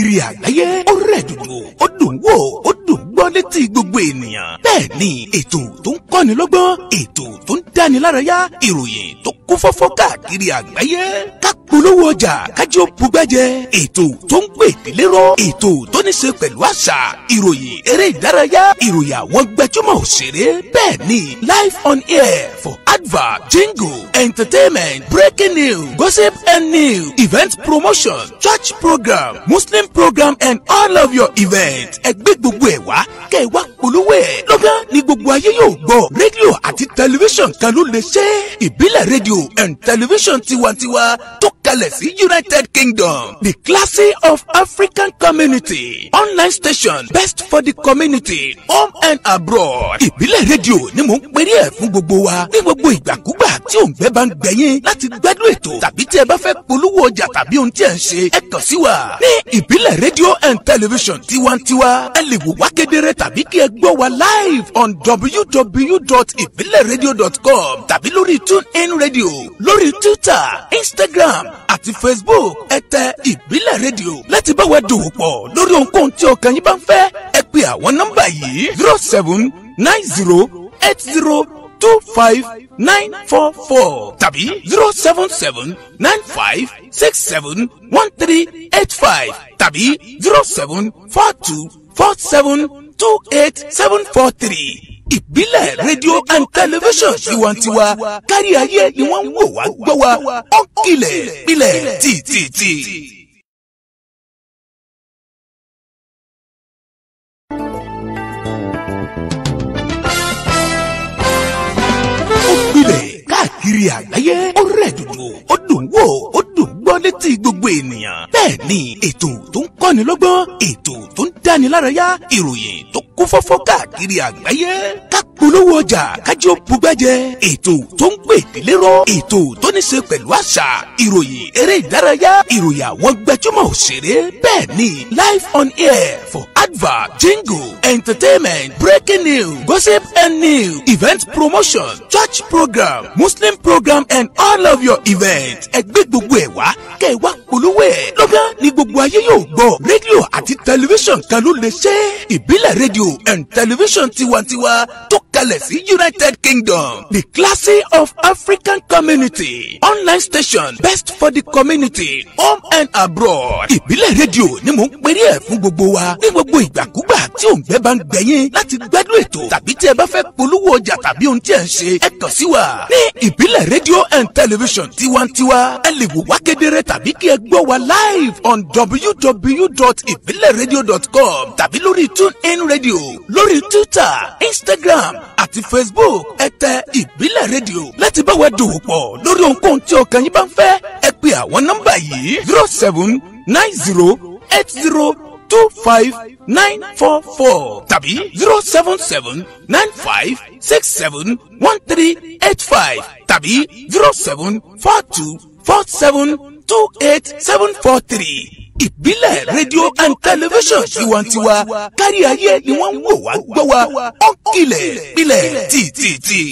Káàkiri àgbáyé, ó rẹ̀ dùdù, ó dùn wò, ó dùn gbọ́ létí gbogbo ènìyàn. Bẹ́ẹ̀ ni ètò tó ń kọ́ni lọ́gbọ́n, ètò tó ń dáni lárayá, ìròyìn tó kún fọ́fọ́ káàkiri àgbáyé. Ká polówó ọjà kájí ó bugbẹ́jẹ, ètò tó ń pè délé rọ, ètò tó ní ṣe pẹ̀lú àṣà, ìròyìn eré ìdárayá, ìròyìn àwọn gbajúmọ̀ òṣèré. Bẹ́ẹ̀ ni live on air for advert, jingle, entertainment, breaking news, gossip and news, event promotion, church program, Muslim program and all of your events. Ẹ gbé gbogbo ẹ̀ wá kẹ́ ẹ wá polówó ẹ̀. Lọ́gán ni gbogbo ayé yóò gbọ́. Rédíò àti tẹlifíṣàn kan ló lè ṣe. Ìbílẹ̀ rédíò and tẹlifíṣàn tiwantiwa tó kalẹ̀ sí United Kingdom. The classy of African community. Online station best for the community, home and abroad. Ìbílẹ̀ rédíò ni mò ń perí ẹ̀ fún gbogbo wa. Ní gbogbo ìgbàkúgbà tí òǹgbẹ́ bá ń gbẹ̀yìn láti gbádùn ètò tàbí tí ẹ bá fẹ́ polówó ọjà tàbí ohun tí ẹ ń ṣe, ẹ kàn sí wa. Ní Ìbílẹ̀ rédíò and television tiwantiwa, ẹ lè wò wá kedere tàbí kí ẹ gbọ́ wa live on www.ibileradio.com tàbí lórí TuneIn Radio, lórí Twitter, Instagram àti Facebook. Ẹ tẹ Ìbílẹ̀ rédíò láti bá wa dòwò pọ̀ lórí ohunkóhun tí ọkàn yín bá ń fẹ́. Ẹ pè àwọn nọ́mbà yìí: 07908025944 tàbí 07795671385 tàbí 07424728743. Ìbílẹ̀ rédíò and tẹlifíṣàn tiwantiwa, kárí ayé ni wọ́n ń wò wá gbọ́ wa, ó kilẹ̀ pilẹ̀ tìtìtì. Ó gbilẹ̀ káàkiri àgbáyé, ó rẹ̀ dùdù, ó dùn wò, ó dùn gbọ́ létí gbogbo ènìyàn. Bẹ́ẹ̀ ni ètò tó ń kọ́ni lọ́gbọ́n, ètò tó ń dáni lárayá, ìròyìn tó kún fọ́fọ́ káàkiri àgbáyé. Ká polówó ọjà kájí ó bugbẹ́jẹ, ètò tó ń pè délé rọ, ètò tó ní ṣe pẹ̀lú àṣà, ìròyìn eré ìdárayá, ìròyìn àwọn gbajúmọ̀ òṣèré. Bẹ́ẹ̀ ni live on air for advert, jingle, entertainment, breaking news, gossip and news, event promotion, church program, Muslim program and all of your events. Ẹ gbé gbogbo ẹ̀ wá kẹ́ ẹ wá polówó ẹ̀. Lọ́gán ni gbogbo ayé yóò gbọ́. Rédíò àti tẹlifíṣàn kan ló lè ṣe. Ìbílẹ̀ rédíò and tẹlifíṣàn tiwantiwa tó kalẹ̀ sí United Kingdom. The classy of African community. Online station best for the community, home and abroad. Ìbílẹ̀ rédíò ni mò ń perí ẹ̀ fún gbogbo wa. Ní gbogbo ìgbàkúgbà tí òǹgbẹ́ bá ń gbẹ̀yìn láti gbádùn ètò tàbí tí ẹ bá fẹ́ polówó ọjà tàbí ohun tí ẹ ń ṣe, ẹ kàn sí wa. Ní Ìbílẹ̀ rédíò and tẹlifíṣàn tiwantiwa, ẹ lè wò wá kedere tàbí kí ẹ gbọ́ wa live on www.ibileradio.com tàbí lórí TuneIn Radio, lórí Twitter, Instagram àti Facebook. Ẹ tẹ Ìbílẹ̀ rédíò láti bá wa dòwò pọ̀ lórí ohunkóhun tí ọkàn yín bá ń fẹ́. Ẹ pè àwọn nọ́mbà yìí: 07908025944 tàbí 07795671385 tàbí 07424728743. Ìbílẹ̀ rédíò and tẹlifíṣàn tiwantiwa, kárí ayé ni wọ́n ń wò wá gbọ́ wa, ó kilẹ̀ pilẹ̀ tìtìtì.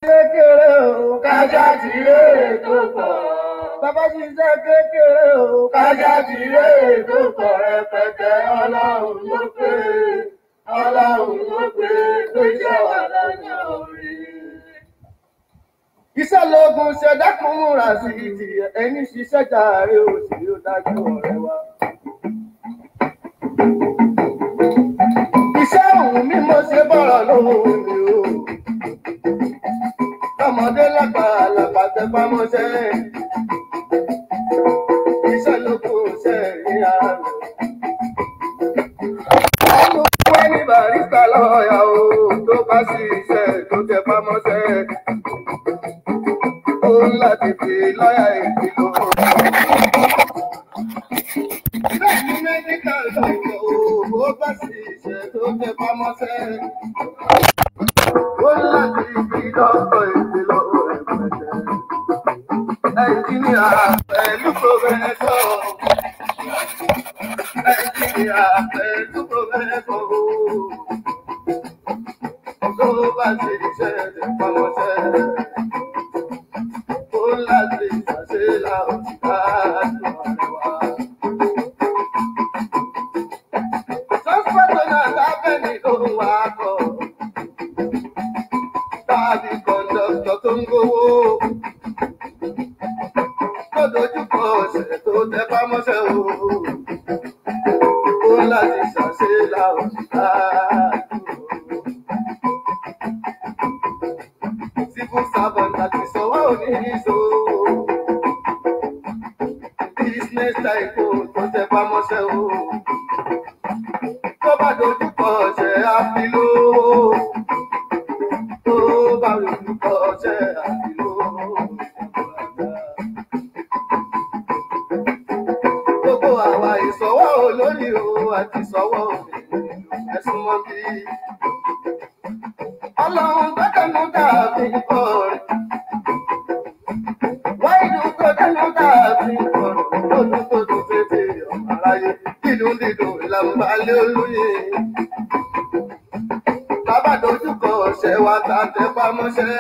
Kékeré o, kájà ti rèrè tó pọ̀. Bàbá ṣiṣẹ́ kékeré o, kájà ti rèrè tó pọ̀ rẹpẹtẹ. Ọlọ́run ló pé, Ọlọ́run ló pé, pé iṣẹ́ wà lọ́nà orí. Iṣẹ́ lóògùn ṣẹ̀dákun múra sí ti ẹni ṣiṣẹ́ jàre òsì ó dájú ọ̀rẹ́ wa. Iṣẹ́ òun mi mo ṣe bọ̀rọ̀ lóhùn mi o. Ọmọdé lápá lápá tẹpá mọ́ṣẹ́. Iṣẹ́ ló kù ṣe rí ara rẹ̀. Ẹnu wẹ́ ní barista lọ́ọ̀yà o tó bá sí iṣẹ́ tó tẹpá mọ́ṣẹ́. Ó ń láti fi lọ́ọ̀yà sì ṣe tó tẹ pamọ́sẹ́. Ó láti fi dọ́kọ̀ èdè lọ́wọ́ rẹpẹtẹ. Ẹnjìníà pẹ̀lú pòfẹ́sọ̀. Ẹnjìníà pẹ̀lú pòfẹ́sọ̀. Tó bá ti ṣe tẹ pamọ́sẹ́. Ó láti ṣàṣe láòtítà àdúrà wa. Sọ́sọ́tò náà lábẹ́ni ló ń wakọ̀. Tàbí kọ̀ǹdọ̀tọ̀ tó ń gbowó. Tó dojúkọ ọ̀sẹ̀ tó tẹ pamọ́sẹ̀ o. Ó láti ṣàṣe láòtítà Civil servant àti sọ́wọ́ oníṣòwò. Business tycoon tó tẹ pamọ́sẹ̀ o. Tó bá dojúkọ ọ̀sẹ̀ àfiló. Tó bá dojúkọ ọ̀sẹ̀ àfiló. Gbogbo àwa ìsọwọ́ olórí o àti ìsọwọ́ òmìnir ẹ̀sùn mọ́ bí. Ọlọ́run tó kẹ́nu dàbí kọrin. Wáìdù tó kẹ́nu dàbí kọrin. Lójú tó dùn tètè ọmọ aráyé. Dídùn dídùn ìlànà olóyè. Bàbá dojúkọ ọ̀sẹ̀ wa ta tẹ pamọ́ṣẹ́.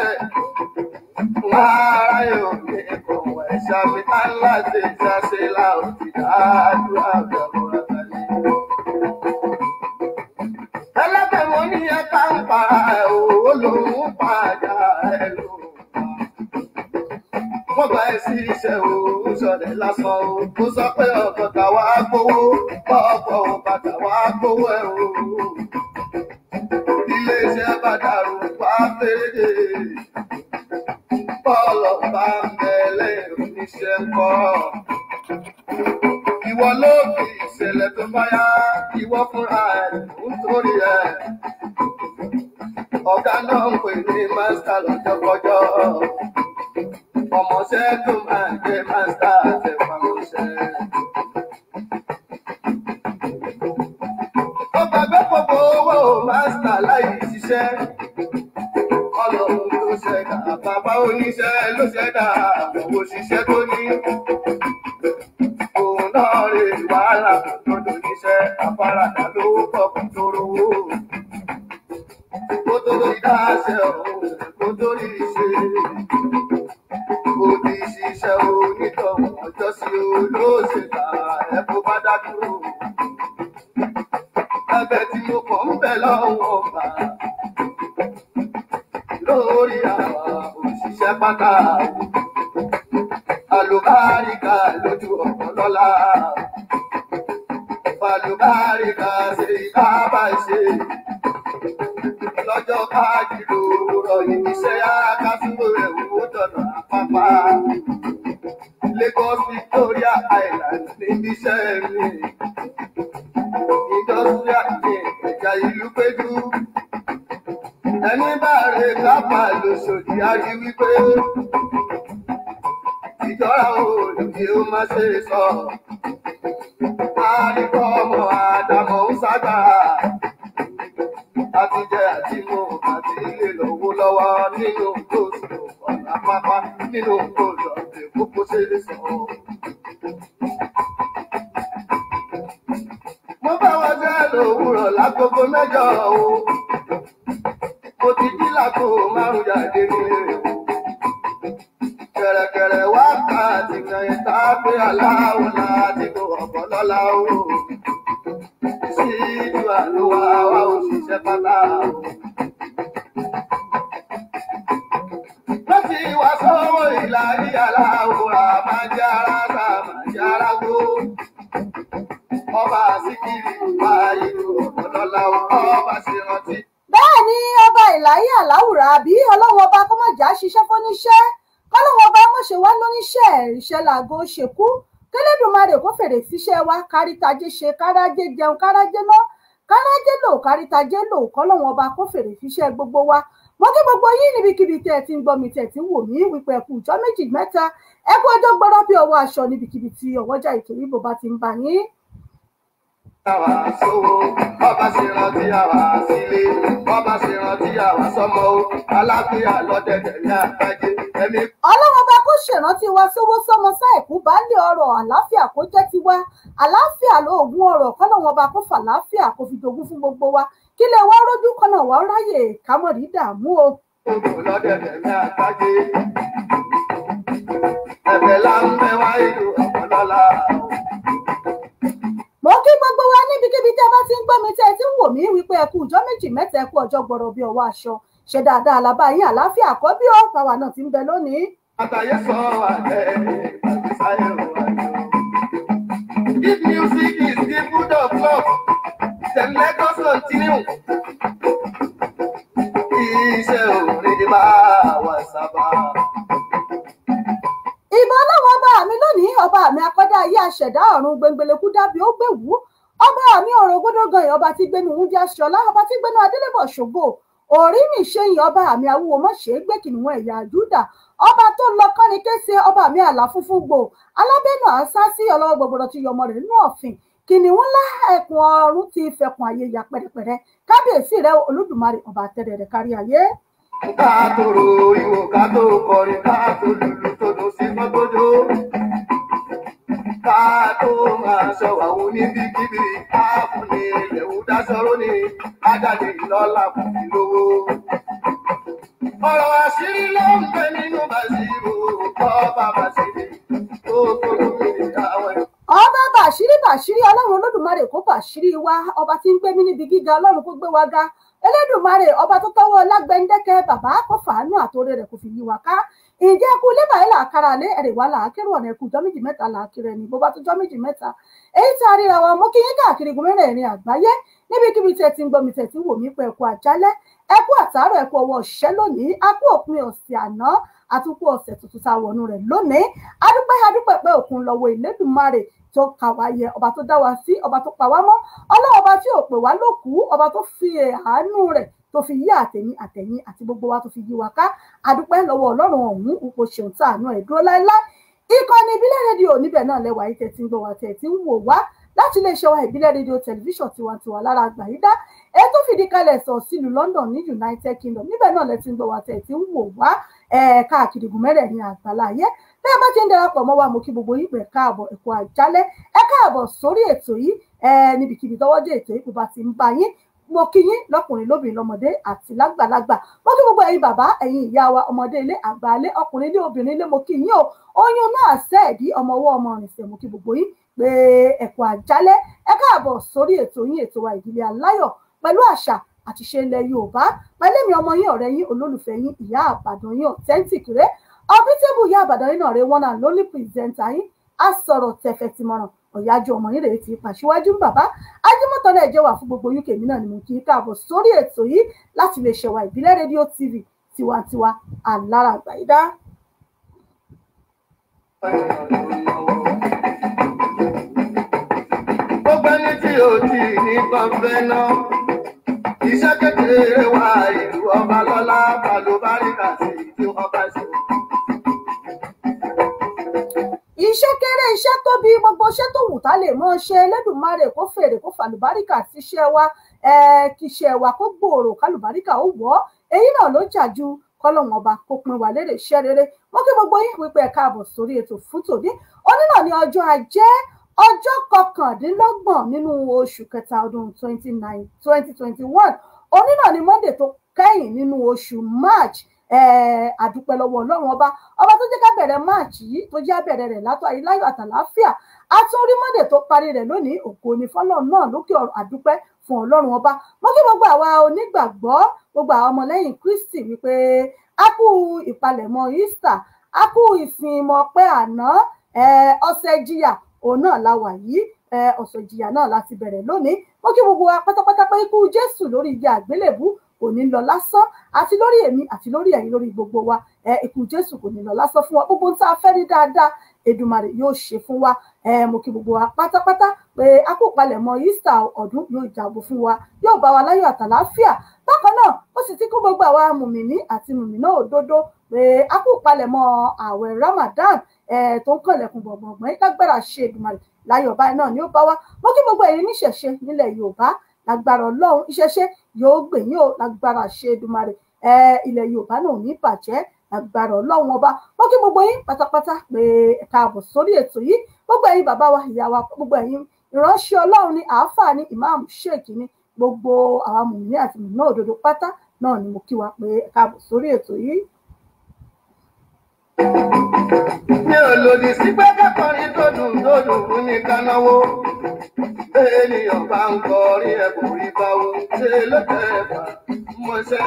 Lára yóò ní kọ̀wé ṣàmì tá ńlá ṣe ṣàṣe láòtì dáadúrà gbàgbọ́ra tálẹ́. Ẹlẹ́bẹ̀ mo ní ẹ̀ka ń pa ẹ̀ o, ó lòun pa àjà ẹ̀ ló pa. Wọ́n gba ẹ sí iṣẹ́ o, ó sọ̀rọ̀ lásán o. Ó sọ pé ọkọ̀ tàwa gbowó, ọkọ̀ bàtà wá gbowó ẹ̀ o. Ilé-iṣẹ́ bá dàrú pa fèrè. Bọ́ọ̀lù bá ń bẹ lẹ́yìn oníṣẹ́ ń kọ́. Ìwọ ló fi ìṣẹ̀lẹ̀ tó bá yá, ìwọ fúnra ẹ̀ ń torí ẹ̀. Ọ̀gá náà ń pè ní mástà lọ́jọ́kọjọ́. Ọmọọṣẹ́ tó máa ń jẹ́ mástà àtẹ̀pamọ́ṣẹ́. Ó gbàgbé gbogbo owó mástà láì ṣiṣẹ́. Ọlọ́run tó ṣẹ̀dá bàbá oníṣẹ́ ló ṣẹ̀dá àwọn òṣìṣẹ́ tó ní. Òun náà rè wàhálà tó dòníṣẹ́ afárádà ló pọ̀ kó tó rówó. Kó tó rí dáṣẹ́ ọ̀hún kó tó rí ṣe. Kó ti ṣiṣẹ́ onítọ̀hún ọjọ́ sí o ló ṣe tà ẹ̀ kó bá dá dúró. Ẹ̀bẹ̀ tí mo kàn ń bẹ̀ lọ́wọ́ ọba lórí àwọn òṣìṣẹ́ pátá. Àlùbáríkà lójú ọ̀pọ̀ lọ́la. Àlùbáríkà ṣe ìkábà ṣe. Lọ́jọ́ káàdì lòwúrọ̀ iṣẹ́ akásùwò rẹ̀ wò dọ̀nà àpápá. Lagos Victoria Island níbi iṣẹ́ mi. Industrial ẹ̀ka ìlú péjú. Ẹni bá rè kápá lóṣòdì á rí wípé ìjọra òòlù ó má ṣe sọ. Àríkọ́ ọmọ Àdàmọ̀ ń sábà. Àtijẹ àti mu àti ilé lọ́wọ́ lọ́wọ́ nínú kóòtù ọ̀nà pápá nínú kóòtù ọ̀dẹ̀ kókó ṣe lè sọ. Mo bá wọn jẹ́ lòwúrọ̀ lágogo mẹ́jọ o. Mo ti jí láago márùn-ún jáde nílé o. Kẹ̀rẹ̀kẹ̀rẹ̀ wákàtí kan ìta pé aláwọ̀ láti kó ọ̀pọ̀ lọ́la o. Síjú àlùwà wa òṣìṣẹ́ pátá o. Láti wá sọ́wọ́ ìlà ìyàlá òwúrà máa jẹ́ ara sá máa jẹ́ ara gbó. Ọba Síkírì wá ìlú ọ̀pọ̀ lọ́la o. Ọba ṣe rántí. Bẹ́ẹ̀ ni ọba ìláyé àláwùrà àbí ọlọ́run ọba kó má jà ṣiṣẹ́ fóníṣẹ́, kọ́lọ́run ọba má ṣe wá lóníṣẹ́ ìṣẹ́ làgọ́ ṣekú, kẹlẹ́dùnmarè kó fèrè síṣẹ́ wa, kárítajé ṣe kárájé jẹun kárájé ná kárájé lò kárítajé lò, kọ́lọ́run ọba kó fèrè síṣẹ́ gbogbo wa. Mo kí gbogbo yín níbikíbi tẹ́ ẹ ti ń gbọ́ mi tẹ́ ẹ ti ń wò mí wípé ẹ kú ọjọ́ méjì mẹ́ta, ẹ kú ọjọ́ gbọ́rọ́ bí ọwọ́ aṣọ níbikíbi tí ọwọ́jà ètò yìí bó bá ti ń bá yín. Àwa sówó, ọba ṣe rántí àwa sílé, ọba ṣe rántí àwa sọ́mọ o, aláfíà lọ́dẹ̀dẹ̀ ní àgbájé, ẹ̀mí. Ọlọ́run ọba kó ṣèrántí wa sówó sọ́mọ sáìkú baálé ọrọ̀, àlàáfíà kó jẹ́ tiwa, àlàáfíà lóògùn ọrọ̀, kọ́lọ́run ọba kó fàlàáfíà kó fi jogún fún gbogbo wa, kí lè wá rójú kọ́nà wá ráyè kámọ́rí dààmú o. Gbogbo lọ́dẹ̀dẹ̀ ní àgbájé, ẹ̀bẹ̀ là ń bẹ wá ìlú ọ̀pọ̀lọ́lá. Mo kí gbogbo wa níbikíbi tẹ́ bá ti ń gbọ́ mi, tẹ́ ẹ ti ń wò mí wípé ẹ kú ọjọ́ méjì mẹ́ta, ẹ kú ọjọ́ gbọ̀rọ̀ bí ọwọ́ aṣọ, ṣe dáadáa làbá yín, àlàáfíà àkọ́bí ó báwa náà ti ń bẹ lónìí. Àtàyè sọ àlẹ́ ìgbàgbé sáyé wà lọ. If music is the food of love, then let us continue. Iṣẹ́ orin máa wà sábà. Ìbọn ọlọ́wọ́ ọba mi lónìí, ọba mi akọ́dá ayé aṣẹ̀dá ọ̀run, gbẹngbẹlẹ́kú dábì ó gbèwú, ọba mi ọ̀rọ̀ gbódógan, ọba tí gbénu wúndí aṣọlá, ọba tí gbénu adélébọ̀ ṣògo, orí mi ṣẹ́yìn, ọba mi awúwo mọ̀ ṣe é gbé kìnìún ẹ̀yà Júdà, ọba tó lọ kọ́ni kése, ọba mi àlà funfun gbò, alábẹ́nu àṣà sí ọlọ́wọ́ gbogbo ti yọmọ rẹ̀ nínú ọ̀fìn, kìnìún ńlá ẹkùn ọ̀run ti fẹkùn ayé ya pẹ̀rẹ̀pẹ̀rẹ̀, kábíyèsí rẹ Olódùmarè ọba àtẹrẹ rẹ kárí ayé. Ká tó ro ìwò, ká tó kọrin, ká tó lùlù tó dùn sí mọ́gbójó. Ká tó máa sọ àwọn oníbíkíbi, ká fún ni ilẹ̀ ò dáṣọ́rọ́ ni, ájáde lọ́la fún mi lówó. Ọ̀rọ̀ àṣírí ló ń bẹ nínú Bàṣírù, ọba Bàṣírí tó tó lómi àwọn ẹ̀. Ọba Bàṣírí Bàṣírí, Ọlọ́run Olódùmarè kó bàṣírí wa, ọba tí ń gbé mi níbi gíga, Ọlọ́run kó gbé wa ga, Elédùmarè ọba tó tọwọ́ lágbẹ̀ndẹ́kẹ́ bàbá kó fàánú àtòrè rẹ̀ kò fi yí wa ká. Ǹjẹ́ kú lébà yìí làákàrà lé ẹ̀rẹ̀ wá làákérò ọ̀nà ẹ̀kú jọ́ méjì mẹ́ta làákérò ẹni bó bá tó jọ́ méjì mẹ́ta. Èyí tí a ríra wa mú kí yín káàkiri igun mẹ́rẹ̀ẹ̀rin àgbáyé níbikíbi tí ẹ ti ń gbọ́ mi tẹ̀ tí ń wò mí pé ẹ̀kú àjálẹ́, ẹ̀kú àtàárọ̀, ẹ̀kú ọwọ́ ọ̀ṣẹ́ lónìí, akú òpin ọ̀sẹ̀ àná, àtúnkù ọ̀sẹ̀ tuntun tá a wọnú rẹ̀ lónìí. Adúpẹ́ adúpẹ́ pé òkun lọ́wọ́ Elédùmarè tó kà wá yẹ, ọba tó dá wa sí, ọba tó pa wá mọ́, Ọlọ́run ọba tí ò pè wá lókùú, ọba tó fi àánú rẹ̀ tó fi yí àtẹ̀yìn àtẹ̀yìn àti gbogbo wa tó fi yí wa ká. Adúpẹ́ lọ́wọ́ Ọlọ́run ọ̀hún, kò ṣeun tàánú ẹ̀ dúró láéláé. Ìkànnì Ìbílẹ̀ Rédíò níbẹ̀ náà lẹ́wà yìí tẹ̀ tí ń gbọ́ wa tẹ̀ tí ń wò wá láti iléeṣẹ́ wa Ìbílẹ̀ Rédíò tẹlifíṣàn tiwantiwa lára àgbàyídá èyí tó fìdí kalẹ̀ sọ̀ sílùú London ní United Kingdom, níbẹ̀ náà lẹ ti ń gbọ́ wa tẹ̀ tí ń wò wá káàkiri igun mẹ́rẹ̀ẹ̀rin àgbáláyé. Bí ẹ bá ti ń darapọ̀ mọ́ wa, mo kí gbogbo yín pé káàbọ̀, ẹ kú àjálẹ́, ẹ káàbọ̀ sórí ètò yìí. Níbikíbi tọwọ́dé ètò yìí kò bá ti ń bá yín, mo kí yín lọ́kùnrin lóbìnrin lọ́mọdé àti lágbàlagbà, mo kí gbogbo ẹ̀yin bàbá, ẹ̀yin ìyá wa, ọmọdé ilé, àgbà ilé, ọkùnrin ilé, obìnrin ilé, mo kí yín o. Oyún náà sẹ́ẹ̀dí ọmọ ọwọ́ ọmọ rìnsẹ̀, mo kí gbogbo yín pé ẹ kú àjálẹ́, ẹ káàbọ̀ sórí ètò yín, ètò wa Ìdílé Aláyọ̀ pẹ̀lú àṣà àti ṣe ilẹ̀ Yorùbá, pẹ̀lú èmi ọmọ yín, ọ̀rẹ́ yín, olólùfẹ́ yín, Ìyá Àbàdàn yín authentic rẹ̀, ọbítẹ́bù Ìyá Àbàdàn yín náà rẹ̀, one and only presenter yín, á sọ̀rọ̀ tẹ̀fẹ̀ tìmọ̀ràn ọ̀yájú ọmọ yín rèé ti pàṣíwájú ń bàbá ajímọ̀tọ́lẹ̀ ẹ̀jẹ̀ wà fún gbogbo UK. Mi náà ni mo kí í káàbọ̀ sórí ètò yìí láti lè ṣẹ̀wà Ìbílẹ̀ Rédíò TV tiwantiwa alára àgbàyídá. Gbogbo ẹni tí o ti ní kan fẹ́ náà, iṣẹ́ kékeré wa ìlú ọba lọ́lá balùbáríkà sí tí wọ́n bá ṣe. Iṣẹ́ kéré iṣẹ́ tóbi, gbogbo iṣẹ́ tó wù tá lè mọ́ ṣe, Elédùmarè kó fèrè kó fàlùbáríkà síṣẹ́ wa, kí iṣẹ́ wa kó gbòòrò kálùbáríkà ó wọ̀ ọ́, èyí náà ló jà ju kọ́lọ́hún ọba kó pin wà lérè iṣẹ́ rere. Mo kí gbogbo yín wípé ẹ káàbọ̀ sórí ètò fún tòní. Òní náà ní ọjọ́ Ajé, ọjọ́ 29 nínú oṣù kẹta ọdún 2021. Òní náà ní Monday tó kẹ́yìn nínú oṣù March. Àdúpẹ́ lọ́wọ́ Ọlọ́run ọba, ọba tó jẹ́ ká bẹ̀rẹ̀ March yìí, tó jẹ́ àbẹ̀rẹ̀ rẹ̀ látọ̀ ayé láyọ̀ àtàláfíà, a tún rí Monday tó parí rẹ̀ lónìí, ògo ni fọ́lọ́run náà lókè ọ̀run. Àdúpẹ́ fún Ọlọ́run ọba. Mo kí gbogbo àwa onígbàgbọ́, gbogbo àwọn ọmọlẹ́yìn Kristi wípé a kú ìpalẹ̀mọ́ Easter, a kú ìsìn ìmọ̀ pé àná, ọ̀sẹ̀ ìjìyà òun náà la wà yìí, ọ̀sẹ̀ ìjìyà náà láti bẹ̀rẹ̀ lónìí. Mo kí gbogbo wa pátápátá pé ikú Jésù lórí igi àgbélébú kò ní lọ lásán, àti lórí èmi àti lórí ẹ̀yin, lórí gbogbo wa, ikú Jésù kò ní lọ lásán fún wa. Gbogbo tá a fẹ́ ní dáadáa Èdùmàrè yóò ṣe fún wa. Mo kí gbogbo wa pátápátá pé a kò palẹ̀mọ́ Easter ọdún yóò jàbọ̀ fún wa, yóò bá wa láyọ̀ àtàláfíà. Bákan náà ó sì ti kó gbogbo àwa mùmìnì àti mùmìnà òdodo pé a kò palẹ̀mọ́ ààwẹ̀ Ramadan tó ń kànlẹ̀kùn gbọ̀ngbọ̀ngbọ̀n lágbára ṣe Èdùmàrè Láyọ̀ báyìí náà ni ó bá wa. Mo kí gbogbo ẹ̀yin níṣẹ̀ṣe nílẹ̀ Yorùbá, lágbára Ọlọ́run ìṣẹ̀ṣe yóò gbè yín o, lágbára ṣe Èdùmàrè. Ilẹ̀ Yorùbá náà ò ní bàjẹ́, lágbára Ọlọ́run ọba. Mo kí gbogbo yín pátápátá pé ẹ káàbọ̀ sórí ètò yìí. Gbogbo ẹ̀yin bàbá wa, ìyá wa, gbogbo ẹ̀yin ìránṣẹ́ Ọlọ́run ni, àáfàá ni, ìmáàmù, ṣèkì ni, gbogbo àwa mùmí àti mùmí òdodo pátá náà ni mo kí wa pé ẹ káàbọ̀ sórí ètò yìí. Mi ò lòdì sí pé kẹ́kọ̀ọ́rin tó dùn tó dùn fún ní kánáwó. Ènìyàn bá ń kọrin ẹ̀ kò rí báwo ṣe ló tẹ̀ fà mọ́ṣẹ́.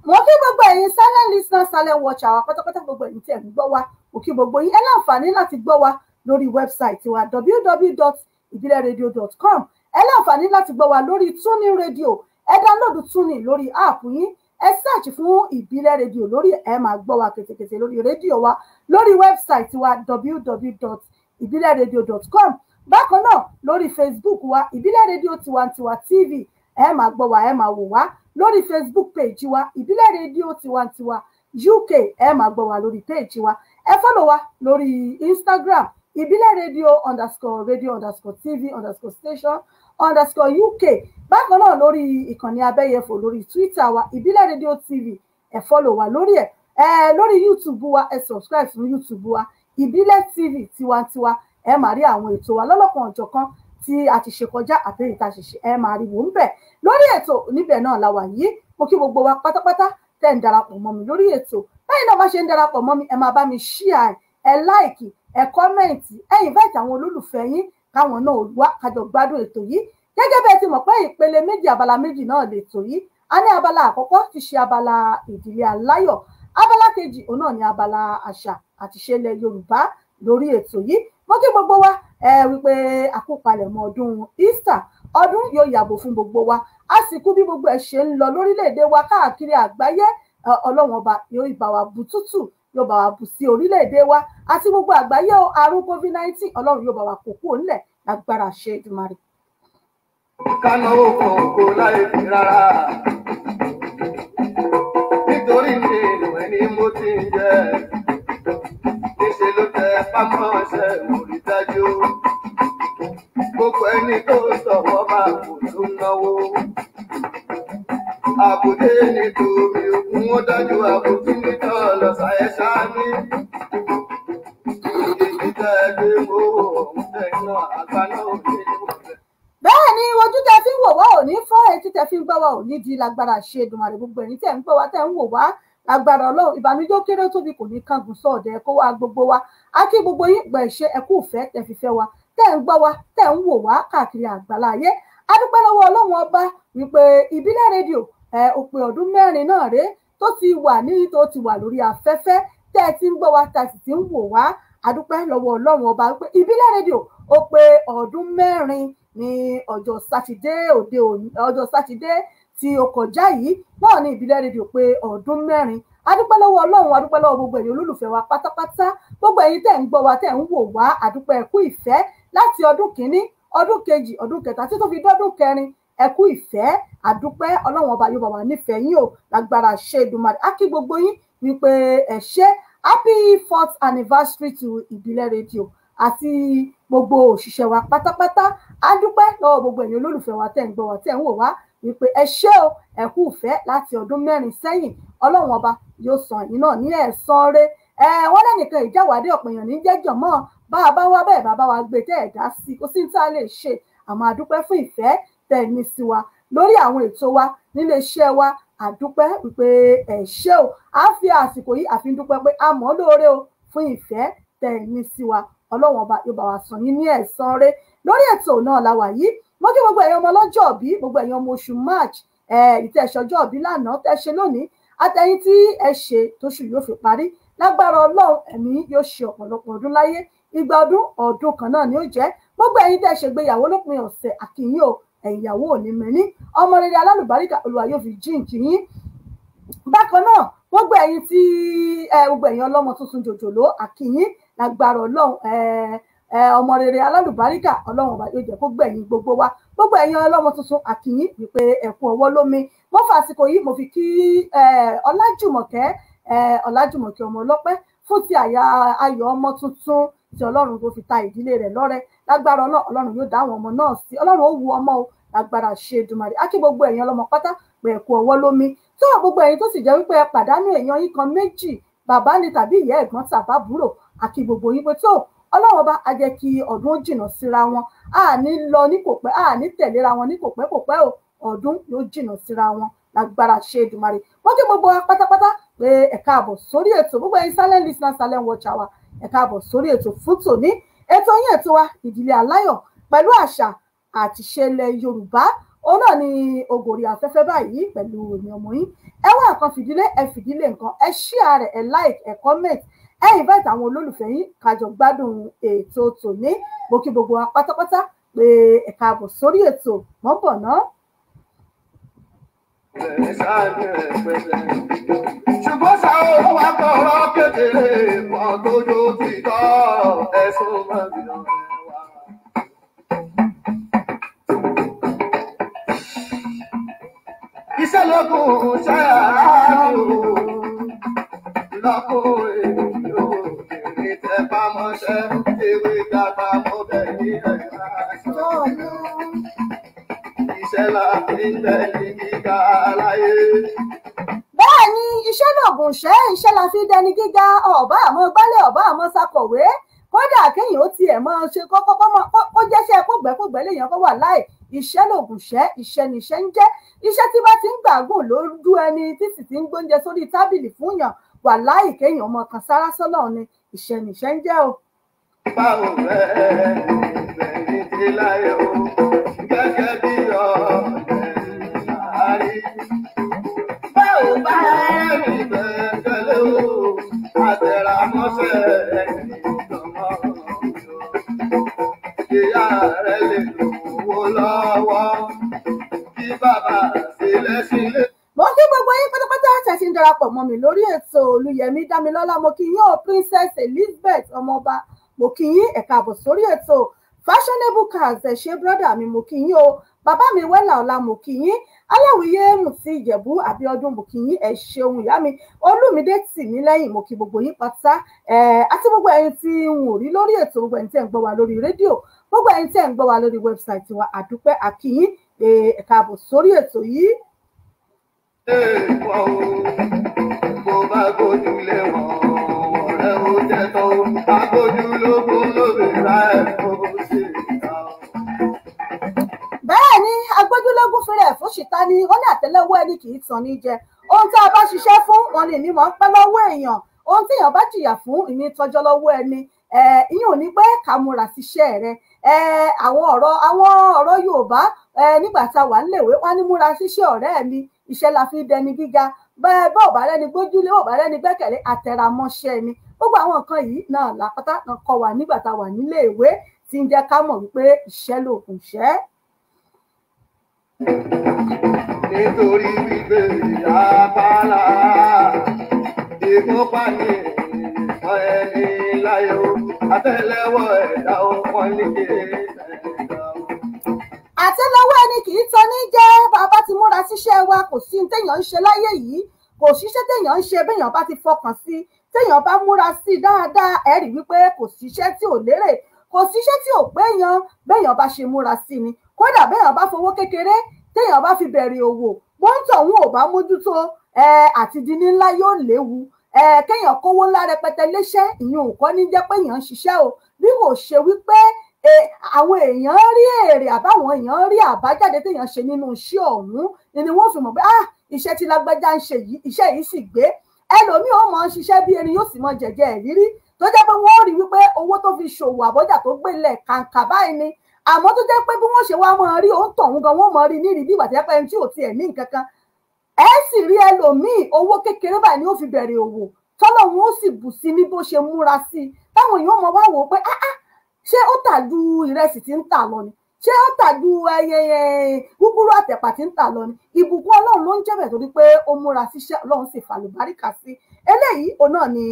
Mo kí gbogbo ẹ̀yin silent listener, silent watcher wa pátápátá, gbogbo ẹ̀yin tí ẹ̀ ń gbọ́ wa, mo kí gbogbo yín. Ẹ láǹfààní láti gbọ́ wa lórí website wa www.ibileradio.com. Ẹ láǹfààní láti gbọ́ wa lórí TuneIn Radio. Ẹ download TuneIn lórí app yín, ẹ search fún Ìbílẹ̀ Radio lórí, ẹ máa gbọ́ wa kètèkètè lórí rédíò wa lórí website wa www.ibileradio.com. Bákan náà lórí Facebook wa, Ìbílẹ̀ Radio Tiwantiwa TV, ẹ máa gbọ́ wa, ẹ máa wò wá lórí Facebook page wa, Ìbílẹ̀ Radio Tiwantiwa UK, ẹ máa gbọ́ wa lórí page wa. Ẹ follow wa lórí Instagram, Ìbílẹ̀ Radio underscore radio underscore TV underscore station underscore UK. Bákan náà lórí ìkànnì abẹ́yẹfò lórí Twitter wa, Ìbílẹ̀ Radio TV, ẹ follow wa lórí ẹ̀. Ẹ lórí YouTube wa, ẹ subscribe fún YouTube wa, Ìbílẹ̀ TV Tiwantiwa. Ẹ máa rí àwọn ètò wa lọ́lọ́kan ọ̀jọ̀kan tí a ti ṣe kọjá àtẹ̀yìn tá a ṣe ṣe, ẹ máa rí wò ń bẹ̀ lórí ètò. Níbẹ̀ náà la wà yìí. Mo kí gbogbo wa pátápátá tẹ́ ń darapọ̀ mọ́ mi lórí ètò. Báyìí náà bá ṣe ń darapọ̀ mọ́ mi, ẹ máa bá mi share, ẹ like, ẹ comment, ẹ invite àwọn olólùfẹ́ yín káwọn náà wá kájọ gbádùn ètò yìí. Gẹ́gẹ́ bẹ́ẹ̀ ti mọ̀ pé ìpele méjì, abala méjì náà lètò yìí. A ní abala àkọ́kọ́ ti ṣe abala ìdílé aláyọ̀, abala kejì òun náà ní abala àṣà àti ìṣẹ̀lẹ̀ Yorùbá lórí ètò yìí. Mo kí gbogbo wa ẹ wípé àkópalẹ̀mọ́ ọdún Easter, ọdún yóò yàgò fún gbogbo wa. A sì kú bí gbogbo ẹ̀ ṣe ń lọ lórílẹ̀‐èdè wa káàkiri àgbáyé. Ọlọ́run ọba yóò bá wa bù tútù, yóò bá wa bù sí orílẹ̀‐èdè wa àti gbogbo àgbáyé o. Àrùn COVID-19, Ọlọ́run yóò bá wa kó kúrò nílẹ̀ lágbára ṣe Èdùmàrè. Kánáwó kan kò láì fi rárá. Nítorí ní ìlú ẹni mo ti ń jẹ. Níṣẹ́ ló tẹ pámọ́ṣẹ́ orí dájú. Gbogbo ẹni tó sọ̀wọ́ bá kò tó náwó. Àbùdé nítorí òkun ó dájú, àbùtí nítọ́ lọ́sà ẹ̀ sáámi. Ìdí tẹ́ gbé owó ọ̀hún tẹ̀ náà àgbà náà ò ní ìwọ̀n. Bẹ́ẹ̀ ni, ojú tẹ́ fi ń wò wá ò ní fọ́, etí tẹ́ fi ń gbọ́ wá ò ní di, lágbára ṣe Èdùmàrè. Gbogbo ẹ̀yin tẹ́ ń gbọ́ wá, tẹ́ ń wò wá, lágbára Ọlọ́run, ìbànújẹ́ kéré tóbi kò ní kángun sọ̀dẹ̀ kó wá gbogbo wa. Á kí gbogbo yín gbọ̀, ẹ̀ṣẹ̀ ẹ̀kú ìfẹ́ tẹ́ fi fẹ́ wa, tẹ́ ń gbọ́ wa, tẹ́ ń wò wá káàkiri àgbáláyé. A dúpẹ́ lọ́wọ́ Ọlọ́run ọba wípé Ìbílẹ̀ Rédíò ẹ òpin ọdún mẹ́rin náà rèé tó ti wà ní tó ti wà lórí afẹ́fẹ́, tẹ́ ẹ ti ń gbọ́ wa, tá a sì ti ń wò wá. A dúpẹ́ lọ́wọ́ Ọlọ́run ọba wípé Ìbílẹ̀ Rédíò ó pé ọdún mẹ́rin ní ọjọ́ sátidé òde òní, ọjọ́ sátidé tí ó kọjá yìí náà ní Ìbílẹ̀ Rédíò pé ọdún mẹ́rin. A dúpẹ́ lọ́wọ́ Ọlọ́run, a dúpẹ́ lọ́wọ́ gbogbo ẹ̀yin olólùfẹ́ wa pátápátá, gbogbo ẹ̀yin tẹ́ ń gbọ́ wa, tẹ́ ń wò wá. A dúpẹ́, ẹ kú ìfẹ́ láti ọdún kìíní, ọdún kejì, ọdún kẹta, tí tó fi dọ́dún kẹrin. Ẹ kú ìfẹ́, a dúpẹ́. Ọlọ́run ọba yóò bá wa nífẹ̀ẹ́ yín o, lágbára ṣe Èdùmàrè. Á kí gbogbo yín wípé ẹ ṣé, happy fourth anniversary to Ìbílẹ̀ Rédíò àti gbogbo òṣìṣẹ́ wa pátápátá. A dúpẹ́ lọ́wọ́ gbogbo ẹ̀yin olólùfẹ́ wa tẹ́ ń gbọ́ wa, tẹ́ ń wò wá, wípé ẹ ṣé o, ẹ kú ìfẹ́ láti ọdún mẹ́rin sẹ́yìn. Ọlọ́run ọba yóò san ẹ̀yin náà ní ẹ̀san rẹ̀. Ẹ wọ́n lẹ́nìkan ìjáwádé ọ̀pọ̀ èèyàn ní jẹ́jọ́ mọ́ bá a bá wá bẹ́ẹ̀ bá bá wa gbé tẹ́ ẹ̀ dá sí, kó sí ní tá a lè ṣe. Àmọ́ a dúpẹ́ fún ìfẹ́ tẹ́ ẹ ní sí wa lórí àwọn ètò wa nílé iṣẹ́ wa. A dúpẹ́ wípé ẹ ṣé o. A fi àsìkò yìí àfi ń dúpẹ́ pé a mọ̀ ọ́ lóore o fún ìfẹ́ tẹ́ ẹ ní sí wa. Ọlọ́run ọba yóò bá wa san yín ní ẹ̀san rẹ̀. Lórí ètò náà la wà yìí. Mo kí gbogbo ẹ̀yin ọmọ ọlọ́jọ́ òbí, gbogbo ẹ̀yin ọmọ oṣù March, ìtẹ̀sọ́jọ́ òbí lánàá, tẹ́ ṣe lónìí, àtẹ̀yin tí ẹ ṣe tóṣù yóò fi parí, lágbára Ọlọ́run ẹ̀mí yóò ṣe ọ̀pọ̀lọpọ̀ ọdún láyé. Ìgbà ọdún ọdún kan náà ni ó jẹ́. Gbogbo ẹ̀yin tẹ́ ṣègbéyàwó lópin ọ̀sẹ̀, àkìyìn o, ẹ̀yàwó ò ní mẹ́ni, ọmọ rere alálùbáríkà Olúwa yóò fi jíǹkì yín. Bákan náà gbogbo ẹ̀yin tí gbogbo ẹ̀yin ọlọ́mọ tuntun jòjòló, àkìyìn, lágbára Ọlọ́run ọmọ rere alálùbáríkà Ọlọ́run ọba yóò jẹ́ kó gbẹ̀yìn gbogbo wa. Gbogbo ẹ̀yin ọlọ́mọ tuntun, àkìyìn wípé ẹ kú ọwọ́ lómi. Mo fà àsìkò yìí mo fi kí Ọlájùmọ̀kẹ́, Ọlájùmọ̀kẹ́ ọmọ ọlọ́pẹ́ fún ti àyà ayọ̀ ọmọ tuntun tí Ọlọ́run tó fi ta ìdílé rẹ̀ lọ́rẹ. Lágbára Ọlọ́run yóò dá àwọn ọmọ náà sí, Ọlọ́run ó wu ọmọ o lágbára ṣe Èdùmàrè. Á kí gbogbo ẹ̀yin ọlọ́mọ pátá pé ẹ kú ọwọ́ lómi. Tó gbogbo ẹ̀yin tó sì jẹ́ wípé ẹ pàdánù èèyàn yín kan méjì, bàbá ni tàbí ìyá, ẹ̀gbọ́n tàbábúrò, á kí gbogbo yín pé tó Ọlọ́run ọba á jẹ́ kí ọdún ó jìnnà síra wọn, á ní lọ ní kò pẹ́, á ní tẹ̀léra wọn ní kò pẹ́ kò pẹ́ o, ọdún yóò jìnnà síra wọn lágbára ṣe Èdùmàrè. Wọ́n kí gbogbo wa pátápátá pé ẹ káàbọ̀ sórí ètò, gbogbo ẹ̀yin silent listener, silent watcher wa, ẹ káàbọ̀ sórí ètò fún tòní. Ètò yín ètò wa Ìdílé Aláyọ̀ pẹ̀lú àṣà àti ìṣẹ̀lẹ̀ Yorùbá, òun náà ni ògòrì afẹ́fẹ́ báyìí pẹ̀lú èmi ọmọ yín. Ẹ wá nǹkan fìdílé, ẹ fìdílé nǹkan, ẹ share rẹ̀, ẹ like, ẹ comment, ẹ invite àwọn olólùfẹ́ yín kájọ gbádùn ètò tòní. Mo kí gbogbo wa pátápátá pé ẹ káàbọ̀ sórí ètò, mọ́ bọ̀ náà. Ṣùgbọ́n ṣá o wá kọ̀ọ̀rọ̀ kékeré kan tójú ti tọ́ ẹ̀sùn mọ́bìnrin wa. Iṣẹ́ lókun ṣe àárò lọ́kùn èyí ò kéré tẹ bá mọ́ṣẹ́ ewé dàgbà mọ́ bẹ́ẹ̀ ní ẹ̀ka aṣọ. Iṣẹ́ la fi ń tẹ̀lé gíga láyé. Bẹ́ẹ̀ ni iṣẹ́ lògùn ṣẹ́, iṣẹ́ la fi dẹni gíga. Ọ̀bá àmọ́ gbálẹ̀, ọ̀bá àmọ́ ṣakọ̀wé, kódà kéèyàn ó tiẹ̀ mọ́ ṣe kọ́kọ́ kó jẹ́ṣẹ́ kógbẹ́kógbẹ́ léèyàn kó wà láì. Iṣẹ́ lògùn ṣẹ́, iṣẹ́ níṣẹ́ ń jẹ́. Iṣẹ́ tí bá ti ń gbàgùn lójú ẹni tí sì ti ń gbóúnjẹ sórí tábìlì fún yàn, wà láì kéèyàn ọmọ kan sára sọ́lọ̀ ni, iṣẹ́ níṣẹ́ ń jẹ́ o. Báwo rẹ̀ bẹ̀rẹ̀ ti láyé o, gẹ́gẹ́ bí ọ̀rẹ́ láàárín. Báwo bá rí gbẹ̀ngẹ̀lé o, àtẹ̀rámọ́ṣẹ́ ìjọmọ́ ìyá rẹ̀ lè lówó lọ́wọ́ kí bàbá sílẹ̀ sílẹ̀. Mo kí gbogbo yín pátápátá tẹ́ ti ń darapọ̀ mọ́ mi lórí ètò. Olúyẹmí Dámilọ́lá, mo kí yín o. Princess Elizabeth ọmọọba, mo kí yín, ẹ káàbọ̀ sórí ètò. Fashionable Cars, ẹ ṣé brọ́dà mi, mo kí yín o. Bàbá mi wẹ́là ọ̀la, mo kí yín. Aláwìyé Mùtí Ìjẹ̀bú Àbíọ́dún, mo kí yín, ẹ ṣeun ìyá mi. Olúmídé tì mí lẹ́yìn, mo kí gbogbo yín pátá, àti gbogbo ẹ̀yin tí n ò rí lórí ètò, gbogbo ẹ̀yin tí ẹ̀ ń gbọ́ wa lórí rédíò, gbogbo ẹ̀yin tí ẹ̀ ń gbọ́ wa lórí wẹ́bsáìtì wa, àdúpẹ́ àkí yín pé ẹ káàbọ̀ sórí ètò yìí. Èèwọ̀ o, bó bá gbójúlé wọn, ọ̀rẹ́ ó jẹ́ tó, agbójúlógún lóbìnrin ẹ̀ kó sì ta o. Bẹ́ẹ̀ ni agbójúlógún fúnra ẹ̀ fún ṣìta ni wọ́n ní àtẹ́lẹwọ́ ẹni kì í tàn ní jẹ. Ohun tá a bá ṣiṣẹ́ fún wọn ni ìní máa ń pẹ́ lọ́wọ́ èèyàn, ohun tí èèyàn bá jìyà fún ìní tọ́jọ́ lọ́wọ́ ẹni. Ìyẹn ò ní pé ká múra síṣẹ́ rẹ. Àwọn ọ̀rọ̀ Yorùbá nígbà tá a wà níléèwé wọ́n ní múra síṣẹ́ ọ̀rẹ́ mi, iṣẹ́ la fi dẹni gíga, bẹ́ẹ̀ bá ò bá rẹ́ni gbójúlé, ò bá rẹ́ni gbẹ́kẹ̀lé, àtẹramọ́ṣẹ́ ni. Gbogbo àwọn nǹkan yìí náà lápátá náà kọ́ wa nígbà tá a wà níléèwé, tí ń jẹ́ ká mọ̀ wípé iṣẹ́ lòògùn ìṣẹ́. Nítorí wípé àpàlà ìkópa ní ìmọ̀ ẹni láyé o, àtẹ́lẹwọ́ ẹ̀dá o, wọ́n ní kí ẹ̀dá o. Àtẹ́lẹwọ́ ẹni kì í tan ní jẹ. Bàbá ti múra síṣẹ́ wa, kò sí téèyàn ń ṣe láyé yìí, kò síṣẹ́ téèyàn ń ṣe béèyàn bá ti fọkàn sí, téèyàn bá múra sí dáadáa, ẹ rí wípé kò síṣẹ́ tí ò lérè, kò síṣẹ́ tí ò péyàn béèyàn bá ṣe múra sí ni. Kódà béèyàn bá fowó kékeré téèyàn bá fi bẹ̀rẹ̀ òwò, bóńtọ̀ òun ò bá mójútó àti di ní ńlá yóò léwu. Kéèyàn kówó ńlá rẹpẹtẹ léṣẹ́, ìyẹn ò kọ́ ní jẹ́ pé èèyàn ń ṣiṣẹ́ o, bí kò ṣe wípé àwọn èèyàn rí èrè àbáwọn èèyàn rí àbájáde téèyàn ṣe nínú iṣẹ́ ọ̀hún ni wọ́n fi mọ̀ pé ah, iṣẹ́ tí lágbájá ń ṣe yìí, iṣẹ́ yìí sì gbé. Ẹlòmíì ó mọ̀ ń ṣiṣẹ́ bí erin, yóò sì mọ jẹ̀jẹ̀ ìrírí, tó jẹ́ pé wọ́n rí wípé owó tó fi ṣòwò àbọ́jà tó gbé lẹ̀ kàǹkà báyìí ni. Àmọ́ tó jẹ́ pé bí wọ́n ṣe wá máa rí òun tọ̀hún gan, wọ́n máa rí ní ìrírí ìgbà tó jẹ́ pé ẹni tí ò tiẹ̀ ní nǹkan kan. Ẹ sì rí ẹlòmíì owó kékeré báyìí ni ó fi bẹ̀rẹ̀ òwò, tọ́lọ́hún ó sì bù sí ní bó ṣe múra sí i, táwọn èèyàn mọ̀ wá wò ó pé ah ah, ṣé ó tà ju ìrẹsì tí ń tà lọ ni? Ṣé ó tà ju gúgúrú àtẹ̀pà tí ń tà lọ ni? Ìbùkún Ọlọ́run ló ń jẹ́ bẹ̀ torí pé ó múra síṣẹ́, Ọlọ́run sì fàlùbáríkà sí. Eléyìí òun náà ni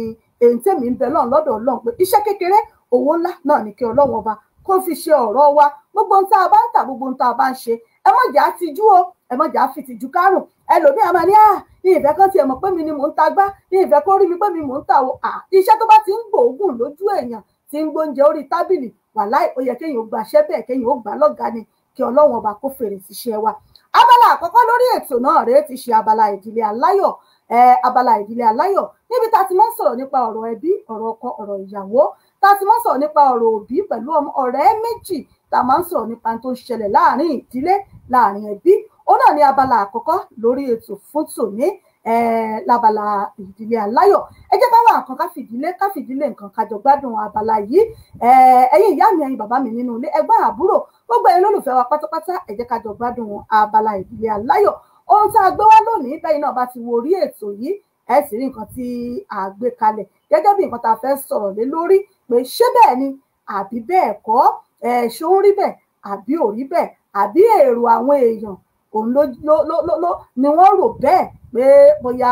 èyí tèmi ń bẹ lọ́run lọ́dọ̀ Ọlọ́run pé iṣẹ́ kékeré owó ńlá náà ni kí Ọlọ́run ọba kó fi ṣe ọ̀rọ̀ wa. Gbogbo ohun tá a bá ń tà, gbogbo ohun tá a bá ń ṣe, ẹ má jẹ́ á tijú o, ẹ má jẹ́ á fi tìjú kárùn. Ẹlòmíì a máa ní à ní ìfẹ́ kan tiẹ̀ mọ̀ pé mi ni mò ń ta gbá, ní ìfẹ́ kó rí mi pé mi mò ń ta o. Iṣẹ́ tó bá ti ń gbòógùn lójú èèyàn tí tí ń gbóúnjẹ orí tábìlì, wàláì ó yẹ kéèyàn ó gbaṣẹ́ bẹ́ẹ̀, kéèyàn ó gbà lọ́gàá ni. Kí Ọlọ́run ọba kó fèrè síṣẹ́ wa. Abala àkọ́kọ́ lórí ètò náà rèé ti ṣe abala ìdílé aláyọ̀. Abala ìdílé aláyọ̀ níbi tá a ti máa ń sọ̀rọ̀ nípa ọ̀rọ̀ ẹbí, ọ̀rọ̀ ọkọ, ọ̀rọ̀ ìyàwó, tá a ti máa ń sọ̀rọ̀ nípa ọ̀rọ̀ òbí pẹ̀lú ọmọ, ọ̀rẹ́ méjì, tá a máa ń sọ̀rọ̀ nípa tó ń ṣẹlẹ̀ láàrin ìdílé, láàrin ẹbí. Òun náà ni abala àkọ́kọ́ lórí ètò fún tòní, lábala ìdílé aláyọ̀. Ẹ jẹ́ ká wá nǹkan ká fìdílé nǹkan ká jọ gbádùn abala yìí. Ẹ̀yin ìyá mi, ẹ̀yin bàbá mi nínú ilé, ẹ̀gbọ́n, àbúrò, gbogbo ẹ̀yin olólùfẹ́ wa pátápátá, ẹ jẹ́ ká jọ gbádùn abala ìdílé aláyọ̀. Ohun tá a gbé wá lónìí, bẹ́ẹ̀ náà bá ti wo orí ètò yìí, ẹ sì rí nǹkan tí a gbé kalẹ̀ gẹ́gẹ́ bí nǹkan tá a fẹ́ sọ̀rọ̀ lé lórí, pé ṣé bẹ́ẹ̀ ni àbí bẹ́ẹ̀ kọ́, ṣó ń rí bẹ́ẹ̀ àbí ò rí bẹ́ẹ̀, àbí èrò àwọn èèyàn òun ló ló ló ló ni wọ́n rò bẹ́ẹ̀ pé bóyá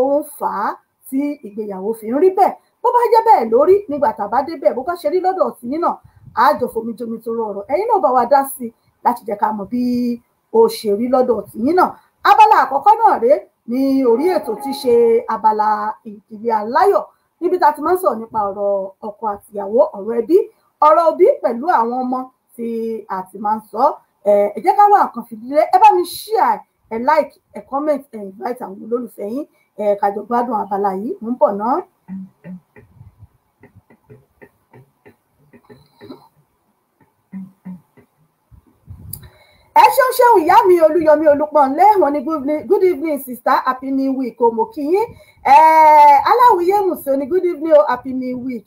òun fà á tí ìgbéyàwó fi ń rí bẹ́ẹ̀. Bó bá jẹ́ bẹ́ẹ̀ lórí nígbà tá a bá débẹ̀, bó bá ṣe rí lọ́dọ̀ tìyín náà, á jọ fomijomi toro ọ̀rọ̀, ẹ̀yin náà bá wa dá sí i láti jẹ́ ká mọ̀ bí ó ṣe rí lọ́dọ̀ tìyín náà. Abala àkọ́kọ́ náà rèé ní orí ètò tí ṣe abala ìdílé aláyọ̀, níbi tá a ti máa ń sọ̀rọ̀ nípa ọ̀rọ̀ ọkọ àtìyàwó, ọ̀rọ̀ ẹbí, ọ̀rọ̀ òbí pẹ̀lú àwọn ọmọ tí a ti máa ń sọ. Ẹ jẹ́ ká wá nǹkan fìdílé, ẹ bá mi share, ẹ like, ẹ comment, ẹ invite àwọn olólùfẹ́ yín, ẹ ká jọ gbádùn abala yìí. Mò ń bọ̀ náà. Ẹ ṣeun ṣeun ìyá mi Olúyọmí Olúpọ̀nlé, wọn ní good evening sister, happy new week o, mo kí yín. Aláwìyé Muso ní good evening o, happy new week.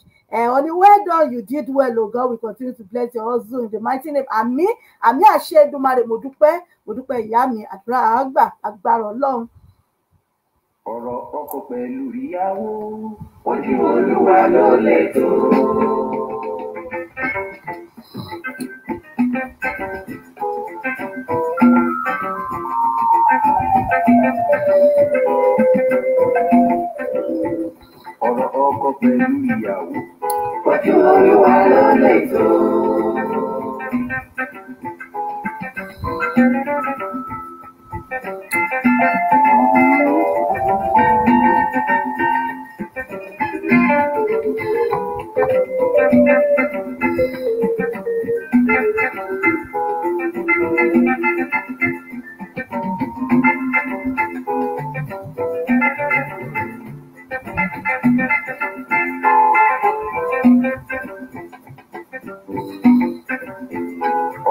Wọ́n ní well done, you did well o, God will continue to bless your hustle in the mighty name. Àmín àmín àṣẹ Èdùmàrè. Mo dúpẹ́, mo dúpẹ́ ìyá mi, àdúrà àgbà, agbára Ọlọ́run. Ọ̀rọ̀ ọkọ pẹ̀lú ìyàwó, ojú Olúwa ló lè tó. Ọ̀rọ̀ ọkọ pẹ̀lú ìyàwó, ojú Olúwa ló lè tó.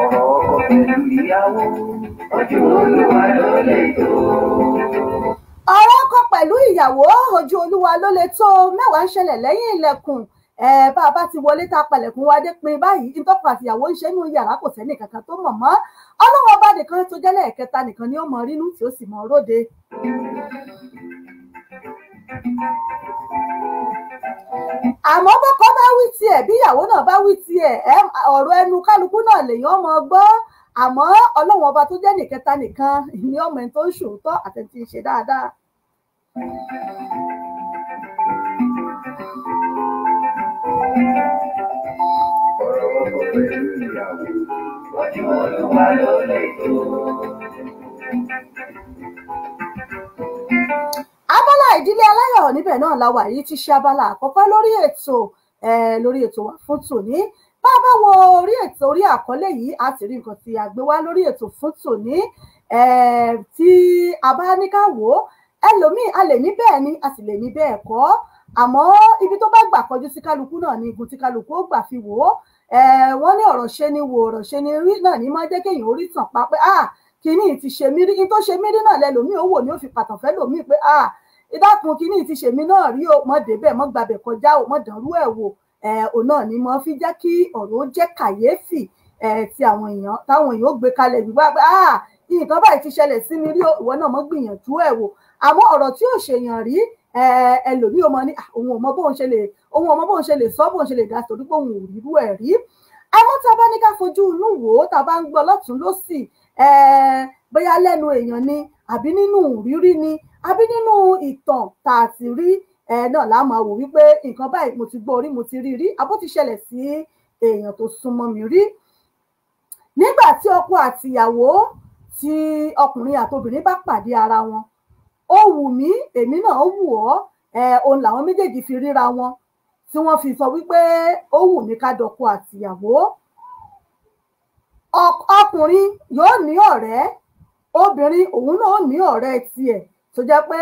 Ọ̀rọ̀ ọkọ pẹ̀lú ìyàwó, ojú Olúwa ló lè tó. Ọ̀rọ̀ ọkọ pẹ̀lú ìyàwó, ojú Olúwa ló lè tó. Mẹ́wàá ń ṣẹlẹ̀ lẹ́yìn ilẹ̀kùn. Bá a bá ti wọlé tá a palẹ̀kùn wa dé pin báyìí, ìtọ́kọ àtìyàwó ń ṣe nínú yàrá, kò sẹ́ni kankan tó mọ̀ mọ́. Ọlọ́run ọba nìkan tó jẹ́ lẹ́ẹ̀kẹta nìkan ni ó mọ rínú tí ó sì mọ róde. Àmọ́ bọ́kọ bá wí tiẹ̀, bí ìyàwó náà bá wí tiẹ̀, ọ̀rọ̀ ẹnu kálukú náà lèèyàn mọ gbọ́. Àmọ́ Ọlọ́run ọba tó jẹ́ nìkẹta nìkan ni ọmọ ẹni tó ń ṣòótọ́ àti ẹni tí ń ṣe dáadáa. Ọ̀rọ̀ ọkọ pẹ̀lú ìyàwó, ojú Olúwa ló lè tó. Abala ìdílé aláyọ̀ níbẹ̀ náà la wà yìí, ti ṣe abala àkọ́kọ́ lórí ètò, lórí ètò wa fún tòní. Bá a bá wo orí ètò, orí àkọlé yìí, a ti rí nǹkan tí a gbé wá lórí ètò fún tòní. Tí a bá ní ká wò ó, ẹlòmíì a lè ní bẹ́ẹ̀ ni, a sì lè ní bẹ́ẹ̀ kọ́. Àmọ́ ibi tó bá gbà kọjú sí kálukú náà ni igun tí kálukú ó gbà fi wò ó. Wọ́n ní ọ̀rọ̀ ṣe ni wò, ọ̀rọ̀ ṣe ni rí náà ní máa jẹ́ kéèyàn orí tàn pa pé ah, kíní ti ṣe mí rí, tó ṣe mí rí náà lẹlòmíì ó wò ní ó fi pàtàn fẹ́ lòmíì pé ah, ìdákun kíní ti ṣe mí náà rí o, mọ́ débẹ̀, mọ́ gbàbẹ̀ kọjá o, mọ́ dànrú ẹ̀ wò. Òun náà ni mo fi jẹ́ kí ọ̀rọ̀ ó jẹ́ kàyéfì tí àwọn èèyàn táwọn èèyàn ó gbé kalẹ̀ wíwá pé ah, nǹkan báyìí ti ṣẹlẹ̀ sí mi rí o, ìwọ náà mọ́ gbìyànjú ẹ̀ wò. Àmọ́ ọ̀rọ̀ tí ò ṣèyàn rí, ẹlòmíì ó mọ ní òun ò mọ bóun ṣe lè, òun ò mọ bóun ṣe lè sọ, bóun ṣe lè dá torí pé òun ò rírú ẹ̀ rí. Àmọ́ tá a bá ní ká fojú inú wò ó, tá a bá ń gbọ́ lọ́tún lọ́sì, bóyá lẹ́nu èèyàn ni, àbí nínú ìrírí ni, àbí nínú ìtàn tá a ti rí, náà la máa wò wípé nǹkan báyìí mo ti gbọ́ rí, mo ti rí rí, àbó ti ṣẹlẹ̀ sí èèyàn tó súnmọ́ mi rí. Nígbà tí ọkọ àtìyàwó, tí ọkùnrin àtobìnrin bá pàdé ara wọn, ó wù mí, èmi náà ó wù ọ́, òun làwọn méjèèjì fi ríra wọn. tí wọ́n fi sọ wípé ó wù mí ká dọkọ àtìyàwó. Ọkùnrin yóò ní ọ̀rẹ́, obìnrin òun náà ní ọ̀rẹ́ tiẹ̀, tó jẹ́ pé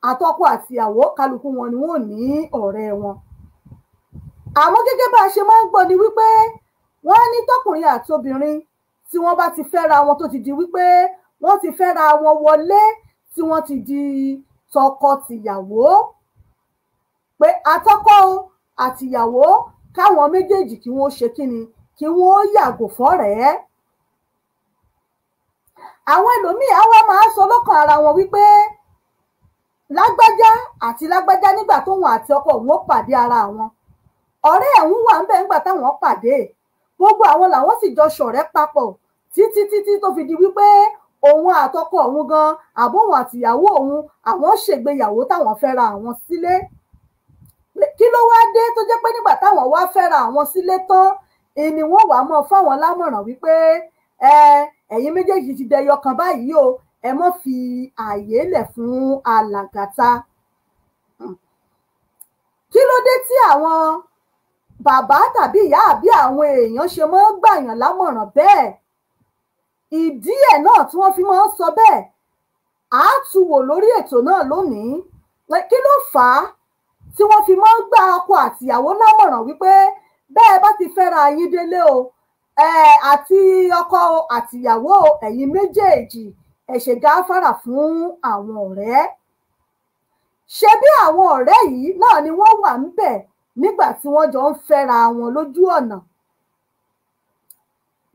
àtọkọ àtìyàwó kálukú wọn ni wọ́n ní ọ̀rẹ́ wọn. Àmọ́ gẹ́gẹ́ bá a ṣe máa ń gbọ́ ni wípé wọ́n ní tọkùnrin àti obìnrin tí wọ́n bá ti fẹ́ra wọn, tó ti di wípé wọ́n ti fẹ́ra wọn wọlé, tí wọ́n ti di tọkọ-tìyàwó, pé àtọkọ àtìyàwó káwọn méjèèjì kí wọ́n ṣe kíni, kí wọ́n yàgò fọ́rẹ̀ẹ́. Àwọn ẹlòmíì á wá máa sọ lọ́kàn ara wọn wípé lágbájá àti lágbájá nígbà tóun àti ọkọ òun ó pàdé ara wọn, ọ̀rẹ́ ẹ̀hún wà ń bẹ̀ ńgbà táwọn pàdé, gbogbo àwọn làwọn sì jọ ṣọ̀rẹ́ papọ̀ títí títí tó fi di wípé òun àtọkọ òun gan àbóhun àtìyàwó òun àwọn ṣègbéyàwó táwọn fẹ́ra àwọn sílé. Kí ló wá dé tó jẹ́ pé nígbà táwọn wá fẹ́ra àwọn sílé tán ni wọ́n wàá mọ̀ fáwọn lámọ̀ràn wípé ẹ̀yin méjèèjì ti dẹyọ kan báyìí o, ẹ má fi ààyè lẹ̀ fún alàgàtà. Kí ló dé tí àwọn bàbá tàbí ìyá àbí àwọn èèyàn ṣe máa ń gbàyàn lámọ̀ràn bẹ́ẹ̀? Ìdí ẹ̀ náà tí wọ́n fi máa ń sọ bẹ́ẹ̀ á tún wò lórí ètò náà lónìí. Kí ló fà á tí wọ́n fi máa ń gba ọkọ àtìyàwó lámọ̀ràn wípé bẹ́ẹ̀ bá ti fẹ́ra yín délé o, àti ọkọ àtìyàwó ẹ̀yin méjèèjì ẹ ṣe gáfárà fún àwọn ọ̀rẹ́? Ṣebí àwọn ọ̀rẹ́ yìí náà ni wọ́n wà ńbẹ̀ nígbà tí wọ́n jọ ń fẹ́ra wọn lójú ọ̀nà.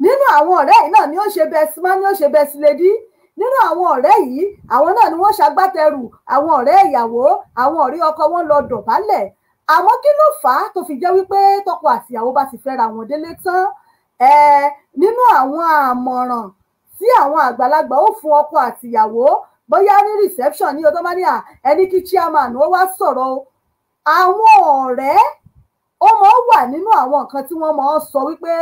Nínú àwọn ọ̀rẹ́ yìí náà ni ó ṣe best man, ni ó ṣe best lady. Nínú àwọn ọ̀rẹ́ yìí àwọn náà ni wọ́n ṣagbátẹrù àwọn ọ̀rẹ́ ìyàwó, àwọn ọ̀rẹ́ ọkọ wọn lọ dọ̀bálẹ̀. Àmọ́ kí ló fà á tó fi jẹ́ wípé tọkọ àtìyàwó bá ti fẹ́ra wọn délé tán, nínú àwọn àmọ̀ràn tí àwọn àgbàlagbà ó fún ọkọ àtìyàwó, bóyá ní reception ní ọdọ́ bá ní ẹni kí chairman ó wá sọ̀rọ̀ o, àwọn ọ̀rẹ́ ó máa ń wà nínú àwọn nǹkan tí wọ́n máa ń sọ wípé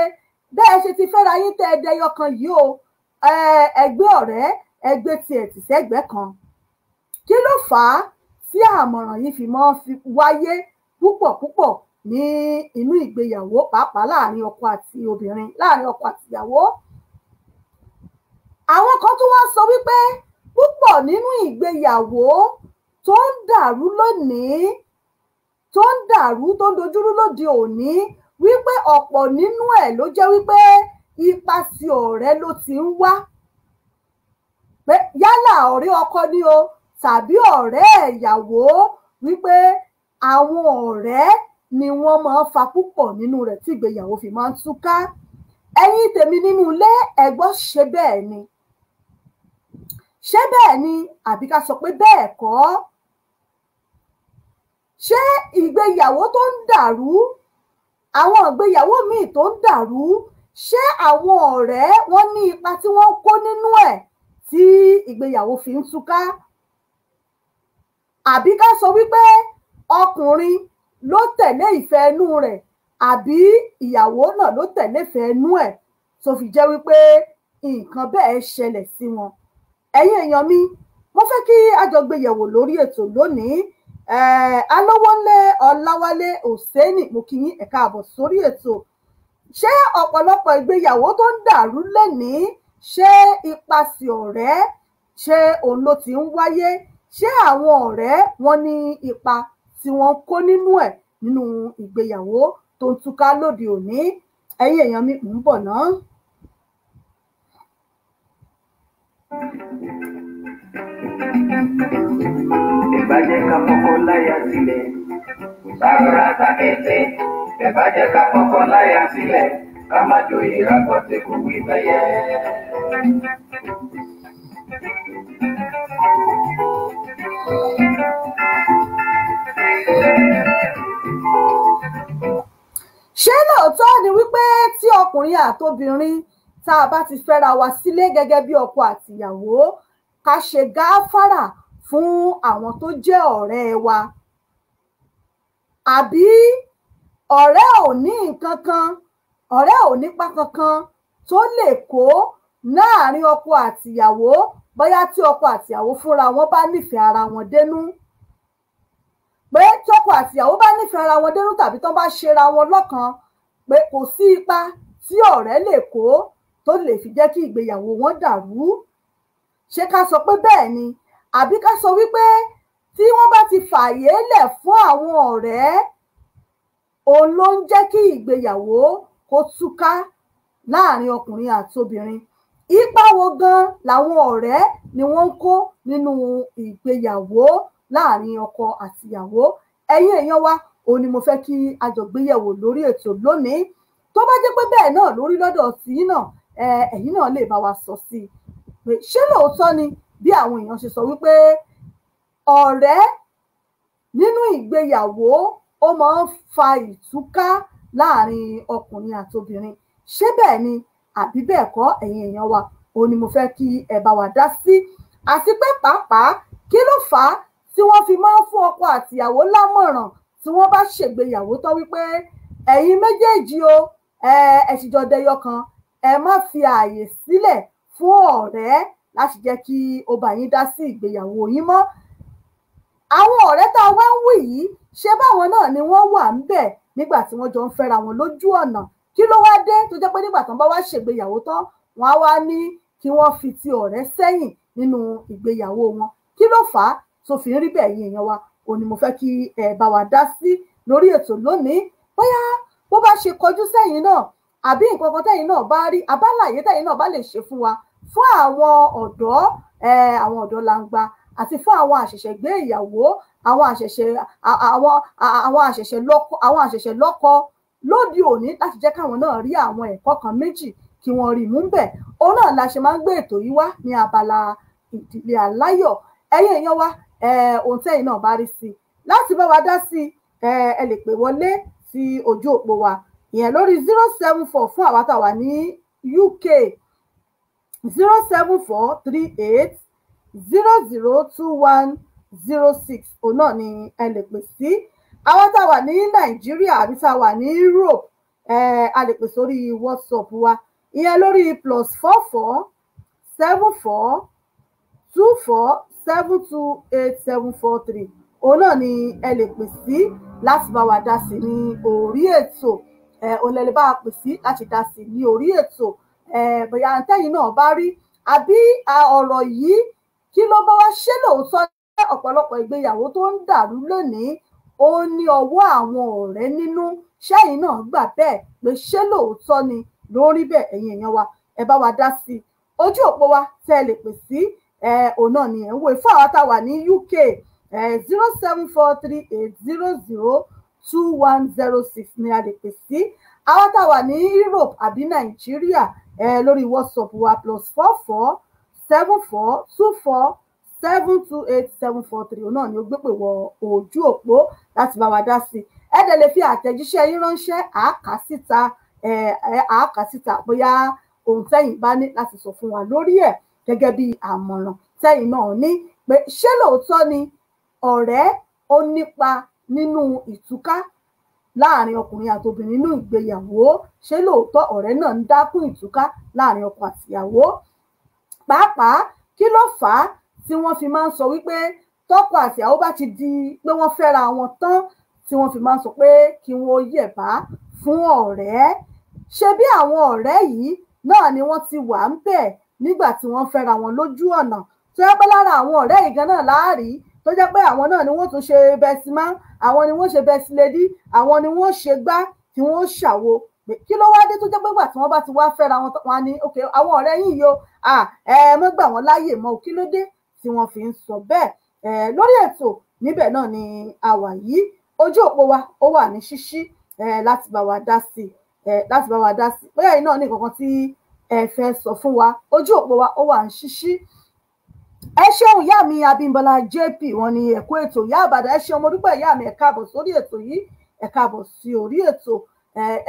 bẹ́ẹ̀ ṣe ti fẹ́ra yín tẹ́ ẹ dẹyọ kan yìí o, ẹgbẹ́ ọ̀rẹ́ ẹgbẹ́ tiẹ̀ tì sẹ́gbẹ́ kan. Kí ló fà á tí àmọ̀ràn yìí fi máa ń wáyé púpọ̀ púpọ̀ ní inú ìgbéyàwó, pàápàá láàrin ọkọ àti obìnrin, láàrin ọkọ àti ìyàwó? Àwọn kan tún wá sọ wípé púpọ̀ nínú ìgbéyàwó tó ń dàrú lónìí, tó ń dàrú, tó ń dojúrú lóde òní, wípé ọ̀pọ̀ nínú ẹ̀ ló jẹ́ wípé ipasẹ̀ ọ̀rẹ́ ló ti ń wá. Pé yálà ọ̀rẹ́ ọkọ ni o tàbí ọ̀rẹ́ ìyàwó, wípé àwọn ọ̀rẹ́ ni wọ́n máa ń fa púpọ̀ nínú rẹ̀ tí ìgbéyàwó fi máa ń túká. Ẹ̀yin tèmi nínú ilé, ẹ gbọ́, ṣe bẹ́ẹ̀ ni? Ṣé bẹ́ẹ̀ ni àbí ká sọ pé bẹ́ẹ̀ kọ́? Ṣé ìgbéyàwó tó ń dàrú, àwọn ìgbéyàwó míì tó ń dàrú, ṣé àwọn ọ̀rẹ́ wọ́n ní ipa tí wọ́n ń kó nínú ẹ̀ tí ìgbéyàwó fi ń túká? Àbí ká sọ wípé ọkùnrin ló tẹ̀lé ìfẹ́ inú rẹ̀ àbí ìyàwó náà ló tẹ̀lé ìfẹ́ inú ẹ̀ tó fi jẹ́ wípé nǹkan bẹ́ẹ̀ ṣẹlẹ̀ sí wọn? Ẹ̀yin èèyàn mi, mo fẹ́ kí a jọ gbé yẹ̀wò lórí ètò lónìí. Alówólé Ọláwálé Òsénì, mo kí yín ẹ káàbọ̀ sórí ètò. Ṣé ọ̀pọ̀lọpọ̀ ìgbéyàwó tó ń dàrú lénìí, ṣé ipasẹ̀ ọ̀rẹ́, ṣé òun ló ti ń wáyé? Ṣé àwọn ọ̀rẹ́ wọn ní ipa tí wọ́n kó nínú ẹ̀ nínú ìgbéyàwó tó ń túká lóde òní? Ẹ̀yin èèyàn mi, mò ń bọ̀ ná. Ẹ bá jẹ́ ká fọkọ láya sílẹ̀, rárá takété. Ẹ bá jẹ́ ká fọkọ láya sílẹ̀, ká má joyè rágbọ́tẹ̀ kò wí bẹ́yẹ. Ṣé lóòótọ́ ni wípé tí ọkùnrin àtobìnrin tá a bá ti fẹ́ra wa sílé gẹ́gẹ́ bí ọkọ àtìyàwó, ká ṣe gáfárà fún àwọn tó jẹ́ ọ̀rẹ́ wa? Àbí ọ̀rẹ́ ò ní nǹkan kan, ọ̀rẹ́ ò nípa kankan tó lè kó láàrin ọkọ àtìyàwó, bóyá tí ọkọ àtìyàwó fúnra wọn bá nífẹ̀ẹ́ ara wọn dénú? Pé tọkọ àtìyàwó bá nífẹ̀ẹ́ ara wọn dénú tàbí tán bá ṣera wọn lọ́kan, pé kò sí ipa tí ọ̀rẹ́ lè kó tó lè fi jẹ́ kí ìgbéyàwó wọn dàrú. Ṣé ká sọ pé bẹ́ẹ̀ ni, àbí ká sọ wípé tí wọ́n bá ti fààyè lẹ̀ fún àwọn ọ̀rẹ́, òun ló ń jẹ́ kí ìgbéyàwó kó túká láàrin ọkùnrin àti obìnrin? Ipa wo gan làwọn ọ̀rẹ́ ni wọ́n ń kó nínú ìgbéyàwó láàrin ọkọ àtìyàwó? Ẹ̀yin èèyàn wa, òun ni mo fẹ́ kí a jọ gbéyẹ̀wò lórí ètò lónìí. Tó bá jẹ́ pé bẹ́ẹ̀ náà lórí lọ́dọ̀ tiyín náà, ẹ̀yin náà lè bá wa sọ sí i pé ṣé lóòótọ́ ni bí àwọn èèyàn ṣe sọ wípé ọ̀rẹ́ nínú ìgbéyàwó ó máa ń fa ìtúká láàrin ọkùnrin àti obìnrin? Ṣé bẹ́ẹ̀ ni àbí bẹ́ẹ̀ kọ́? Ẹ̀yin èèyàn wa, òun ni mo fẹ́ kí ẹ bá wa dá sí. Àti pé pàápàá, kí ló fà á tí wọ́n fi máa ń fún ọkọ àtìyàwó lámọ̀ràn tí wọ́n bá ṣègbéyàwó tán wípé ẹ̀yin méjèèjì o, ẹ sì jọ dẹyọ kan, ẹ má fi ààyè sílẹ̀ fún ọ̀rẹ́ láti jẹ́ kí ó bá yín dá sí ìgbéyàwó yín mọ́? Àwọn ọ̀rẹ́ tá a wá ń wí yìí, ṣé báwọn náà ni wọ́n wà ń bẹ̀ nígbà tí wọ́n jọ ń fẹ́ra wọn lójú ọ̀nà? Kí ló wá dé tó jẹ́ pé nígbà tán bá wá ṣègbéyàwó tán, wọ́n á wá ní kí wọ́n fi ti ọ̀rẹ́ sẹ́yìn nínú ìgbéyàwó wọn? Kí ló fà á tó fi ń rí bẹ́ẹ̀? Yín èèyàn wa, òun ni mo fẹ́ kí ẹ bá wa dá sí lórí ètò lónìí. Bóyá bó bá ṣe kọjú sẹ́yìn náà, àbí nǹkan kan tẹ́yìn náà bá rí, abálàyé tẹ́yìn náà bá lè ṣe fún wa, fún àwọn ọ̀dọ́, àwọn ọ̀dọ́ langba, àti fún àwọn àṣẹ̀ṣẹ̀ gbé ìyàwó, àwọn àṣẹ̀ṣẹ̀ lọ́kọ lóde òní, láti jẹ́ káwọn náà rí àwọn ẹ̀kọ́ kan méjì kí wọ́n rí mú bẹ̀. Òun náà la ṣe máa ń gbé ètò yìí wá ní abala ìdílé aláyọ̀. Ẹ̀yin èèyàn wa, ohun tẹ́yìn náà bá rí sí láti bá wa dá sí, ẹ lè pè wọlé sí ojú òpó wa ìyẹn lórí 074 fún àwa tá a wà ní UK, 07438 002106, òun náà ni ẹ lè pè sí. Àwa tá a wà ní Nàìjíríà àbí tá a wà ní Europe, a lè pè sórí WhatsApp wa ìyẹn lórí +44 74 24 72 8743, òun náà ni ẹ lè pè sí láti bá wa dá sí ní orí ètò. Òun lẹ lè bá wa pè sí láti dá sí ní orí ètò. Bóyá tẹ́yìn náà bá rí àbí ọ̀rọ̀ yìí, kí ló bá wá ṣé lóòótọ́ ọ̀pọ̀lọpọ̀ ìgbéyàwó tó ń dàrú lónìí ó ní ọwọ́ àwọn ọ̀rẹ́ nínú? Ṣẹ́yìn náà gbà bẹ́ẹ̀ pé ṣé lóòótọ́ ni lórí bẹ́ẹ̀? Ẹ̀yin èèyàn wa, ẹ bá wa dá sí i. Ojú òpó wa tẹ́ ẹ lè pè sí, òun náà ni ẹ̀ ń wò fún àwa tá a wà ní UK, 07438 002106 ni a lè pè sí. Àwa tá a wà ní Europe àbí Nàìjíríà, lórí WhatsApp wa +44 74 24 72 8743, òun náà ni ó gbé pè wọ ojú òpó láti bá wa dá sí i. Ẹ dẹ̀ lè fi àtẹ̀jíṣẹ́ yín ránṣẹ́, àákà síta bóyá ohun tẹ́yìn bá ní láti sọ fún wa lórí ẹ̀ gẹ́gẹ́ bí àmọ̀ràn tẹ́yìn náà ní, pé ṣé lóòótọ́ ni ọ̀rẹ́ ó nípa nínú ìtúká láàrin ọkùnrin àti obìnrin nínú ìgbéyàwó? Ṣé lóòótọ́ ọ̀rẹ́ náà ń dákún ìtúká láàrin ọkọ àtìyàwó? Pàápàá, kí ló fà á tí wọ́n fi máa ń sọ wípé tọkọ àtìyàwó bá ti di pé wọ́n fẹ́ra wọn tán, tí wọ́n fi máa ń sọ pé kí wọ́n yẹ̀bá fún ọ̀rẹ́? Ṣé bí àwọn ọ̀rẹ́ yìí náà ni wọ́n ti wà ń bẹ̀ nígbà tí wọ́n fẹ́ra wọn lójú ọ̀nà, tó yẹ pé lára àwọn ọ̀rẹ́ yìí gan náà láàrí tó jẹ́ pé àwọn náà ni wọ́n tún ṣe bẹsímá, àwọn ni wọ́n ṣe bẹsílédí, àwọn ni wọ́n ṣe gbá tí wọ́n ṣàwo? Kí ló wá dé tó jẹ́ pé gbà tí wọ́n bá ti wá fẹ́ra wọn, wọn ni ok, àwọn ọ̀rẹ́ yìí yo, ẹ mọ́ gbà wọ́n láàyè mọ́? Kí ló dé tí wọ́n fi ń sọ bẹ́ẹ̀? Lórí ètò níbẹ̀ náà ni a wà yìí. Ojú òpó wa ó wà ní ṣíṣí láti bá wa dá sí, láti bá wa dá sí. Bóyá yìí náà ní nǹkan kan tí ẹ fẹ́ sọ fún wa, ojú òpó wa ó wà ní ṣíṣí. Ẹ ṣeun ìyá mi Abímbọ́lá JP, wọ́n ní ẹ̀kọ́ ètò ìyá Àbàdàn. Ẹ ṣeun, mo dúpẹ́ ìyá mi, ẹ káàbọ̀ sórí ètò yìí, ẹ káàbọ̀ sí orí ètò.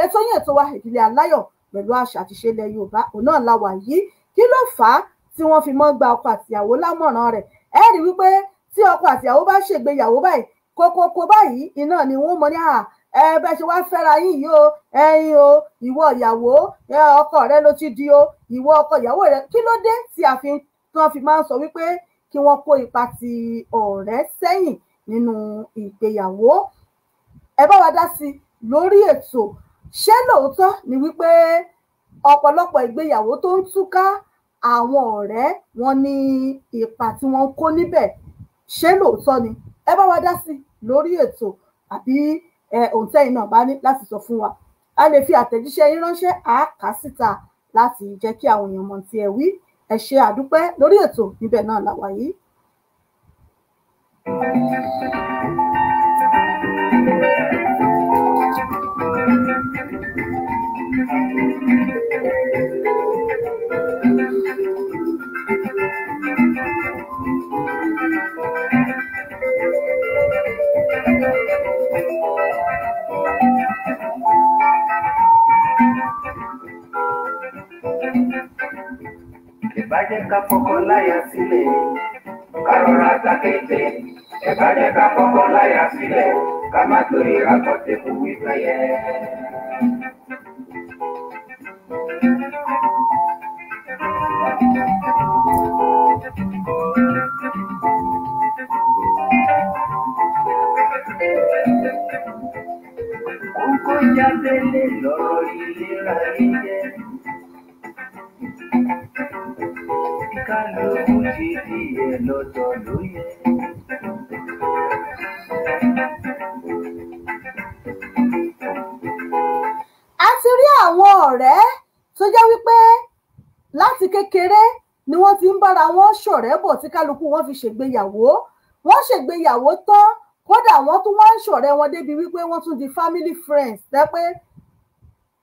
Ètò yín ètò wa ìdílé aláyọ̀ pẹ̀lú àṣà àti ìṣe ilẹ̀ Yorùbá, òun náà la wà yìí. Kí ló fà á tí wọ́n fi mọ́ gba ọkọ àtìyàwó lámọ̀ràn rẹ̀? Ẹ rí wípé tí ọkọ àtìyàwó bá ṣègbéyàwó báyìí, kókókó báyìí iná ni wọ́n mọ̀ ní à ẹ bẹ ṣe wá fẹ́ra yín yìí o, ẹ̀yin o, ìwọ ìyàwó ọkọ rẹ ló ti di o, ìwọ ọkọ ìyàwó rẹ. Kí ló dé tí a fi tí wọ́n fi máa ń sọ wípé kí wọ́n kó ipa ti ọ̀rẹ́ sẹ́yìn nínú ìgbéyàwó. Ẹ bá wa dá sí lórí ètò. Ṣé lóòótọ́ ni wípé ọ̀pọ̀lọpọ̀ ìgbéyàwó tó ń túká, àwọn ọ̀rẹ́ wọn ní ipa tí wọ́n ń kó níbẹ̀? Ṣé lóòótọ́ ni? Ẹ bá wa dá sí lórí ètò, àbí ohun tẹ́yin náà bá ní láti sọ fún wa. A lè fi àtẹ̀jíṣẹ́ yín ránṣẹ́, àáká síta láti jẹ́ kí àwọn èèyàn mọ̀ tí ẹ wí. Ẹ ṣe àdúpẹ́ lórí ètò, níbẹ̀ náà la wà yìí. Ìbàjẹ́ ká fọkọ láya sílẹ̀, ká rọra takété. Ìbàjẹ́ ká fọkọ láya sílẹ̀, ká má torí rákọ̀tẹ́kù wípé yẹ. Kókó jábélé lọ̀rọ̀ ìlera yíyẹ. Kálukú ṣe tiẹ̀ lọ́tọ̀ ló yẹ. A ti rí àwọn ọ̀rẹ́ tó jẹ́ wípé láti kékeré ni wọ́n ti ń bára wọn ṣọ̀rẹ́ bọ̀ tí kálukú wọn fi ṣègbéyàwó. Wọ́n ṣègbéyàwó tán, kódà wọ́n tún wá ń ṣọ̀rẹ́ wọn débi wípé wọ́n tún di family friends. Tẹ́ pé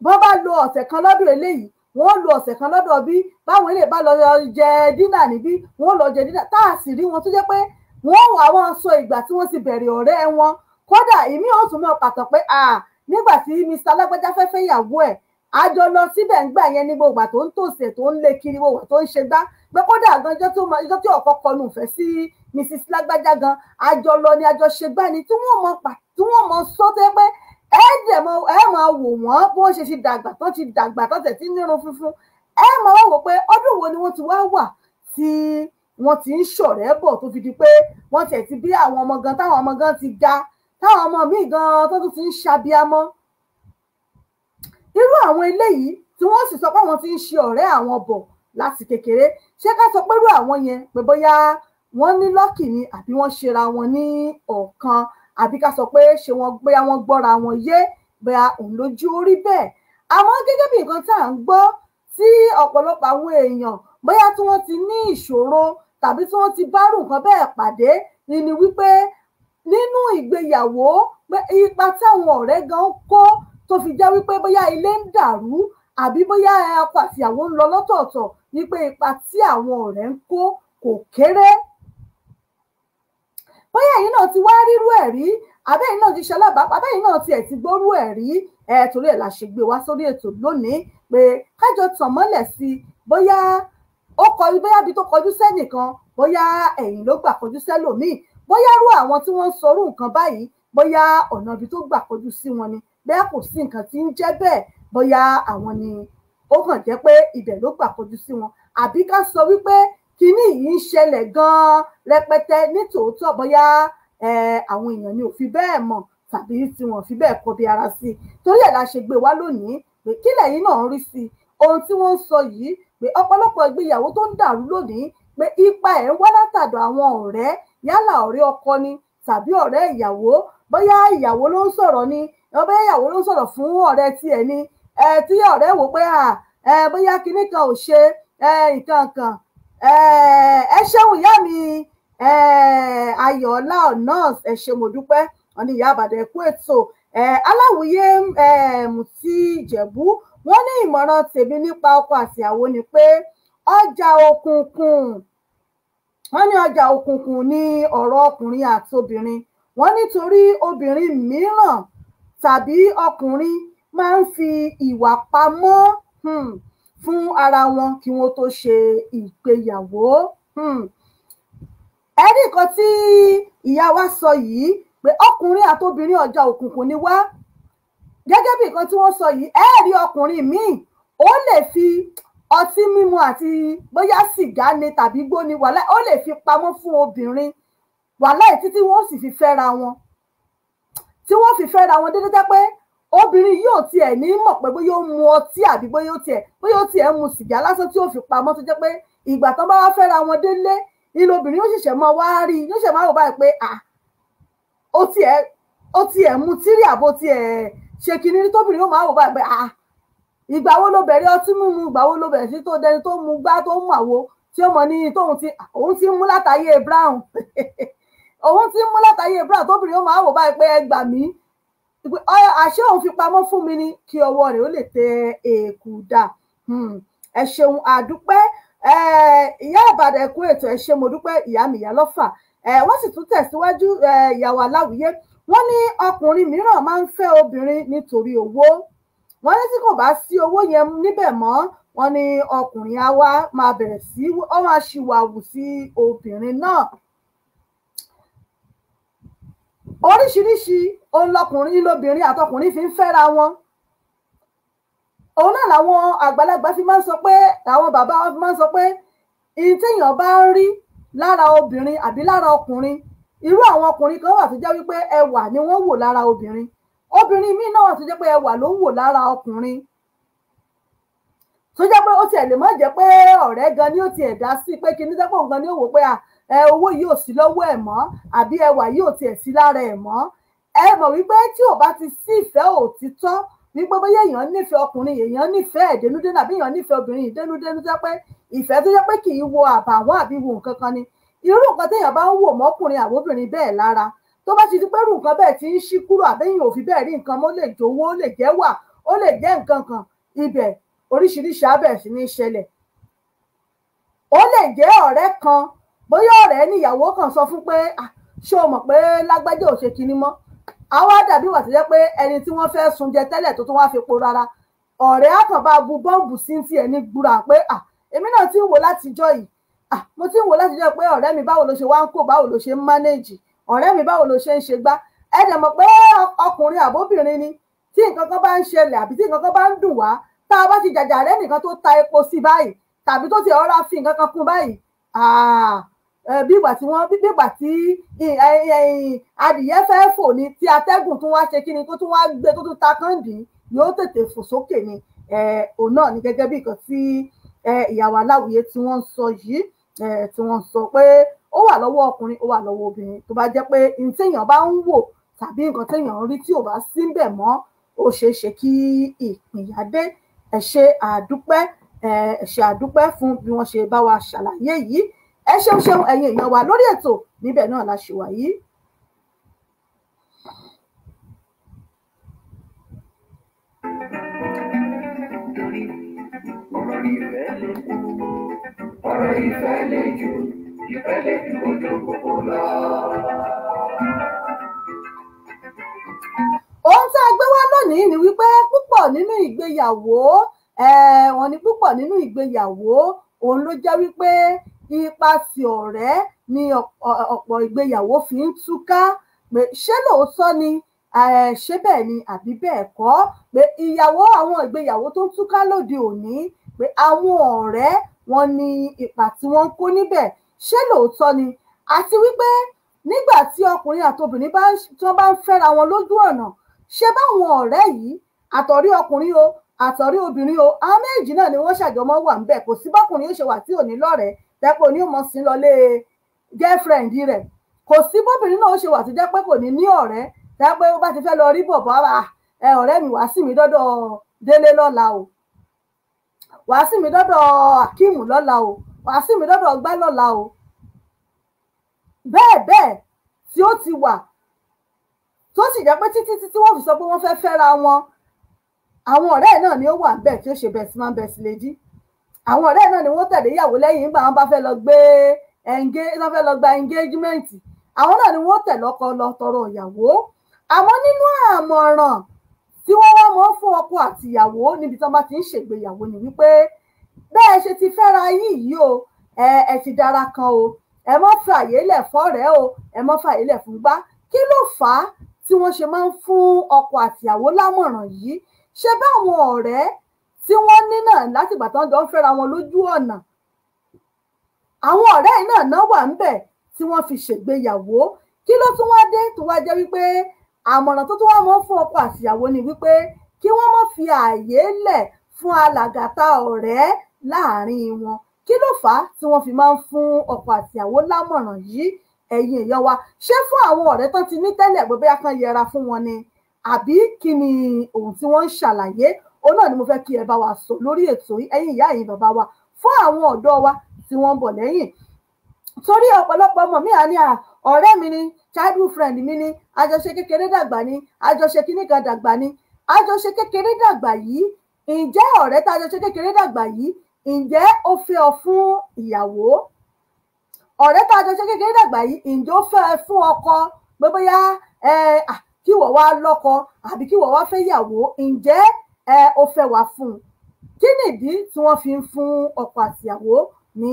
bọ́n bá lo ọ̀sẹ̀ kan lọ́dọ̀ eléyìí, wọ́n lo ọ̀sẹ̀ kan lọ́dọ̀ bí, báwọn eléyìí bá lọ jẹ dínà níbí, wọ́n lọ jẹ dínà. Tá a sì rí wọn tó jẹ́ pé wọ́n wà wọ́n sọ ìgbà tí wọ́n ti bẹ̀rẹ̀ ọ̀rẹ́ wọn. Kódà ìmí ò tún mọ̀ pàtó pé nígbà tí Mr. Alágbájá fẹ́ fẹ́ ìyàwó ẹ̀, a jọ lọ síbẹ̀ ńgbà yẹn ní gbogbo tó ń tòsẹ̀ tó ń lé kiri, gbogbo tó ń ṣe gbá pé kódà gan ijọ́ tí ọkọ kọnu ìfẹ́ sí Mrs. Lágbájá gan, a jọ lọ ni a jọ ṣe gbá ni, tí wọ́n mọ sọ tó yẹ pé ẹ dẹ̀ mọ ẹ máa wò wọ́n bí wọ́n ṣe ti dàgbà tán, ti dàgbà tán tẹ̀ tí nírun funfun. Ẹ máa wá wò pé ọdún wo ni wọ́n ti wá wà tí wọ́n ti ń ṣọ̀rẹ́ bọ̀ tó fi di pé wọ́n tiẹ̀ ti bí àwọn ọmọ gan, táwọn ọmọ gan ti ga, táwọn ọmọ míì gan tó tún ti ń ṣabiamọ́. Irú àwọn eléyìí tí wọ́n sì sọ pé àwọn ti ń ṣe ọ̀rẹ́ àwọn bọ̀ láti kékeré, ṣé ká sọ pé irú àwọn yẹn pé bóyá wọ́n ní lọ́kì ni, àbí wọ́n ṣera wọn ní ọ̀kan, àbí ká sọ pé ṣé wọ́n bóyá wọ́n gbọ́ra wọn yé, bóyá òun lójú orí bẹ́ẹ̀. Àmọ́ gẹ́gẹ́ bí nǹkan tá à ń gbọ́ tí ọ̀pọ̀lọpọ̀ àwọn èèyàn bóyá tí wọ́n ti ní ìṣòro tàbí tí wọ́n ti bárù nǹkan bẹ́ẹ̀ pàdé ni wípé nínú ìgbéyàwó pé ipa táwọn ọ̀rẹ́ gan kó tó fi jẹ́ wípé bóyá ilé ń dàrú àbí bóyá ọkọ àtìyàwó ń lọ lọ́tọ̀ọ̀tọ̀, wípé ipa tí àwọn ọ̀rẹ́ ń kó kò kéré. Bóyá ẹ̀yin náà ti wá rírú ẹ̀ rí, àbẹ́yìn náà ti ṣalábàápàá, àbẹ́yìn náà tiẹ̀ ti gbórú ẹ̀ rí, torí ẹ̀ la ṣe gbé wá sórí ètò lónìí pé kájọ tàn mọ́lẹ̀ sí i, bóyá ó kọjú, bóyá ibi tó kọjú sẹ́nìkan, bóyá ẹ̀yìn ló gbà kọjú sẹ́lòmíì, bóyá rú àwọn tí wọ́n ń sọrú nǹkan báyìí, bóyá ọ̀nà ibi tó gbà kọjú sí wọn ni, bóyá kò sí nǹkan tí ń jẹ́ bẹ́ẹ̀, bóyá àwọn ni ó kàn jẹ́ pé ibẹ̀ ló gbà kọjú sí wọn, àbí ká sọ wípé kinní yìí ń ṣẹlẹ̀ gan-an rẹpẹtẹ nítòótọ́, bóyá àwọn èèyàn ni ò fi bẹ́ẹ̀ mọ̀ tàbí tí wọ́n fi bẹ́ẹ̀ kọbi ara sí i. Torí ẹ̀ la ṣe gbé wá lónìí pé kí lẹ̀yin náà ń rí sí i ohun tí wọ́n ń sọ yìí, pé ọ̀pọ̀lọpọ̀ ìgbéyàwó tó ń dàrú lónìí pé ipa ẹ̀ ń wá látàdọ̀ àwọn ọ̀rẹ́, yálà ọ̀rẹ́ ọkọ ni tàbí ọ̀rẹ́ ìyàwó, bóyá ìyàwó ló ń sọ̀rọ̀ ni, bóyá ìyàwó ló ń sọ̀rọ̀ fún ọ̀rẹ́ tiẹ̀ ni, tí ọ̀rẹ́ wò pé bóyá kinní kan ò ṣe nǹkan kan. Ẹ ṣeun ìyá mi Ayọ̀ọ́lá Ọ̀nàs, ẹ ṣé mo dúpẹ́. Wọ́n ní ìyá Àbàdàn ẹ kú ètò. Aláwìyé Mùtí Ìjẹ̀bú wọ́n ní ìmọ̀ràn tèmi nípa ọkọ àtìyàwó ni pé ọjà òkùnkùn, wọ́n ní ọjà òkùnkùn ni ọ̀rọ̀ ọkùnrin àti obìnrin. Wọ́n nítorí obìnrin mìíràn tàbí ọkùnrin máa ń fi ìwà pamọ́ fún ara wọn kí wọ́n tó ṣe ìgbéyàwó. Ẹ̀rí kan tí ìyá wa sọ yìí pé ọkùnrin àtobìnrin ọjà òkùnkùn ni wá, gẹ́gẹ́ bí nǹkan tí wọ́n sọ yìí, ẹ rí ọkùnrin míì ó lè fi ọtí mímu àti bóyá sìgá ni tàbí gbó ni wàhálà, ó lè fi pamọ́ fún obìnrin Wàláì títí wọ́n sì fi fẹ́ra wọn, tí wọ́n fi fẹ́ra wọn déédéé, jẹ́ pé obìnrin yóò tiẹ̀ ní mọ̀ pé bóyá ó mu ọtí àbí bóyá ó tiẹ̀ mu sìgá lásán tí ó fi pamọ́, tó jẹ́ pé ìgbà tán bá wá fẹ́ra wọn délé ilé obìnrin yóò ṣẹ̀ṣẹ̀ máa wá rí, yóò ṣẹ̀ máa wò báyìí pé à ó tiẹ̀ mu tírì àbó tiẹ̀ ṣe kinní, tóbìnrin yóò máa wò báyìí pé à ìgbà wo ló bẹ̀rẹ̀ ọtí mímu, ìgbà wo ló bẹ̀rẹ̀ sí tó dẹni tó mu gbá tó mu àwo, tí ó mọ ní tóun ti òun ti ń mú látàyè brown, òun ti ń mú látàyè brown, tóbìnrin yóò máa wò báyìí pé ẹ gbà mí, àṣé òun fi pamọ́ fún mi ni kí ọwọ́ rẹ̀ ó lè tẹ èkù dà. Ẹ ṣeun àdúpẹ́ ìyá Ìbàdàn, ẹkú ètò, ẹ ṣé mo dúpẹ́ ìyá mi ìyá lọ́fà. Wọ́n sì tún tẹ̀síwájú ìyàwó aláwìyé, wọ́n ní ọkùnrin mìíràn máa ń fẹ́ obìnrin nítorí owó. Wọ́n ní tí kò bá sí owó yẹn níbẹ̀ mọ́, wọ́n ní ọkùnrin á wá máa bẹ̀rẹ̀ sí ó máa ṣìwàwù sí obìnrin náà. Oríṣiríṣi òun lọkùnrin lóbìnrin àtọkùnrin fi ń fẹ́ra wọn. Òun náà làwọn àgbàlagbà fi máa ń sọ pé, àwọn bàbá wọn fi máa ń sọ pé ìyí téèyàn bá ń rí lára obìnrin àbí lára ọkùnrin, irú àwọn ọkùnrin kan wà tó jẹ́ wípé ẹwà ni wọ́n wò lára obìnrin, obìnrin míì náà wà tó jẹ́ pé ẹwà ló ń wò lára ọkùnrin, tó jẹ́ pé ó tiẹ̀ lè má jẹ́ pé ọ̀rẹ́ gan ni ó tiẹ̀ dá sí pé kinní sẹ́pọ̀ gan ni ó wò pé owó yìí ò sí lọ́wọ́ ẹ̀ mọ́ àbí ẹwà yìí ò tiẹ̀ sí lára ẹ̀ mọ́. Ẹ mọ̀ wípé tí ò bá ti sí ìfẹ́ òtítọ́, wípé bóyá èèyàn nífẹ̀ẹ́ ọkùnrin, èèyàn nífẹ̀ẹ́ ẹ̀ dénúdénú, àbí èèyàn nífẹ̀ẹ́ obìnrin dénúdénú, jẹ́ pé ìfẹ́ tó jẹ́ pé kì í wo àbàwọ́n àbí wo nǹkan kan ni, irú nǹkan téèyàn bá ń wò mọ́kùnrin àbóbìnrin bẹ́ẹ̀ lára, tó bá ti di pé irú nǹkan bẹ́ẹ̀ ti ń ṣí kúrò àbẹ́yìn ò fi bẹ́ẹ̀ rí nǹkan mọ́, lè jówó, ó lè jẹ́ wà, ó lè jẹ́ nǹkan kan, ibẹ̀ oríṣiríṣi á bẹ̀rẹ̀ sí ní ṣẹlẹ̀. Ó lè jẹ́ ọ̀rẹ́ kan, bóyá ọ̀rẹ́ níyàwó kan sọ fún pé ṣé o mọ̀ pé lágbájá ò ṣe kinní mọ́, àwa dàbí wà tó jẹ́ pé ẹni tí wọ́n fẹ́ sun jẹ tẹ́lẹ̀ tó tún wá fi po rárá, ọ̀rẹ́ á kàn bá bu bọ́ǹbù sí ti ẹ̀ ní gbúra pé èmi náà ti ń wò látijọ́ yìí, mo ti ń wò látijọ́ pé ọ̀rẹ́ mi báwo ló ṣe wá ń kó, báwo ló ṣe ń mánéèjì ọ̀rẹ́ mi, báwo ló ṣe ń ṣe gbá. Ẹ dẹ̀ mọ̀ pé ọkùnrin àbóbìnrin ni, tí nǹkan kan bá ń ṣẹlẹ̀ àbí tí nǹkan kan bá ń dùn wá, tá a bá ti jàjà rẹ́ nìkan tó ta epo sí báyìí tàbí tó ti ọ̀rá fi nǹkan kan kún báyìí, bí ìgbà tí wọ́n bí ìgbà tí adìyẹ fẹ́ fò ni, tí atẹ́gùn tún wá ṣe kí ni, tó tún wá gbé tó tún ta kàndín, yóò tètè fò sókè ni. Òun náà ni gẹ́gẹ́ bí nǹkan tí ìyàwó aláwìyé tí wọ́n ń sọ yìí, tí wọ́n ń sọ pé ó wà lọ́wọ́ ọkùnrin, ó wà lọ́wọ́ obìnrin. Tó bá jẹ́ pé n téèyàn bá ń wò tàbí nǹkan téèyàn ń rí tí ò bá sí ńbẹ̀ mọ́, ó ṣeé ṣe kí ìpínyà dé. Ẹ ṣé àdúpẹ́, ẹ ṣé àdúpẹ́ fún bí wọ́n ṣe bá wa ṣàlàyé yìí. Ẹ ṣeun ṣeun ẹ̀yin èèyàn wa lórí ètò níbẹ̀ náà la ṣe wà yìí. Ọ̀rọ̀ ìfẹ́ lè kú, ọ̀rọ̀ ìfẹ́ lè jù, ìfẹ́ lè ju ojú gbogbo lọ. Ohun tá a gbé wá lónìí ni wípé púpọ̀ nínú ìgbéyàwó, wọ́n ní púpọ̀ nínú ìgbéyàwó òun ló jẹ́ wípé ipasẹ̀ ọ̀rẹ́ ni ọ̀pọ̀ ìgbéyàwó fi ń túká. Pé ṣé lóòótọ́ ni, ṣé bẹ́ẹ̀ ni àbí bẹ́ẹ̀ kọ́, pé ìyàwó àwọn ìgbéyàwó tó ń túká lóde òní, pé àwọn ọ̀rẹ́ wọn ní ipa tí wọ́n ń kó níbẹ̀, ṣé lóòótọ́ ni? Àti wípé nígbà tí ọkùnrin àtobìnrin bá ń fẹ́ra wọn lójú ọ̀nà, ṣé báwọn ọ̀rẹ́ yìí, àtọ̀rí ọkùnrin o àtọ̀rí obìnrin o, àwọn méjì náà ni wọ́n ṣàjọmọ́ wà ńbẹ̀. Kò sí bọ́kùnrin yóò ṣe wà tí ò ní lọ́rẹ̀ẹ́, tẹ́pọ̀ ní mọ̀ sí lọlé girlfriend rẹ̀. Kò sí bóbìnrin náà ó ṣe wà tó jẹ́ pé kò ní ní ọ̀rẹ́, tẹ́pẹ́ ó bá ti fẹ́ lọ rí bọ̀bọ̀, ọ̀rẹ́ mi wá sí mi dọ́dọ̀ Délé lọ́la o, wá sí mi dọ́dọ̀ Akeem lọ́la o, wá sí mi dọ́dọ̀ Ọgbá lọ́la o. Bẹ́ẹ̀ bẹ́ẹ̀ tí ó ti wà, tó sì jẹ́ pé títí títí wọ́n fi sọ pé wọ́n fẹ́ fẹ́ra wọn, àwọn ọ̀rẹ́ náà ni ó wà ńbẹ̀ tí ó ṣe bẹ́ẹ̀ sí máa ń bẹ́ẹ̀ sí lè jí. Àwọn ọ̀rẹ́ náà ni wọ́n tẹ̀lé ìyàwó lẹ́yìn nígbà wọn bá fẹ́ lọ gbé wọ́n fẹ́ lọ gba engagement, àwọn náà ni wọ́n tẹ̀lé ọkọ lọ tọrọ ìyàwó. Àmọ́ nínú àmọ̀ràn tí wọ́n wá mọ́ fún ọkọ àti ìyàwó níbi tí wọ́n bá ti ń ṣègbéyàwó ni wípé bẹ́ẹ̀ ṣe ti fẹ́ra yín yìí o, ẹ ti dára kan o, ẹ mọ́ fàyè lẹ̀ fọ́rẹ̀ẹ́ o, ẹ mọ́ fàyè lẹ̀ fún gbá. Kí ló fà á tí wọ́n ṣe máa ń fún ọkọ àti ìyàwó lámọ̀ràn yìí? Ṣé báwọn ọ̀rẹ́ tí wọ́n ní náà látìgbà tán jọ ń fẹ́ra wọn lójú ọ̀nà, àwọn ọ̀rẹ́ yìí náà náà wà ńbẹ̀ tí wọ́n fi ṣègbéyàwó. Kí ló tún wá dé tó wá jẹ́ wípé àmọ̀ràn tó tún wá mọ́ fún ọkọ àtìyàwó ni wípé kí wọ́n má fi ààyè lẹ̀ fún alàgàtà ọ̀rẹ́ láàrin wọn? Kí ló fà á tí wọ́n fi máa ń fún ọkọ àtìyàwó lámọ̀ràn yìí? Ẹ̀yin èèyàn wa, ṣé fún àwọn ọ̀rẹ́ tán ti ní tẹ́lẹ̀ pé bóyá kán yẹra fún wọn ni, àbí kí ni ohun tí wọ́n ń ṣàlàyé? Òun náà ni mo fẹ́ kí ẹ bá wa sọ lórí ètò yìí, ẹ̀yin ìyá, ẹ̀yin bàbá wa, fún àwọn ọ̀dọ́ wa tí wọ́n ń bọ̀ lẹ́yìn. Torí ọ̀pọ̀lọpọ̀ ọmọ mi à ní ọ̀rẹ́ mi ni, childhood friend mi ni, àjọṣe kékeré dàgbà ni, àjọṣe kíní kan dàgbà ni. Àjọṣe kékeré dàgbà yìí, ǹjẹ́ ọ̀rẹ́ tá àjọṣe kékeré dàgbà yìí, ǹjẹ́ ó fẹ́ ọ fún ìyàwó? Ọ̀rẹ́ tá àjọṣe kékeré dàgbà yìí, ǹjẹ́ ó fẹ́ ẹ fún ọkọ? Pé bóyá kí wọ́n wá lọ́kọ àbí kí wọ́n wá fẹ́ ìyàwó, ǹjẹ́ ó fẹ́ wá fún un? Kí nìdí tí wọ́n fi ń fún ọkọ àtìyàwó ní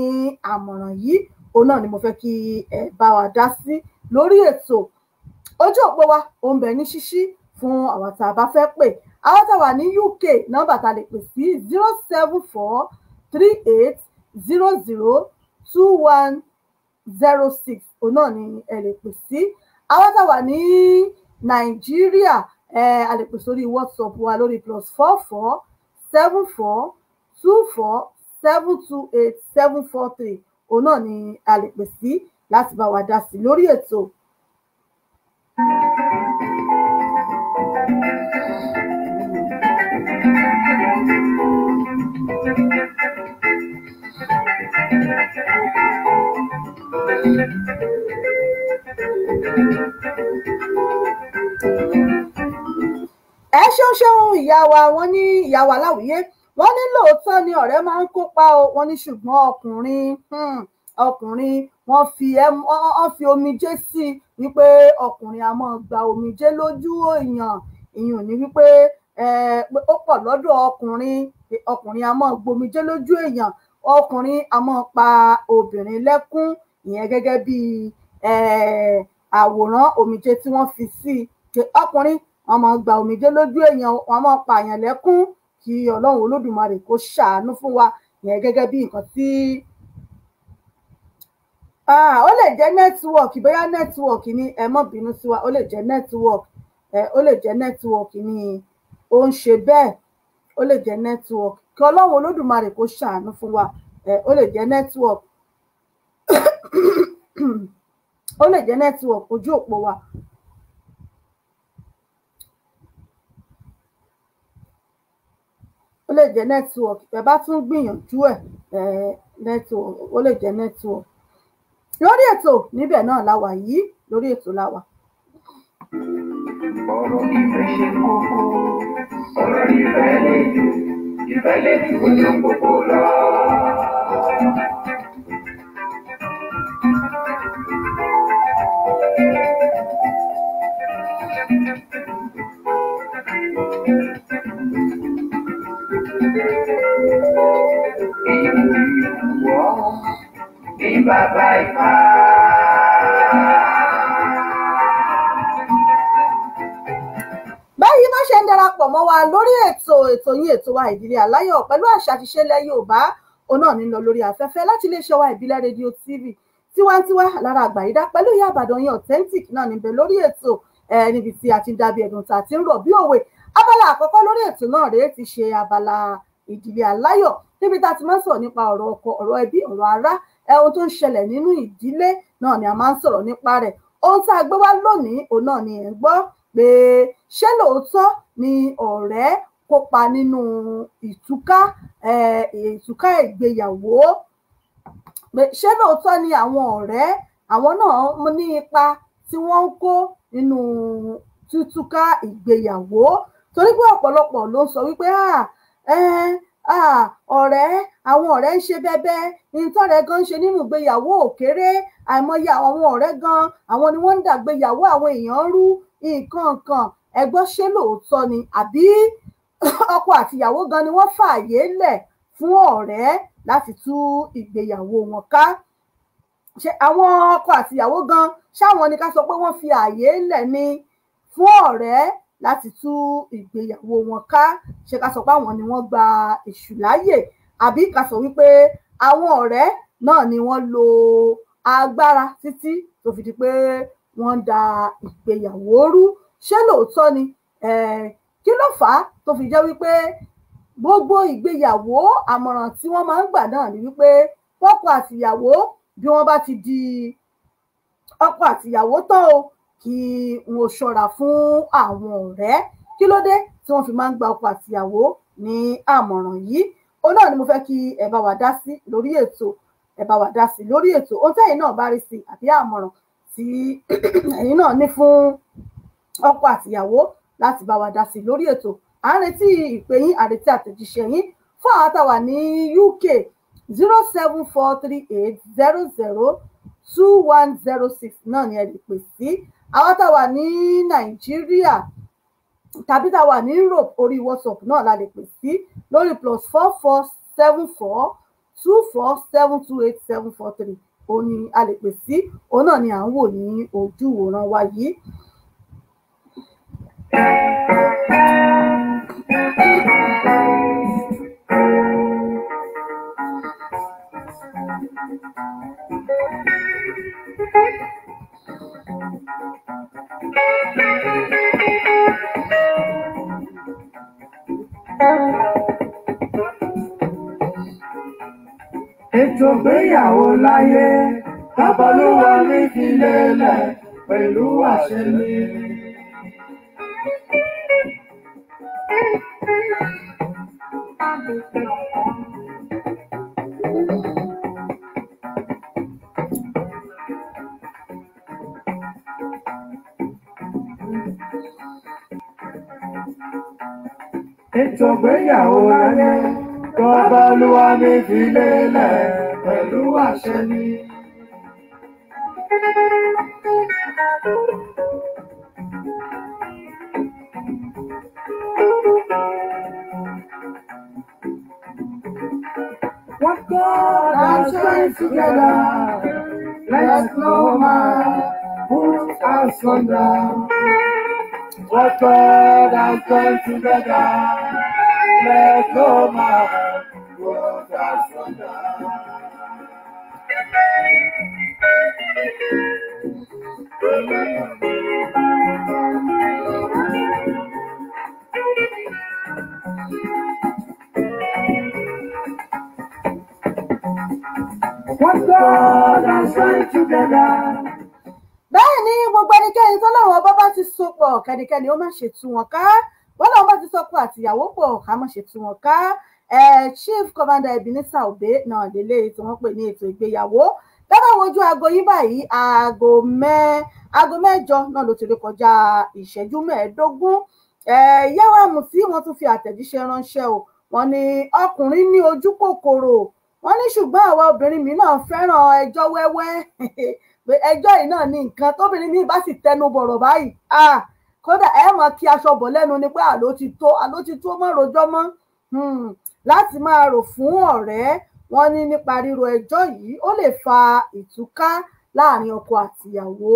àmọ̀ràn yìí? Òun náà ni mo fẹ́ kí ẹ bá wa dá sí lórí ètò. Ojú òpó wa ó ń bẹ ní ṣíṣí fún àwọn tá a bá fẹ́ pè. Àwọn tá a wà ní UK, nọ́mbà tá a lè pè sí 07438002106, òun náà ni ẹ lè pè sí. Àwọn tá a wà ní Nàìjíríà, a lè pè sórí WhatsApp wa lórí +447424728743, òun náà ni a lè pè sí láti bá wa dá sí lórí ètò. Ẹ ṣeun ṣeun ìyá wa. Wọ́n ní ìyá wa Láwìyé, wọ́n ní lóòótọ́ ni ọ̀rẹ́ máa ń kópa o, wọ́n ní ṣùgbọ́n ọkùnrin wọ́n fi omijé sí i, wípé ọkùnrin a máa gba omijé lójú èèyàn. Ìyẹn ní wípé ó pọ̀ lọ́dọ̀ ọkùnrin, ọkùnrin a máa gbomijé lójú èèyàn, ọkùnrin a máa pa obìnrin lẹ́kún. Ìyẹn gẹ́gẹ́ bí àwòrán omijé tí wọ́n fi sí i, ọkùnrin wọ́n máa gba omijé lójú èèyàn, wọ́n máa pa èèyàn lẹ́kún. Kí Ọlọ́run Olódùmarè kó ṣàánú fún wa. Ìyẹn gẹ́gẹ́ bí nǹkan tí ó lè jẹ́ nẹ́tíwọ̀kì, bóyá nẹ́tíwọ̀kì ni, ẹ má bínú sí wa, ó lè jẹ́ nẹ́tíwọ̀kì, ó lè jẹ́ nẹ́tíwọ̀kì ni ó ń ṣe bẹ́ẹ̀, ó lè jẹ́ nẹ́tíwọ̀kì. Kí Ọlọ́run Olódùmarè kó ṣàánú fún wa. Ó lè jẹ́ nẹ́tíwọ̀kì, ó lè jẹ́ nẹ́tíwọ̀kì ojú òpó wa. Ó lè jẹ́ nẹ́tíwọ̀kì, ẹ bá tún gbìyànjú ẹ̀, nẹ́tíwọ̀kì, ó lè jẹ́ nẹ́tíwọ̀kì. Lórí ètò níbẹ̀ náà la wà yìí, lórí ètò la wà. Ọ̀rọ̀ ìfẹ́ ṣe kókó, ọ̀rọ̀ ìfẹ́ lè jù, ìfẹ́ lè jù ojú kókó lọ. Ìwọ ní bàbá Ifá. Báyìí bá ṣe ń darapọ̀ mọ́ wa lórí ètò yín, ètò wa Ìdílé Aláyọ̀ pẹ̀lú àṣà àti ìṣe ilẹ̀ Yorùbá, òun náà ní lọ lórí afẹ́fẹ́ láti iléeṣẹ́ wa Ìbílẹ̀ Rédíò TV tiwantiwa lára àgbàyídá pẹ̀lú ìyá Ìbàdàn yín authentic náà níbẹ̀ lórí ètò, níbi tí a ti ń dábìí ẹ̀dùn tá a ti ń rọ̀ bí òwe. Abala àkọ́kọ́ lórí ètò náà rèé ti ṣe abala Ìdílé Aláyọ̀, níbi tá a ti máa ń sọ̀rọ̀ nípa ọ̀rọ̀ ọkọ, ọ̀rọ̀ ẹbí, ọ̀rọ̀ ará, ohun tó ń ṣẹlẹ̀ nínú ìdílé náà ni a máa ń sọ̀rọ̀ nípa rẹ̀. Ohun tá a gbé wá lónìí òun náà ni ẹ̀ ń gbọ́ pé ṣé lóòótọ́ ni ọ̀rẹ́ kópa nínú ìtúká ìgbéyàwó? Ṣé lóòótọ́ ni àwọn ọ̀rẹ́ àwọn náà ní ipa tí wọ́n ń kó nínú tútúká ìgbéyàwó? Torí pé ọ̀pọ̀lọpọ̀ ló ń sọ wípé ọ̀rẹ́, àwọn ọ̀rẹ́ ń ṣe bẹ́bẹ́, ìtọ́rẹ́ gan ń ṣe nínú ìgbéyàwó ò kéré, àìmọye àwọn ọ̀rẹ́ gan àwọn ni wọ́n ń dàgbéyàwó àwọn èèyàn rú nǹkan kan. Ẹ gbọ́, ṣé lóòótọ́ ni àbí ọkọ àtìyàwó gan ni wọ́n fààyè lẹ̀ fún ọ̀rẹ́ láti tú ìgbéyàwó wọn ká? Ṣé àwọn ọkọ àtìyàwó gan ṣáwọn ni ká sọ pé wọ́n fi ààyè lẹ̀ ni fún ọ̀rẹ́ láti tú ìgbéyàwó wọn ká? Ṣé ká sọ pé àwọn ni wọ́n gba èṣù láàyè, àbí ká sọ wípé àwọn ọ̀rẹ́ náà ni wọ́n lo agbára títí tó fi di pé wọ́n ń da ìgbéyàwó rú. Ṣé lóòótọ́ ni? Kí ló fà á tó fi jẹ́ wípé gbogbo ìgbéyàwó àmọ̀ràn tí wọ́n máa ń gbà náà ni wípé ọkọ àtìyàwó bí wọ́n bá ti di ọkọ àtìyàwó tán o, kí wọn ṣọ́ra fún àwọn ọ̀rẹ́. Kí ló dé tí wọ́n fi máa ń gba ọkọ àtìyàwó ní àmọ̀ràn yìí? Òun náà ni mo fẹ́ kí ẹ bá wa dá sí lórí ètò, ẹ bá wa dá sí lórí ètò. Ohun tẹ́yin náà bá rí sí àbí àmọ̀ràn tí ẹ̀yin náà ní fún ọkọ àtìyàwó láti bá wa dá sí lórí ètò. À ń retí ìpè yín, à ń retí àtẹ̀jíṣẹ́ yín. Fún àwọn tá wà ní UK, 07438002106 náà ni ẹ lè pè sí. Àwọn tá wà ní Nàìjíríà tàbí tá wà ní Europe, orí WhatsApp náà la lè pè sí lórí +447424728743. Òun ni a lè pè sí, òun náà ni à ń wò ní ojú ìwòran wa yìí. Ètò ìgbéyàwó láyé, Babalúwa ní fi lélẹ̀ pẹ̀lú àṣẹ ni. Ètò ìgbéyàwó láyé, Babalúwa ní fi lélẹ̀ pẹ̀lú àṣẹ ni. What God has joined together, let no man put asunder. What God has joined together, let no man put asunder. What God has joined together. Bẹ́ẹ̀ ni gbogbo ẹnikẹ́ni tọ́lọ́run ọba bá ti so pọ̀, kẹ́nikẹ́ni ó má ṣe tú wọn ká. Bọ́lá bá ti sọ pé àtìyàwó pọ̀, ká má ṣe tú wọn ká. Chief Commander Ebenezer Obey náà lélẹ́yìí tí wọ́n pè ní ètò ìgbéyàwó. Bẹ́ẹ̀ wojú aago yín báyìí, aago 8 náà ló ti rí kọjá ìṣẹ́jú 15. Yẹ́wà mú tí wọ́n tún fi àtẹ̀jíṣẹ́ ránṣẹ́ o. Wọ́n ní ọkùnrin ní ojú kòkòrò, wọ́n ní ṣùgbọ́n àwa obìnrin mi náà fẹ́ràn ẹjọ́ wẹ́wẹ́. Pé ẹjọ́ yìí náà ní nǹkan tóbìnrin mi bá sì tẹnu bọ̀rọ̀ báyìí, kódà ẹ mọ̀ kí aṣọ bọ̀ lẹ́nu ni pé àló ti tó, àló ti tó, mọ́ rojọ́ mọ́ láti máa rò fún ọ̀rẹ́. Wọ́n ní nípa ríro ẹjọ́ yìí ó lè fa ìtúká láàrin ọkọ àtìyàwó.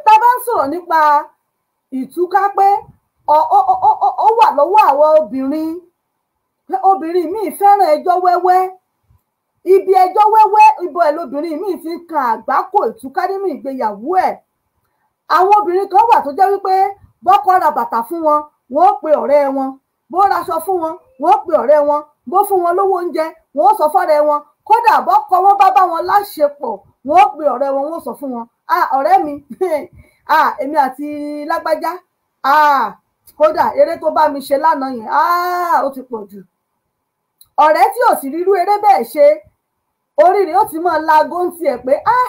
Tá a bá ń sọ̀rọ̀ nípa ìtúká pé ó wà lọ́wọ́ àwọn obìnrin, obìnrin míì fẹ́ràn ẹjọ́ wẹ́wẹ́. Ibi ẹjọ́ wẹ́wẹ́ ibo ẹ̀ lobìnrin míì ti ń kan àgbákò ìtúká nínú ìgbéyàwó ẹ̀. Àwọn obìnrin kan wà tó jẹ́ wípé bọ́kọ ra bàtà fún wọn, wọ́n ó pe ọ̀rẹ́ wọn, bó raṣọ fún wọn, wọ́n ó pe ọ̀rẹ́ wọn, bó fún wọn lówó oúnjẹ, wọ́n ó sọ fọ́rẹ́ wọn. Kódà bọ́kọ wọn bá bá wọn láṣepọ̀, wọ́n ó pe ọ̀rẹ́ wọn, wọ́n ó sọ fún wọn, ah ọ̀rẹ́ mi, ah èmi àti lágbájá, ah kódà eré tó bá mi ṣe lánàá yẹn, ah ó ti pọ̀ jù. Ọ̀rẹ́ tí ò sì rírú eré bẹ́ẹ̀ ṣe, orí rẹ̀ ó ti máa laago ń tiẹ̀ pé ah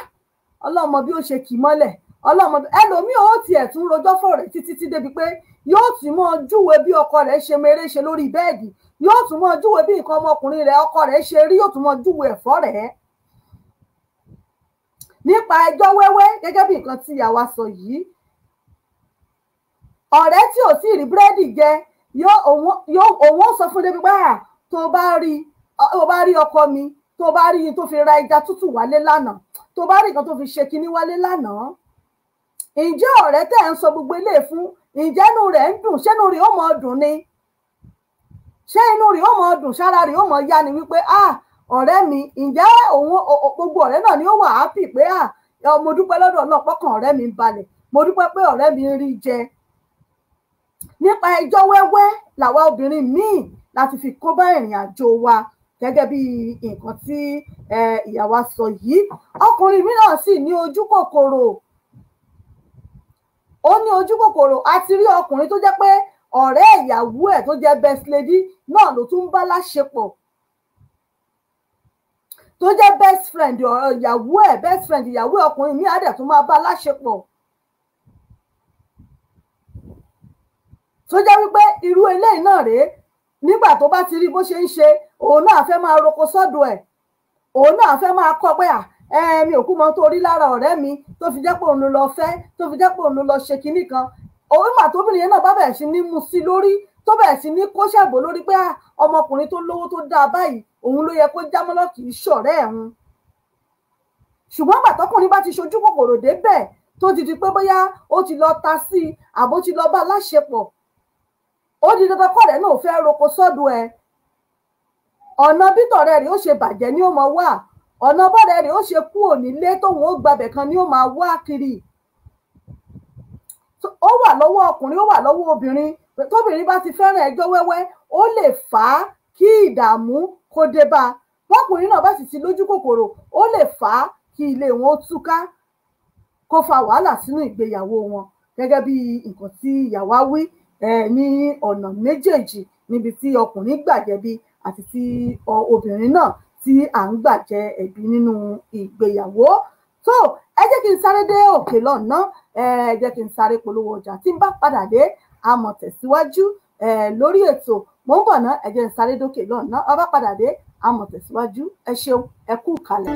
ọlọ́mọ bí ó ṣe kì í mọ́lẹ̀, ọlọ́mọ ẹlòmíì ó tiẹ̀ tún rojọ́ fọ̀rẹ́ títí tí débi pé yóò tún mọ́ júwe bí ọkọ rẹ̀ ṣe mọ eré ṣe lórí bẹ́ẹ̀dì, yóò tún mọ́ júwe bí nǹkan ọmọkùnrin rẹ̀ ọkọ rẹ̀ ṣe rí, yóò tún mọ́ júwe ẹ̀fọ́ rẹ̀. Nípa ẹjọ́ wẹ́wẹ́ gẹ́gẹ́ bí nǹkan tí ìyá wa sọ yìí, ọ̀rẹ́ tí ò tí ì rí búrẹ́dì jẹ òun ó sọ fún débi pé tó bá rí ọkọ mi, tó bá rí tó fi ra ẹja tútù wálé lánàá, tó bá rí nǹkan tó fi ṣe kinní wálé lánàá. Ǹjẹ́ ọ̀rẹ́ tẹ́ ń sọ gbogbo ilé fún, ǹjẹ́ inú rẹ̀ ń dùn? Ṣé inú rẹ̀ ó mọ dùn ni? Ṣé inú rẹ̀ ó mọ dùn? Ṣára rẹ̀ ó mọ yá ni wípé ah Ọ̀rẹ́ mi, ǹjẹ́ òun gbogbo ọ̀rẹ́ náà ni ó wà happy pé à mo dúpẹ́ lọ́dọ̀ náà pọ́kàn ọ̀rẹ́ mi ń balẹ̀, mo dúpẹ́ pé ọ̀rẹ́ mi ń rí jẹ. Nípa ẹjọ́ wẹ́wẹ́ làwa obìnrin míì láti fi kó bá ìrìn àjò wa, gẹ́gẹ́ bí nǹkan tí ìyá wa sọ yìí. Ọkùnrin mi náà sì ní ojú kòkòrò, ó ní ojú kòkòrò. A ti rí ọkùnrin tó jẹ́ pé ọ̀rẹ́ ìyàwó ẹ̀ tó jẹ́ best lady náà ló tún bá láṣepọ̀, tó jẹ́ best friend ìyàwó ẹ̀, best friend ìyàwó ọkùnrin mi á dẹ̀ tún máa bá láṣepọ̀, tó jẹ́ wípé irú eléyìí náà rèé, nígbà tó bá ti rí bó ṣe ń ṣe, òun náà fẹ́ máa roko sọ́dọ̀ ẹ̀, òun náà fẹ́ máa kọ́ pé à mi ò kú mọ tó rí lára ọ̀rẹ́ mi tó fi jẹ́ pé òun ló lọ fẹ́, tó fi jẹ́ pé òun ló lọ ṣe kinní kan. Òun mà tóbìnrin yẹn náà bá bẹ̀rẹ̀ sí ní mu sí lórí, tó bẹ̀rẹ̀ sí ní kó ṣẹ̀bò lórí pé ọmọkùnrin tó lówó tó dáa báyìí òun ló yẹ kó jámọ́lọ́, kì í ṣọ̀rẹ́ ẹ̀hún. Ṣùgbọ́n bàtọ́kùnrin bá ti ṣojú kòkòrò débẹ̀, tó ti di pé bóyá ó ti lọ ta sí i àbó ti lọ bá láṣepọ̀, ó di dandan kọ́rẹ́ náà fẹ́ roko sọ́dọ̀ ẹ̀. Ọ̀nà bítọ̀rẹ́ rẹ̀ ó ṣe bàjẹ́ ni ó máa wà, ọ̀nà bọ́rẹ́ rẹ̀ ó ṣe kú ònílé tóun ó gbabẹ̀ kan ni ó máa wá kiri. Ó wà lọ́wọ́ ọkùnrin, ó wà lọ́wọ́ obìnrin. Tóbìnrin bá ti fẹ́ràn ẹjọ́ wẹ́wẹ́, ó lè fà á kí ìdààmú kó dé bá a. Bọ́kùnrin náà bá sì ti lójú kòkòrò, ó lè fà á kí ilé wọn ó túká, kó fa wàhálà sínú ìgbéyàwó wọn, gẹ́gẹ́ bí nǹkan tí ìyàwó wí ní ọ̀nà méjèèjì, níbi tí ọkùnrin gbàjẹ̀bi àti tí obìnrin náà tí à ń gbàjẹ ẹ̀bi nínú ìgbéyàwó. Tó ẹ jẹ́ kí n sáré dé òkè lọ́nà, ẹ jẹ́ kí n sáré polówó ọjà. Tí n bá padà dé, a mọ̀ tẹ̀síwájú lórí ètò. Mò ń bọ̀ ná, ẹ jẹ́ n sáré dókè lọ́nà, a bá padà dé, a mọ̀ tẹ̀síwájú. Ẹ ṣeun, ẹ kú kalẹ̀.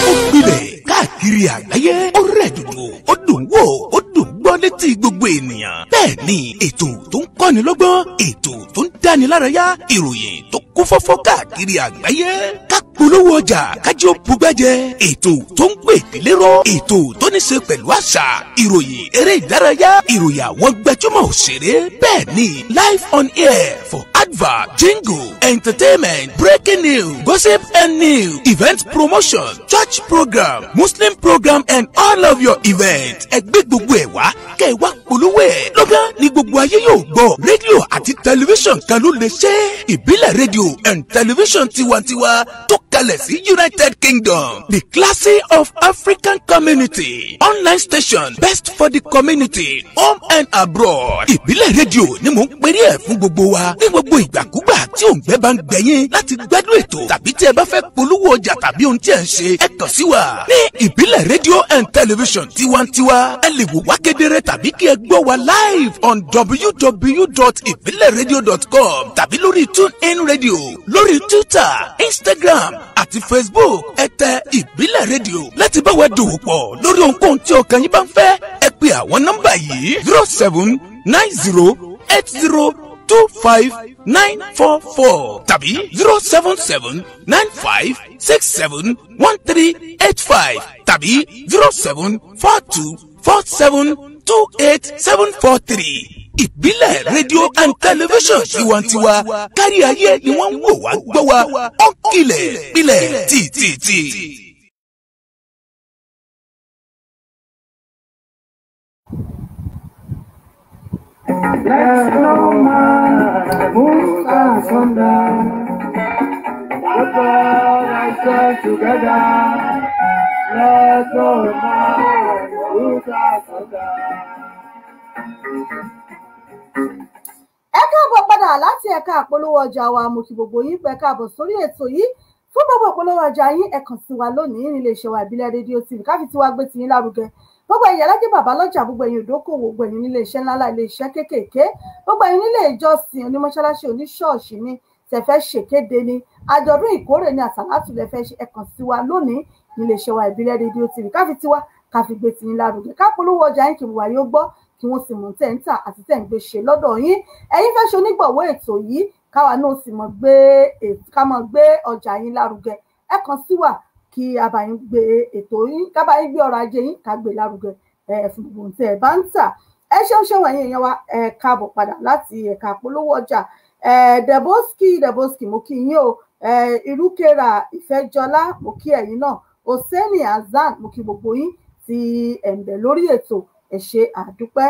Ó gbilẹ̀ káàkiri àgbáyé, ó rẹ̀ dòdò, ó dùn wò, ó dùn gbọ́ létí gbogbo ènìyàn. Bẹ́ẹ̀ ni ètò tó ń kọ́ni lọ́gbọ́n, ètò tó ń dáni lárayá, ìròyìn tó kún fọ́fọ́ káàkiri àgbáyé. Ká polówó ọjà kájí ó bugbẹ́jẹ, ètò tó ń pè délérò, ètò tó ní ṣe pẹ̀lú àṣà, ìròyìn eré ìdárayá, ìròyìn àwọn gbajúmọ̀ òṣèré. Bẹ́ẹ̀ ni live on air for advert, jingle, entertainment, breaking news, gossip and news, event promotion, church program, Muslim program and all of your events. Ẹ gbé gbogbo ẹ̀ wá kẹ́ ẹ wá polówó ẹ̀. Lọ́gán ni gbogbo ayé yóò gbọ́. Rédíò àti tẹlifíṣàn kan ló lè ṣe. Ìbílẹ̀ rédíò and tẹlifíṣàn tiwantiwa tó kalẹ̀ sí United Kingdom, the classy of African community, online station best for the community, home and abroad. Ìbílẹ̀ rédíò ni mò ń perí ẹ̀ fún gbogbo wa ní gbogbo ìgbàkúgbà tí òǹgbẹ́ bá ń gbẹ̀yìn láti gbádùn ètò tàbí tí ẹ bá fẹ́ polówó ọjà tàbí ohun tí ẹ ń ṣe, ẹ kàn sí wa ní Ìbílẹ̀ rédíò and tẹlifíṣàn tiwantiwa. Ẹ lè wò wá kedere tàbí kí ẹ gbọ́ wa live on www.ibileradio.com tàbí lórí TuneIn Radio, lórí Twitter, Instagram àti Facebook. Ẹ tẹ Ìbílẹ̀ rédíò láti bá wa dòwò pọ̀ lórí ohunkóhun tí ọkàn yín bá ń fẹ́. Ẹ pè àwọn nọ́mbà yìí: 07908025944 tàbí 07795671385 tàbí 07424728743. Ìbílẹ̀ rédíò and tẹlifíṣàn tiwantiwa, kárí ayé ni wọ́n ń wò wá gbọ́ wa, ó ń kilẹ̀ pilẹ̀ tìtìtì. Let no man move asunder. Put all ourselves together. Let no man move asunder. Ẹ káàbọ̀ padà láti ẹ̀ka àpolówó ọjà wa. Mo kí gbogbo yín pé káàbọ̀ sórí ètò yìí. Fún gbogbo ìpolówó ọjà yín, ẹ kàn sí wa lónìí nílé iṣẹ́ wa Ìbílẹ̀ rédíò TV, ká fi tiwa gbé tiyín lárugẹ. Gbogbo ẹ̀yin alájẹ bàbá lọ́jà, gbogbo ẹ̀yin òdókòwò, gbogbo ẹ̀yin nílé iṣẹ́ ńláńlá, ilé iṣẹ́ kéékèèké, gbogbo ẹ̀yin nílé ìjọsìn, onímọ̀ṣáláṣí, oníṣọ́ọ̀ṣì ni tẹ̀fẹ́ ṣèkéde ni, àjọ̀dún ìkórè ni, àsàlátù lẹ fẹ́ ṣe, ẹ kàn sí wa lónìí nílé iṣẹ́ wa Ìbílẹ̀ rédíò TV, ká fi tiwa ká fi gbé tiyín lárugẹ, ká polówó ọjà yín kí wà yóò gbọ́, kí wọ́n sì mọ̀ tẹ́ ń tà àti tẹ́ ń gbé ṣe lọ́dọ̀ yín. Ẹ̀yin fẹ́ ṣe onígbọ̀wọ́ ètò yìí, káwa náà sì mọ̀ gbé ká mọ̀ gbé ọjà yín lárugẹ. Ẹ kàn sí wa kí a bá yín gbé ètò yín, ká bá yín gbé ọrọ̀ ajé yín, ká gbé lárugẹ fún gbogbo ohun tẹ́ ẹ bá ń tà. Ẹ ṣeun ṣeun ẹ̀yin èèyàn wa, ẹ káàbọ̀ padà láti ẹ̀ka polówó ọjà. Deboski mo kí yín o. Irúkèrà Ìfẹ́jọlá mo kí ẹ̀yin náà. Oseni Azan mo kí gbogbo yín tí ẹ̀ ń bẹ lórí ètò. Ẹ ṣé àdúpẹ́.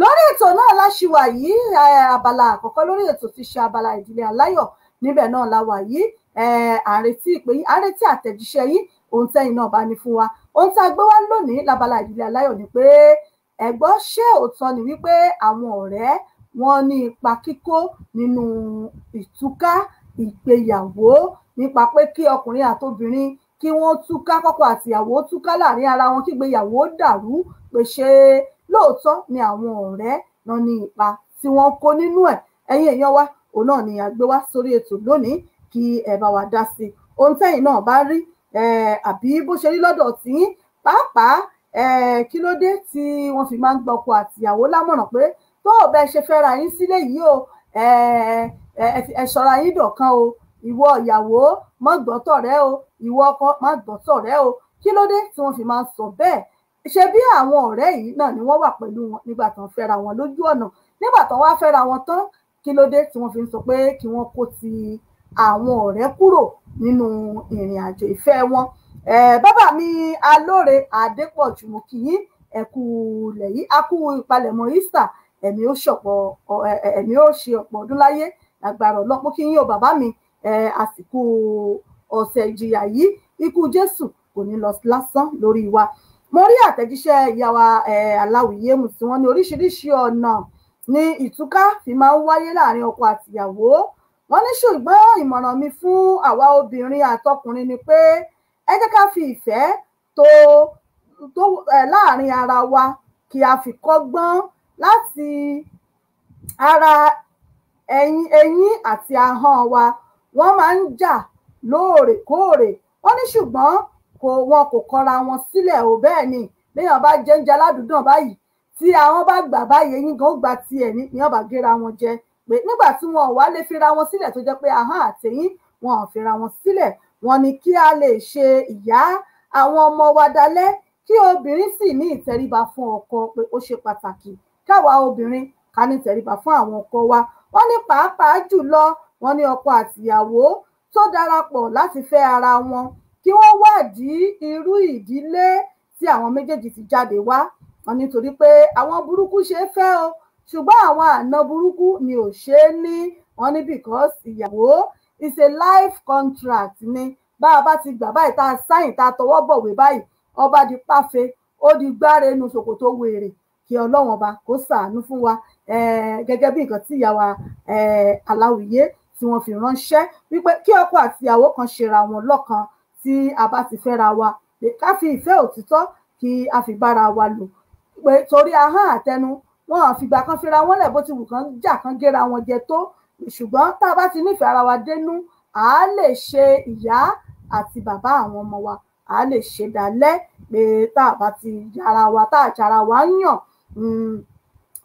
Lórí ètò náà la ṣì wà yìí, abala àkọ́kọ́ lórí ètò ti ṣe abala ìdílé aláyọ̀, níbẹ̀ náà la wà yìí. À ń retí ìpè yín, à ń retí àtẹ̀jíṣẹ́ yín, ohun tẹ́yin náà bá ní fún wa. Ohun tá a gbé wá lónìí lábala ìdílé aláyọ̀ ni pé ẹ gbọ́, ṣé òótọ́ ni wípé àwọn ọ̀rẹ́ wọn ní ipa kíkó nínú ìtúká ìgbéyàwó, nípa pé kí ọkùnrin àtobìnrin kí wọ́n túká, kọ́kọ àtìyàwó túká láàrin ara wọn, kí ìgbéyàwó dàrú, pé ṣé lóòótọ́ ni àwọn ọ̀rẹ́ náà ní ipa tí wọ́n kó nínú ẹ̀? Ẹ̀yin èèyàn wa, òun náà ni a gbé wá sórí ètò lónìí kí ẹ bá wa dá sí i. Ohun tẹ́yin náà bá rí, àbí bó ṣe rí lọ́dọ̀ tiyín, pàápàá kí ló dé tí wọ́n fi máa ń gba ọkọ àtìyàwó lámọ̀ràn pé tó o bẹ́ẹ̀ ṣe fẹ́ra yín sílé yìí o, ẹ ṣọ́ra yín dọ̀kan o, ìwọ ìyàwó má gbọ́ tọ̀rẹ́ o, ìwọ ọkọ má gbọ́ tọ̀rẹ́ o. Kí ló dé tí wọ́n fi máa ń sọ bẹ́ẹ̀? Ṣe bí àwọn ọ̀rẹ́ yìí náà ni wọ́n wà pẹ̀lú wọn nígbà tán fẹ́ra wọn lójú ọ̀nà, nígbà tán wá fẹ́ra wọn tán, kí ló dé tí wọ́n fi ń sọ pé kí wọ́n kó ti àwọn ọ̀rẹ́ kúrò nínú ìrìn àjò ìfẹ́ wọn? Bàbá mi Alóore Adépọ̀jù mo kí yín, ẹ kú ilẹ̀ yìí, a kú ìpalẹ̀mọ́ Easter, ẹ̀mí ó ṣọ̀pọ̀, ẹ̀mí ó ṣe ọ̀pọ̀ ọdún láyé lágbára Ọlọ́run. Mo kí yín o bàbá mi, àsìkò ọ̀sẹ̀ ìjìyà yìí, ikú Jésù kò ní lọ lásán lórí wa. Mo rí àtẹ̀jíṣẹ́ ìyá wa Aláwìyé mu tí wọ́n ní oríṣiríṣi ọ̀nà ní ìtúká fi máa ń wáyé láàrin ọkọ àtìyàwó. Wọ́n ní ṣùgbọ́n ìmọ̀ràn mi fún àwa obìnrin àtọkùnrin ni pé ẹ jẹ́ ká fi ìfẹ́ tó láàrin ara wa, kí a fi kọ́gbọ́n láti ara eyín àti ahọ́n wa. Wọ́n máa ń jà lóòrèkóòrè, wọ́n ní ṣùgbọ́n wọn kò kọra wọn sílẹ̀ o. Bẹ́ẹ̀ ni, léèyàn bá jẹ oúnjẹ aládùúdàn báyìí, tí àwọn bá gbà báyìí, eyín gan ó gba tiẹ̀ ní ní ọba géra wọn jẹ. Pé nígbà tí wọn ò wá lè fira wọn sílẹ̀, tó jẹ́ pé ahọ́n àtẹ̀yìn wọn ò fira wọn sílẹ̀, wọn ni kí a lè ṣe ìyá àwọn ọmọ wa dalẹ̀, kí obìnrin sì ní ìtẹríba fún ọkọ, pé ó ṣe pàtàkì káwa obìnrin ká ní ìtẹríba fún àwọn ọkọ wa. Wọ́n ní pàápàá jùlọ, wọ́n ní ọkọ àtìyàwó tó darapọ̀ láti fẹ́ ara wọn, kí wọ́n wádìí irú ìdílé tí àwọn méjèèjì ti jáde wá. Wọ́n nítorí pé àwọn burúkú ṣe é fẹ́ o, ṣùgbọ́n àwọn àna burúkú ni ò ṣe é ní. Wọ́n ní because ìyàwó is a life contract ni, bá a bá ti gbà báyìí, tá a sáyìn, tá a tọwọ́ bọ̀wé báyìí, ọba di páfe, ó di gbáre nu ṣòkòtò wèrè. Kí Ọlọ́run ọba kó ṣàánú fún wa. Gẹ́gẹ́ bí nǹkan tí ìyá wa Aláwìyé tí wọ́n fi ránṣẹ́ wípé kí ọkọ àti ìyàwó kan ṣera wọn lọ́kan, tí a bá ti fẹ́ra wa, ká fi ìfẹ́ òtítọ́ kí a fi bára wa lò, pé torí ahọ́n àtẹnu wọn ò fìgbà kan fira wọn lẹ̀, bó ti wù kán jà kán géra wọn jẹ tó, ṣùgbọ́n tá a bá ti nífẹ̀ẹ́ ara wa dénú, à á lè ṣe ìyá àti bàbá àwọn ọmọ wa, à á lè ṣe dalẹ̀. Pé tá a bá ti yára wa, tá a jara wa ń yàn,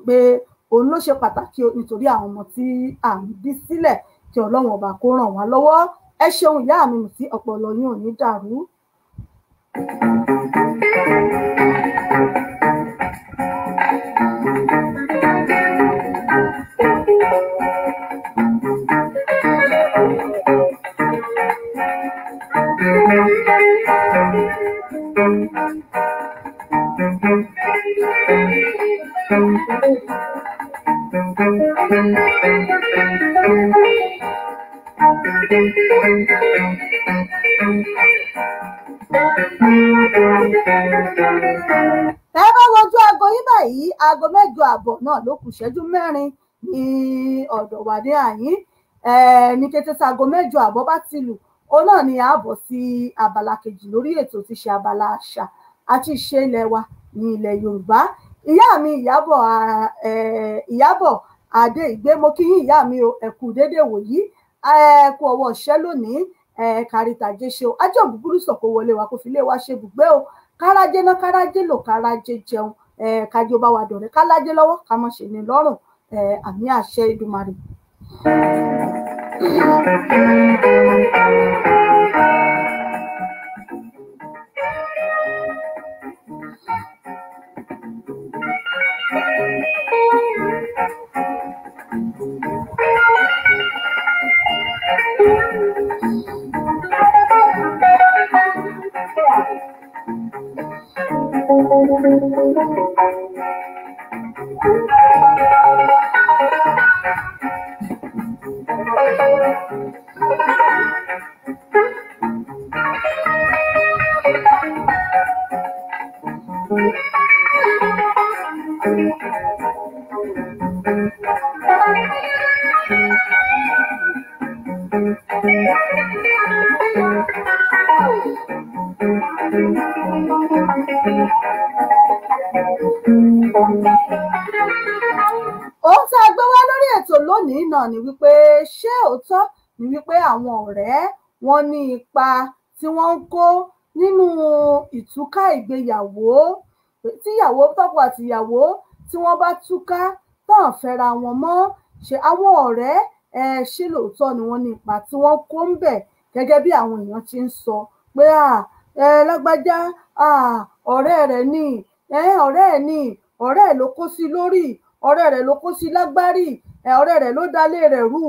pé òun ló ṣe pàtàkì nítorí àwọn ọmọ tí à ń bí sílẹ̀. Kí Ọlọ́run ọba kó ràn wá lọ́wọ́. Ẹ ṣeun ìyá mi, tí ọpọlọ yín ò ní dàrú. Tẹ́ bá wojú aago yín báyìí, aago 8:30 náà ló kù ìṣẹ́jú 4 ní ọ̀dọ̀ wa ní àyín. Ní kété tí aago 8:30 bá ti lù, òun náà ni a bọ̀ sí abala kejì lórí ètò tí ṣe abala àṣà àti ìṣe ilẹ̀ wa ní ilẹ̀ Yorùbá. Ìyá mi Ìyábọ̀ Adéìgbé, mo kí yín ìyá mi o, ẹ kú déédéé wòyí, ẹ kú ọwọ́ iṣẹ́ lónìí, kàrìtàjẹ ṣe o, ajé ògúngúrú sọ̀kò wọlé wa kó fi lé wa ṣe bùgbé o, kárájé ná kárájé lò kárájé jẹun, Kájí ó bá wa dọ̀rẹ́, ká lájẹ́ lọ́wọ́, ká mọ̀ ṣe ní lọ́rùn. Àmì àṣẹ Èdùmàrè. Ohun tá a gbé wá lórí ètò lónìí náà ni wípé ṣé òótọ́ ni wípé àwọn ọ̀rẹ́ wọn ní ipa tí wọ́n ń kó nínú ìtúká ìgbéyàwó, tíyàwó tọkọ àtìyàwó tí wọ́n bá túká tán fẹ́ra wọn mọ́, ṣe àwọn ọ̀rẹ́ ṣé lóòótọ́ ni wọ́n ní ipa tí wọ́n kó ń bẹ̀, gẹ́gẹ́ bí àwọn èèyàn ti ń sọ pé lágbájá ọ̀rẹ́ rẹ̀ ni, ọ̀rẹ́ ẹ̀ ni, ọ̀rẹ́ ẹ̀ ló kó sí lórí, ọ̀rẹ́ rẹ̀ ló kó sí lágbárí, ọ̀rẹ́ rẹ̀ ló dalé rẹ̀ rú,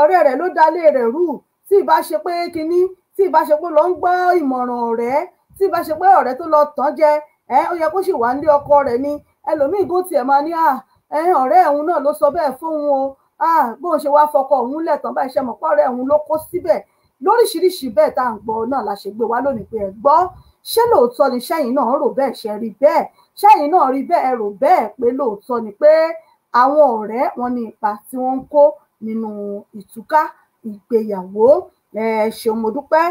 ọ̀rẹ́ rẹ̀ ló dalé rẹ̀ rú, tí ìbá ṣe pé kinní, tí ìbá ṣe pé lọ ń gbọ́ ìmọ̀ràn ọ̀rẹ́, tí ìbá ṣe pé ọ̀rẹ́ tó lọ tàn jẹ, ó yẹ kó sì wà nílé ọkọ rẹ̀ ni. Ẹlòmíì gò tiẹ̀ máa ní ọ̀rẹ́ òun náà ló sọ bẹ́ẹ̀ fóun o, bóun ṣe wá fọkọ òun lẹ̀ tán báyìí, ṣe mọ̀ pé ọ̀rẹ́ òun ló kó síbẹ̀. Lóríṣiríṣi bẹ́ẹ̀ tá à ń gbọ́ náà la ṣe gbé wá lónìí pé ẹ gbọ́, ṣé lóòótọ́ ni ṣẹ́yìn náà rò bẹ́ẹ̀, ṣe rí bẹ́ẹ̀, ṣẹ́yìn náà rí bẹ́ẹ̀, rò bẹ́ẹ̀ pé lóòótọ́ ni pé àwọn ọ̀rẹ́ wọn ní ipa tí wọ́n ń kó nínú ìtúká ìgbéyàwó. Ṣeun, mo dúpẹ́.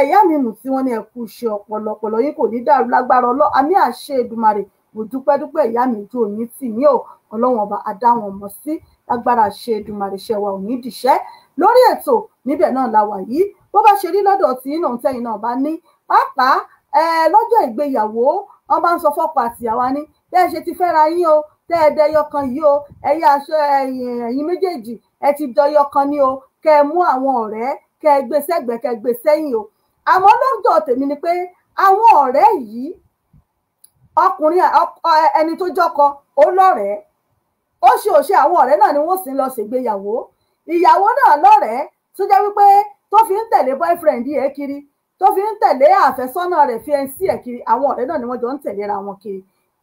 Ìyá mi mú tí wọ́n ní ẹ kú iṣẹ́ ọpọlọpọlọ yín kò ní dàrú lágbára ọlọ́ àmì àṣẹ Èdùmàrè. Mo dúpẹ́ dúpẹ́ ìyá mi, ojú òní tì yín o, Ọlọ́run ọba adáwọn ọmọ sí lágbára àṣẹ Èdùmàrè, ṣe wa ò ní dìṣẹ́. Lórí ètò níbẹ̀ náà la wà yìí, bó bá ṣe rí lọ́dọ̀ tí náà tẹ́yìn náà bá ní pàápàá lọ́jọ́ ìgbéyàwó, wọ́n bá ń sọ fọ́kọ àtìyàwó ní bẹ́ẹ̀ ṣe ti fẹ́ra yín o, tẹ́ ẹ dẹyọ kan yìí o, ẹ̀yà aṣọ ẹ̀yin méjèèjì ẹ ti dọyọ kan ní o, kẹ́ ẹ mú àwọn ọ̀rẹ́ kẹ́ ẹ gbé sẹ́gbẹ̀ẹ́ kẹ́ ẹ gbé sẹ́yìn o. Àmọ́ lọ́dọ̀ tèmi ni pé àwọn ọ̀rẹ́ yìí, ọkùnrin ẹni tó jọkọ ó lọ́rẹ̀ẹ́, ó ṣe òṣe àwọn ọ̀rẹ́ náà ni wọ́n sì ń lọ ṣègbéyàwó, ìyàwó náà lọ́rẹ̀ẹ́ tó jẹ́ wípé tó fi ń tẹ̀lé boyfriend ẹ̀ kiri, tó fi ń tẹ̀lé àfẹ́sọ́nà rẹ̀ fiancé ẹ̀ kiri, àwọn ọ̀rẹ́ náà ni wọ́n jọ ń tẹ̀léra wọn kiri.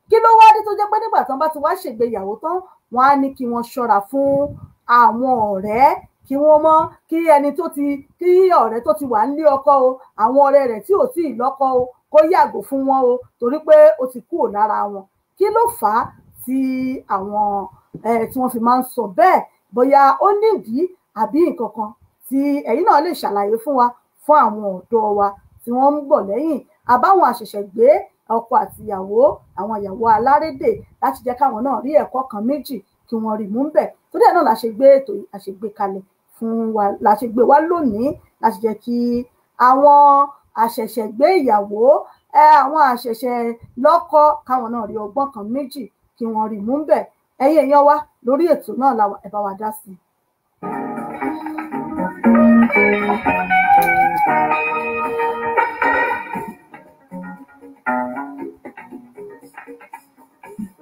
Kí ló wá dé tó jẹ́ pé nígbà tán bá ti wá ṣègbéyàwó tán, wọ́n á ní kí wọ́n ṣọ́ra fún àwọn ọ̀rẹ́, kí wọ́n mọ̀ kí ẹni tó ti kí ọ̀rẹ́ tó ti wà nílé ọkọ o, àwọn ọ̀rẹ́ rẹ̀ tí ò tí ì lọ́kọ o, kó yàgò fún wọn o, torí pé ó ti kúrò lára wọn. Kí ló fà á tí àwọn tí wọ́n fi máa ń sọ bẹ́ẹ̀? Bóyá ó nídìí àbí nǹkan kan tí ẹ̀yin náà lè ṣàlàyé fún wa, fún àwọn ọ̀dọ́ wa tí wọ́n ń bọ̀ lẹ́yìn, àbáwọn àṣẹ̀ṣẹ̀ gbé ọkọ àtìyàwó, àwọn ìyàwó alárédè, láti jẹ́ káwọn náà rí ẹ̀kọ́ kan méjì kí wọ́n rí mú bẹ̀. Torí ẹ̀ náà la ṣe gbé ètò yìí, la ṣe gbé kalẹ̀ fún wa, la ṣe gbé wá lónìí, láti jẹ́ kí àwọn àṣẹ̀ṣẹ̀ gbé ìyàwó, àwọn àṣẹ̀ṣẹ̀ lọ́kọ, káwọn náà rí ọgbọ́n kan méjì kí wọ́n rí mú bẹ̀. Ẹ̀yin èèyàn wa lórí ètò náà la ẹ bá wa dá sí i.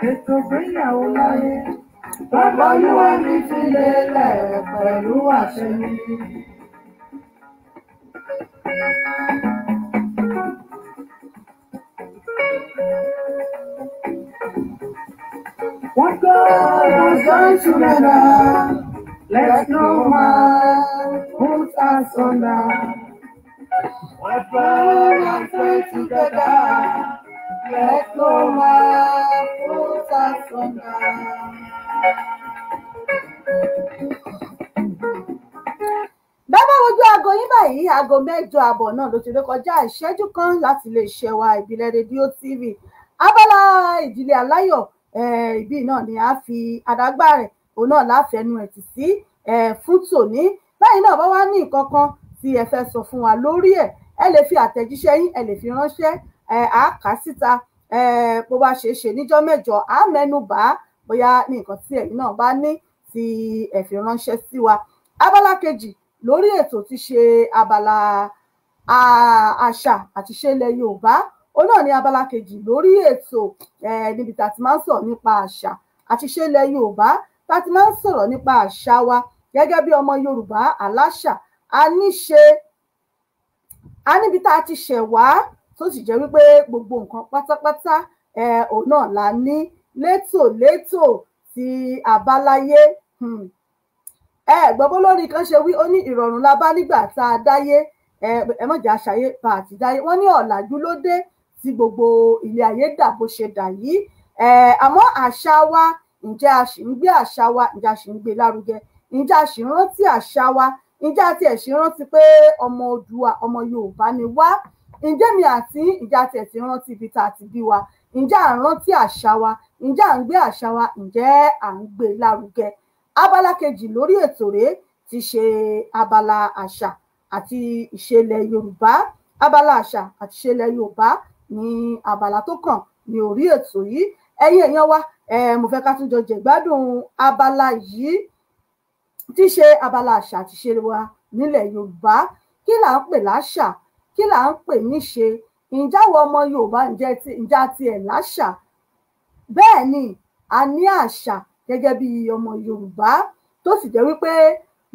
Ètò ìgbéyàwó láyé, bàbá olúwa mi fi lélẹ̀ pẹ̀lú àṣẹ mi. What God has joined together, let no man put asunder. What God has joined together, let no man put asunder. Bàbá wojú aago yín báyìí, aago 8:30 náà ló ti ré kọjá ìṣẹ́jú kan láti lè ṣe wa Ìbílẹ̀ Rédíò TV. Abala ìdílé aláyọ̀, ibi náà ni a fi àdágbà rẹ̀, òun náà láfẹnu ẹ̀ tì sí fún tòní. Báyìí náà bá wá ní nǹkan kan tí ẹ fẹ́ sọ fún wa lórí ẹ̀, ẹ lè fi àtẹ̀jíṣẹ́ yín, ẹ lè fi ránṣẹ́, á kà á síta. Bó bá ṣe é ṣe níjọ́ mẹ́jọ á mẹ́nu bà á, bóyá ní nǹkan tí ẹ̀yin náà bá ní tí ẹ fi ránṣẹ́ sí wa. Abala kejì lórí ètò ti ṣe abala àṣà àti ìṣe ilẹ̀ Yorùbá. Òun náà ní abala kejì lórí ètò, níbi tá a ti máa ń sọ̀rọ̀ nípa àṣà àti ìṣe ilẹ̀ Yorùbá, tá a ti máa ń sọ̀rọ̀ nípa àṣà wa gẹ́gẹ́ bí ọmọ Yorùbá aláṣà. A níṣe, a níbi tá a ti ṣẹ̀ wá, tó sì jẹ́ wípé gbogbo nǹkan pátápátá òun náà la ní létòlétò tí àbáláyé. Ẹ gbọ́ bó lórí kan ṣe wí, ó ní ìrọ̀rùn la bá nígbà tá a dáyé. Ẹ má jẹ́ àṣàyè bá a ti dáyé. Wọ́n ní ọ̀làjú ló dé tí gbogbo ilé ayé dà bó ṣe dà yìí. Àmọ́ àṣà wa, ǹjẹ́ a sì ń gbé àṣà wa, ǹjẹ́ a sì ń gbé lárugẹ, ǹjẹ́ a sì ń rántí àṣà wa, ǹjẹ́ a tiẹ̀ sì ń rántí pé ọmọ Oòduà, ọmọ Yorùbá ni wá? Ǹjẹ́ mi àti ǹjẹ́ a tiẹ̀ ti rántí ibi tá a ti bí wa? Ǹjẹ́ à ń rántí àṣà wa? Ǹjẹ́ à ń gbé àṣà wa? Ǹjẹ́ à ń gbé lárugẹ? Abala kejì lórí ètò rèé ti ṣe abala àṣà àti ìṣẹ̀lẹ̀ Yorùbá. Abala àṣà àti ìṣẹ̀lẹ̀ Yorùbá ní abala tó kàn ní orí ètò yìí. Ẹ̀yin èèyàn wa, mo fẹ́ ká tún jọ jẹ̀gbádùn abala yìí tí ṣe abala àṣà àti ìṣe wa nílẹ̀ Yorùbá. Kí là ń pè láṣà? Kí là ń pè níṣe? Ǹjẹ́ àwọn ọmọ Yorùbá ǹjẹ́ a tiẹ̀ láṣà? Bẹ́ẹ̀ ni, a ní àṣà gẹ́gẹ́ bí ọmọ Yorùbá, tó sì jẹ́ wípé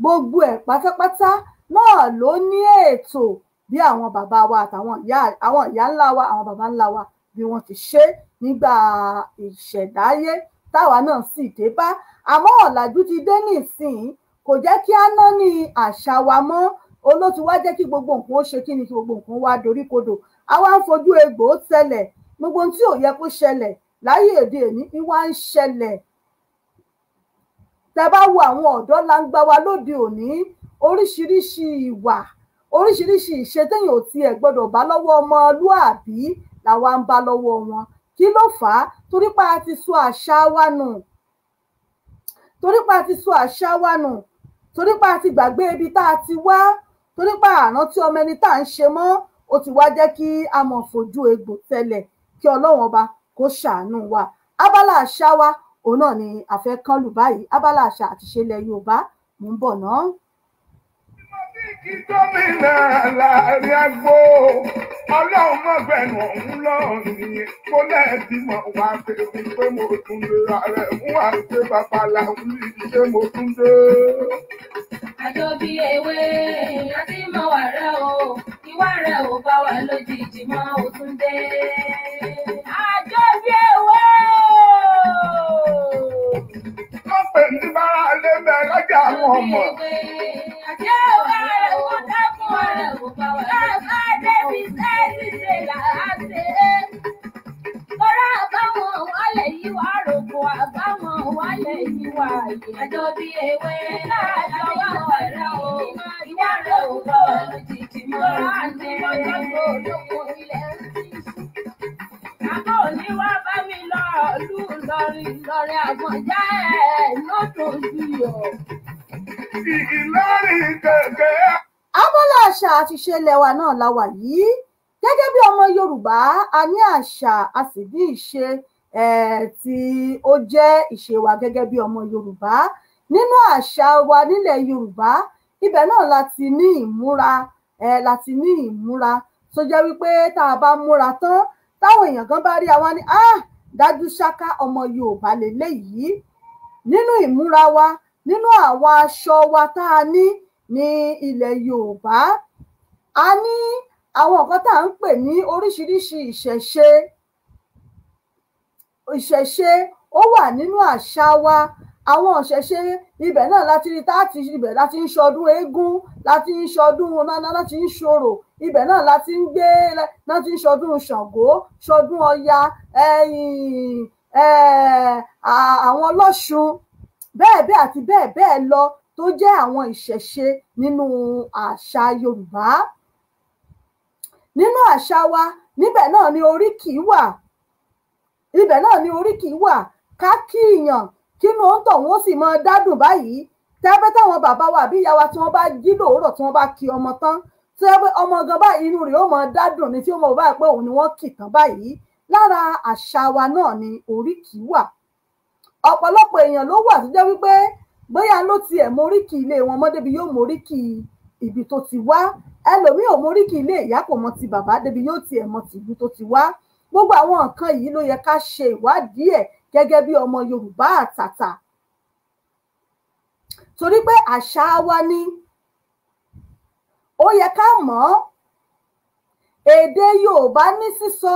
gbogbo ẹ̀ pátápátá náà ló ní ètò bí àwọn bàbá wa àtàwọn ìyá ńlá wa, àwọn bàbá ńlá wa bí wọ́n ti ṣe nígbà ìṣẹ̀dáyé táwa náà sì dé bá. Àmọ́ ọ̀làjú ti dé nísìnyí, kò jẹ́ kí á ná ní àṣà wa mọ́. Olóòtú wá jẹ́ kí gbogbo nǹkan ó ṣe kí ni, kí gbogbo nǹkan wá doríkodò. Àwa ń fojú egbò tẹlẹ̀, gbogbo ohun tí ò yẹ kó ṣẹlẹ̀ láyé òde òní ni wá ń ṣẹlẹ̀. Tẹ́ bá wo àwọn ọ̀dọ́ langba wa lóde òní, oríṣiríṣi ìwà, oríṣiríṣi ìṣe téèyàn ò tiẹ̀ gbọ́dọ̀ bá lọ́wọ́ ọmọlúàbí làwa ń bá lọ́wọ́ wọn. Kí ló fà á? Torí pé a ti sọ àṣà wa nù, torí pé a ti sọ àṣà wa nù, torí pé a ti gbàgbé ibi tá a ti wá, torí pé àrántí ọmọ ẹni tá à ń ṣe mọ́. Ó ti wá jẹ́ kí a mọ̀ fojú egbò tẹlẹ̀. Kí Ọlọ́run ọba kó ṣàánú wa. Abala àṣà wa òun náà ni a fẹ́ kán lù báyìí. Abala àṣà àti ìṣe ilẹ̀ Yorùbá, mò ń bọ̀ náà. Kí gómìnà láàrin àgbo Ọlọ́run mọ̀gbẹ́nu ọ̀hún lọ́rùn nìyẹn kó lẹ́ẹ̀dì mọ̀ wá pé pé mo tún lè ra rẹ̀ mú wá pé babaláwo ní ṣé mo tún dé. Àjọ bí ewé àti mọ̀ wà rẹ̀ o, ìwà rẹ̀ ò bá wa lójijì mọ́ ò tún dé. Àjọ bí ewé o. Wọ́n pè ní bára lé mẹ́ lọ́jà àwọn ọmọ. Àti ìwà rẹ̀ kò dákun rẹ̀ ò bá wa lójijì. Káàká débi sẹ́ẹ̀sì ṣe là á ṣe é. Kọ́rá àbáwọn wálẹ̀ yìí wá rògbò, àbáwọn wálẹ̀ yìí wá yè. Àjọ bí ewé àjọ wà wàrà o, ìwà rẹ̀ ò bá wa lójijì mọ́. Àti mọ́jọ́ tó lóko ilẹ̀ ń ti ṣú. Àbọ̀ òní wá bá mi lọ lù lọrin lọrin àgbọ̀njá ẹ̀ lódò juyọ̀. Ìlọrin kẹ̀kẹ́. Abala àṣà àti ìṣe ilẹ̀ wa náà la wà yìí. Gẹ́gẹ́ bí ọmọ Yorùbá, a ní àṣà, a sì ní ìṣe tí ó jẹ́ ìṣe wa gẹ́gẹ́ bí ọmọ Yorùbá. Nínú àṣà wa nílẹ̀ Yorùbá, ibẹ̀ náà la ti ní ìmúra, la ti ní ìmúra tó jẹ́ wípé tá a bá múra tán, táwọn èèyàn kan bá rí àwa ní ah, dájú ṣáká ọmọ Yorùbá lélẹ́yìí. Nínú ìmúra wa, nínú àwọn aṣọ wa tá a ní ní ilẹ̀ Yorùbá, a ní àwọn nǹkan tá à ń pè ní oríṣiríṣi ìṣẹ̀ṣe. Ìṣẹ̀ṣe ó wà nínú àṣà wa. Àwọn ìṣẹ̀ṣe ibẹ̀ náà láti rí táàtì, ibẹ̀ láti ń ṣọdún eégún, láti ń ṣọdún náná, láti ń ṣorò, ibẹ̀ náà láti ń gbé, láti ń ṣọdún Ṣàngó, ṣọdún Ọya, àwọn Ọlọ́ṣun, bẹ́ẹ̀ bẹ́ẹ̀ àti bẹ́ẹ̀ bẹ́ẹ̀ lọ, tó jẹ́ àwọn ìṣẹ̀ṣe nínú àṣà Yorùbá. Nínú àṣà wa níbẹ̀ náà ni oríkì wà, ibẹ̀ náà ni oríkì wà. Ká kíyàn kínú òǹtọ̀ wọn ó sì máa dádùn báyìí. Tẹ́pẹ́ táwọn bàbá wa àbí ìyá wa tí wọ́n bá jí lòórọ̀, tí wọ́n bá kí ọmọ tán, tẹ́pẹ́ ọmọ gan báyìí inú rẹ̀ ó máa dádùn ní tí ó mọ̀ báyìí pé òun ni wọ́n kì tán báyìí. Lára àṣà wa náà ni oríkì wà. Ọ̀pọ̀lọpọ̀ èèyàn ló wà tó jẹ́ wípé bóyá ló tiẹ̀ móríkì ilé wọn mọ́ débi yóò móríkì ibi tó ti wá. Ẹlòmíì ò móríkì ilé ìyá, kò mọ ti bàbá débi yóò tiẹ̀ mọ ti ibi tó ti wá. Gbogbo àwọn nǹkan yìí ló yẹ ká ṣe ìwádìí ẹ̀ gẹ́gẹ́ bí ọmọ Yorùbá àtàtà, torí pé àṣà wa ni ó yẹ ká mọ̀ ọ́. Èdè Yorùbá ní sísọ,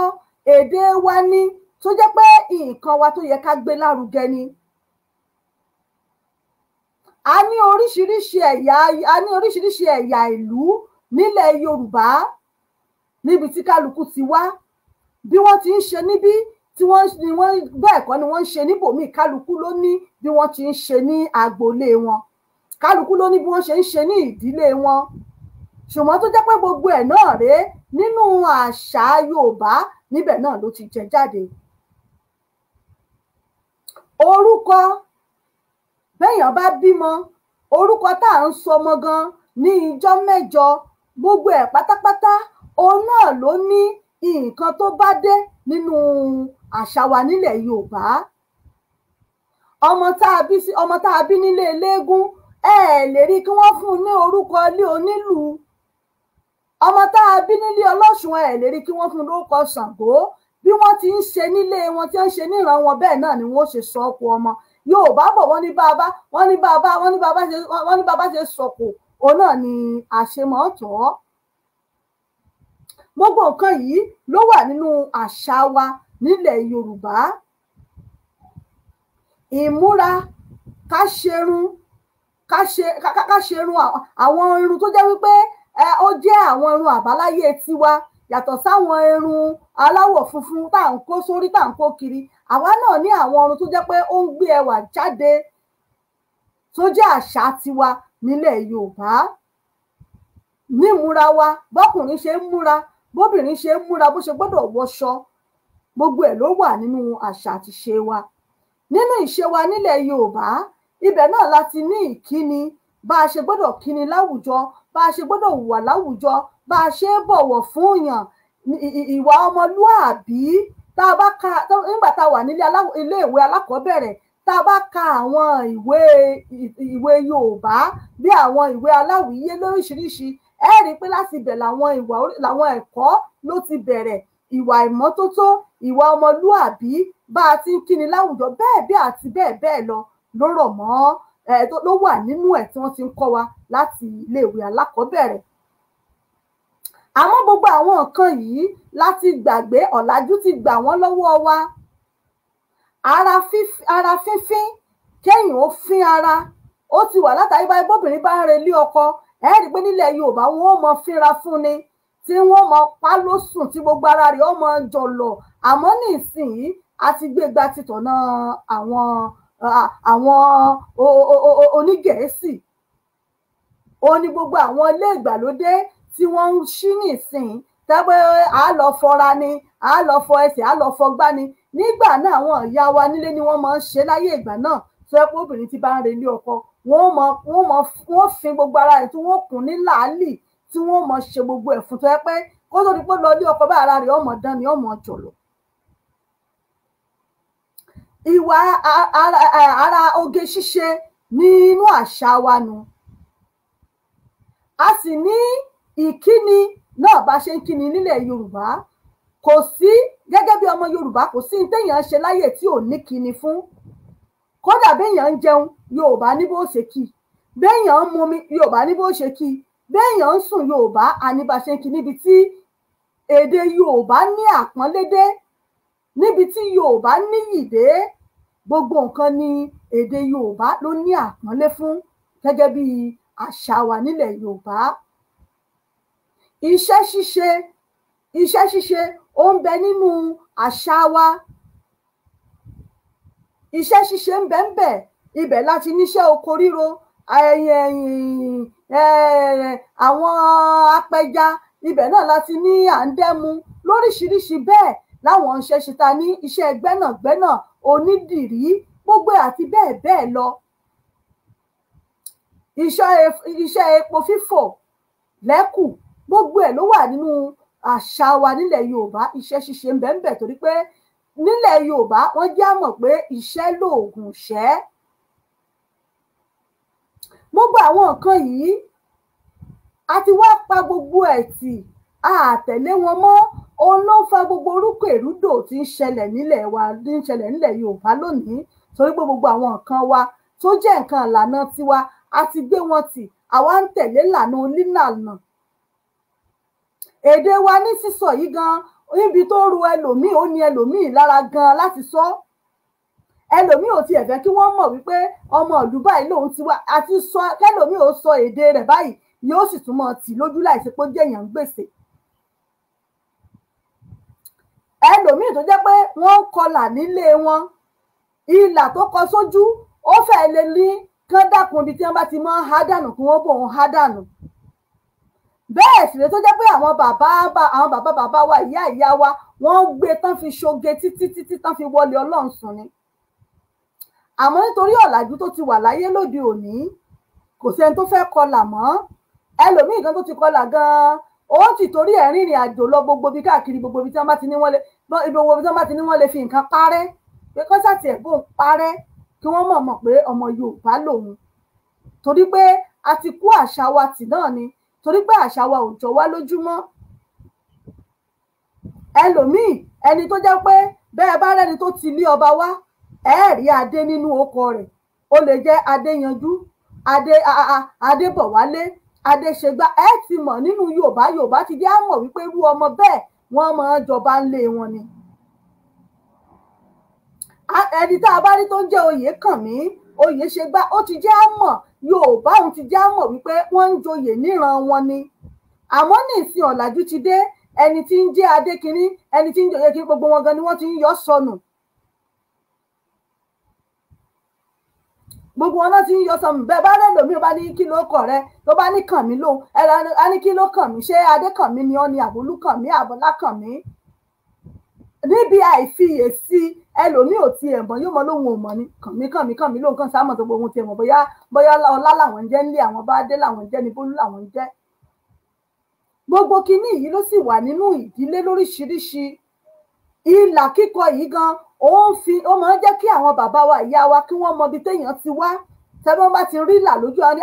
èdè wa ni tó jẹ́ pé nǹkan wa tó yẹ ká gbé lárugẹ ni. A ní oríṣiríṣi ẹ̀yà, a ní oríṣiríṣi ẹ̀yà ìlú nílẹ̀ Yorùbá, níbi tí kálukú ti wá. Bí wọ́n ti ń ṣe níbí tí wọ́n ni wọ́n bẹ́ẹ̀ kọ́ ni wọ́n ń ṣe níbòmíì. Kálukú ló ní bí wọ́n ti ń ṣe ní agboolé wọn, kálukú ló ní bí wọ́n ṣe ń ṣe ní ìdílé wọn. Ṣùgbọ́n tó jẹ́ pé gbogbo ẹ̀ náà rèé nínú àṣà Yorùbá, níbẹ̀ náà ló ti jẹ jáde. Orúkọ, béèyàn bá bímọ, orúkọ tá à ń sọmọ gan ní ijọ́ mẹ́jọ, gbogbo ẹ̀ pátápátá òun náà ló ní nǹkan tó bá dé nínú àṣà wa nílẹ̀ Yorùbá. Ọmọ tá a bí nílé eléégún, ẹ lè rí kí wọ́n fún un ní orúkọ ilé onílùú. Ọmọ tá a bí nílé ọlọ́ṣun, ẹ lè rí kí wọ́n fún un lórúkọ Ṣàngó. Bí wọ́n ti ń ṣe nílé wọn, tí wọ́n ń ṣe níran wọn, bẹ́ẹ̀ náà ni wọ́n ṣe sọ ọkọ ọmọ. Yorùbá bọ̀, wọ́n ní bàbá, wọ́n ní bàbá, wọ́n ní bàbá ṣe, wọ́n ní bàbá ṣe sọ̀kò, òun náà ni àṣemọ́tọ́. Gbogbo nǹkan yìí ló wà nínú àṣà wa nílẹ̀ Yorùbá. Ìmúra, ká ṣerun, ká ṣerun, àwọn irun tó jẹ́ wípé ó jẹ́ àwọn irun àbáláyé tiwa, yàtọ̀ sáwọn irun aláwọ̀ funfun tá à ń kó sórí, tá à ń kó kiri. Àwa náà ní àwọn irun tó jẹ́ pé ó ń gbé ẹwà jáde, tó jẹ́ àṣà tiwa nílẹ̀ Yorùbá. Nímúra wa, bọ́kùnrin ṣe ń múra, bóbìnrin ṣe ń múra, bó ṣe gbọ́dọ̀ wọṣọ, gbogbo ẹ̀ ló wà nínú àṣà àti ìṣe wa. Nínú ìṣe wa nílẹ̀ Yorùbá, ibẹ̀ náà láti ní ìkíni, bá a ṣe gbọ́dọ̀ kíni láwùjọ, bá a ṣe gbọ́dọ̀ hùwà láwùjọ, bá a ṣe bọ̀wọ̀ fún yàn, ìwà ọmọlúàbí. Tá a bá ka, nígbà tá a wà nílé iléèwé alákọ̀ọ́bẹ̀rẹ̀, tá a bá ka àwọn ìwé Yorùbá bí àwọn ìwé aláwìyé lóríṣiríṣi, ẹ rí i pé láti ibẹ̀ làwọn ìwà, làwọn ẹ̀kọ́ ló ti bẹ̀rẹ̀. Ìwà ìmọ́tótó, ìwà ọmọlúàbí, bá a ti ń kíni láwùjọ, bẹ́ẹ̀ bẹ́ẹ̀ àti bẹ́ẹ̀ bẹ́ẹ̀ lọ ló rọ̀ mọ́ ló wà nínú ẹ̀ tí wọ́n ti ń kọ́ wa láti iléèwé alákọ̀ọ́bẹ̀rẹ̀. Àmọ́ gbogbo àwọn nǹkan yìí láti gbàgbé, ọ̀làjú ti gbà wọ́n lọ́wọ́ wa. Ara fínfín, kéèyàn ó fín ara, ó ti wà látàrí báyìí. Bóbìnrin bá ń relé ọkọ, ẹ rí i pé nílẹ̀ Yorùbá wọn ó mọ fínra fún ni, tí wọ́n mọ pa lóṣùn, tí gbogbo ara rẹ̀ ó mọ jọ̀lọ̀. Àmọ́ nísìnyí a ti gbégbá títọ̀nà àwọn onígẹ̀ẹ́sì. Ó ní gbogbo àwọn ilé ìgbàlódé tí wọ́n ń ṣí nísìnyí, tẹ́gbẹ́ à lọ fọra ni, à lọ fọ ẹsẹ̀, à lọ fọgbá ni. Nígbà náà àwọn ìyá wa nílé ni wọ́n máa ń ṣe láyé ìgbà náà. Tó yẹ pé obìnrin ti bá ń relé ọkọ, wọ́n fin gbogbo ara rẹ̀, tí wọ́n kùn ní làálì, tí wọ́n mọ ṣe gbogbo ẹ̀ fún, tó yẹ pé kó tó di pé lọ ilé ọkọ bá ara rẹ̀ ọmọ dán ni, ọmọ jọ̀lọ̀. Ìwà ara oge ṣíṣe nínú àṣà wa nu. A sì ní ìkíni náà, bá ṣe ń kíni nílẹ̀ Yorùbá. Kò sí, gẹ́gẹ́ bí ọmọ Yorùbá, kò sí ní téèyàn ṣe láyè tí ò ní kíni fún. Kódà béèyàn ń jẹun, Yorùbá ní bó ṣe kí. Béèyàn ń mumi, Yorùbá ní bó ṣe kí. Béèyàn ń sùn, Yorùbá àní bá ṣe ń kí. Níbi tí èdè Yorùbá ní àpọ́nlé dé, níbi tí Yorùbá níyì dé, gbogbo nǹkan ni èdè Yorùbá ló ní àpọ́nlé fún gẹ́gẹ́ bí àṣà wa nílẹ̀ Yorùbá. Iṣẹ́ ṣíṣe, iṣẹ́ ṣíṣe ó ń bẹ nínú àṣà wa. Iṣẹ́ ṣíṣe ń bẹ ń bẹ, ibẹ̀ láti níṣẹ́ oko ríro, àwọn apẹja, ibẹ̀ náà láti ní à ń dẹ́mu lóríṣiríṣi. Bẹ́ẹ̀ láwọn iṣẹ́ ṣe ta ní iṣẹ́ gbẹ́nàgbẹ́nà, onídìrí, gbogbo àti bẹ́ẹ̀ bẹ́ẹ̀ lọ. Iṣẹ́ epo fífọ̀ lẹ́kù, gbogbo ẹ̀ ló wà nínú àṣà wa nílẹ̀ Yorùbá iṣẹ́ ṣíṣe ń bẹ ń bẹ, torí pé nílẹ̀ Yorùbá wọ́n jẹ́ àmọ̀ pé iṣẹ́ lóògùn ìṣẹ́. Gbogbo àwọn nǹkan yìí a ti wá pa gbogbo ẹ̀ tì, a tẹ̀lé wọn mọ́. Òun ló ń fa gbogbo orúkọ èrúdò tí ń ṣẹlẹ̀ nílẹ̀ wa, tí ń ṣẹlẹ̀ nílẹ̀ Yorùbá lónìí, torí pé gbogbo àwọn nǹkan wa tó jẹ́ nǹkan ìlànà tiwa a ti gbé wọn tì, àwa ń tẹ̀lé ìlànà onílànà. Èdè wa ní sísọ yìí gan, níbi tó ru ẹlòmíì, ó ní ẹlòmíì lára gan láti sọ. Ẹlòmíì ò tiẹ̀ fẹ́ kí wọ́n mọ̀ wípé ọmọ ìlú báyìí lòun ti wá, àti sọ kẹlòmíì ò sọ èdè rẹ̀ báyìí yóò sì tún mọ̀ tì lójú láìsí pé ó jẹ́ èèyàn ń gbèsè. Ẹlòmíì tó jẹ́ pé wọ́n ń kọlà nílé wọn, ìlà tó kọ sójú ó fẹ́ lè ní kán dákun ibi tí wọ́n bá ti mọ́ há dànù kí wọ́n bò ń há dànù. Bẹ́ẹ̀ sì lè tó jẹ́ pé àwọn bàbá bàbá wa, ìyá ìyá wa, wọ́n gbé tán fi ṣoge títí títí tán fi wọlé Ọlọ́run sùn ni. Àmọ́ nítorí ọ̀làjú tó ti wà láyé lóde òní, kò sẹ́ni tó fẹ́ kọlà mọ́. Ẹlòmíì gan tó ti kọlà gan-an, ó ti torí ẹ̀ rìnrìn àjò lọ gbogbo ibi káàkiri, gbogbo ibi tí wọ́n bá ti ní wọ́n lè, gbogbo ibi tí wọ́n bá ti ní wọ́n lè fi nǹkan parẹ́, pé kọ́sàtì ẹ̀ bóun parẹ́ kí wọ́n mọ̀ mọ̀ pé ọmọ Yorùbá lòun. Torí pé a ti kó àṣà wa tì náà ni, torí pé àṣà wa ò jọ wá lójúmọ́. Ẹlòmíì ẹni tó jẹ́ pé bẹ́ẹ̀ bá rẹ́ni tó ti lé ọba wá, ẹ rí adé nínú ọkọ rẹ̀, ó lè jẹ́ Adéyanjú, adé Adébọ̀wálé, Adéṣègbà. Ẹ ti mọ̀ nínú Yorùbá, Yorùbá ti jẹ́ àmọ̀ wípé irú ọmọ bẹ́ẹ̀ wọ́n máa jọba ńlé wọn ni. Ẹni tá a bá rí tó ń jẹ́ Oyèkànmí, Oyèṣègbà, ó ti jẹ́ àmọ̀, Yorùbá òun ti jẹ́ àmọ̀ wípé wọ́n ń joyè níran wọn ni. Àmọ́ ní ìsìn ọ̀làjú ti dé, ẹni tí ń jẹ́ Adékínní, ẹni tí ń joyè kí gbogbo wọn gan ni wọ́n ti ń yọ sọnù. Gbogbo wọn náà ti ń yọ sọnù. Bẹ́ẹ̀ bá rẹ lòmíì bá ní kí ló kọ rẹ, ló bá ní kàn mí lóhùn, ẹ ní kí ló kàn mí, ṣé Adékànmí ni ọ́ ni, Àbólúkànmí, Àbọ̀lákànmí? Níbi àìfiyèsí ẹlòmíì ò tiẹ̀ mọ̀, yóò mọ lóhun ò mọ̀ ni, kànmí kànmí kànmí lóhun kan sáà mọ̀ tó gbogbo ohun tiẹ̀ mọ̀, bóyá bóyá ọlá làwọn ń jẹ́ nílé àwọn, bá dé làwọn ń jẹ́ ní, bólú làwọn ń jẹ́. Gbogbo kinní yìí ló sì wà nínú ìdílé lóríṣiríṣi. Ìlà kíkọ yìí gan, ó máa ń jẹ́ kí àwọn bàbá wa, ìyá wa, kí wọ́n mọ ibi téèyàn ti wá. Tẹ́bọ́n bá ti rí ìlà lójú àwọn ni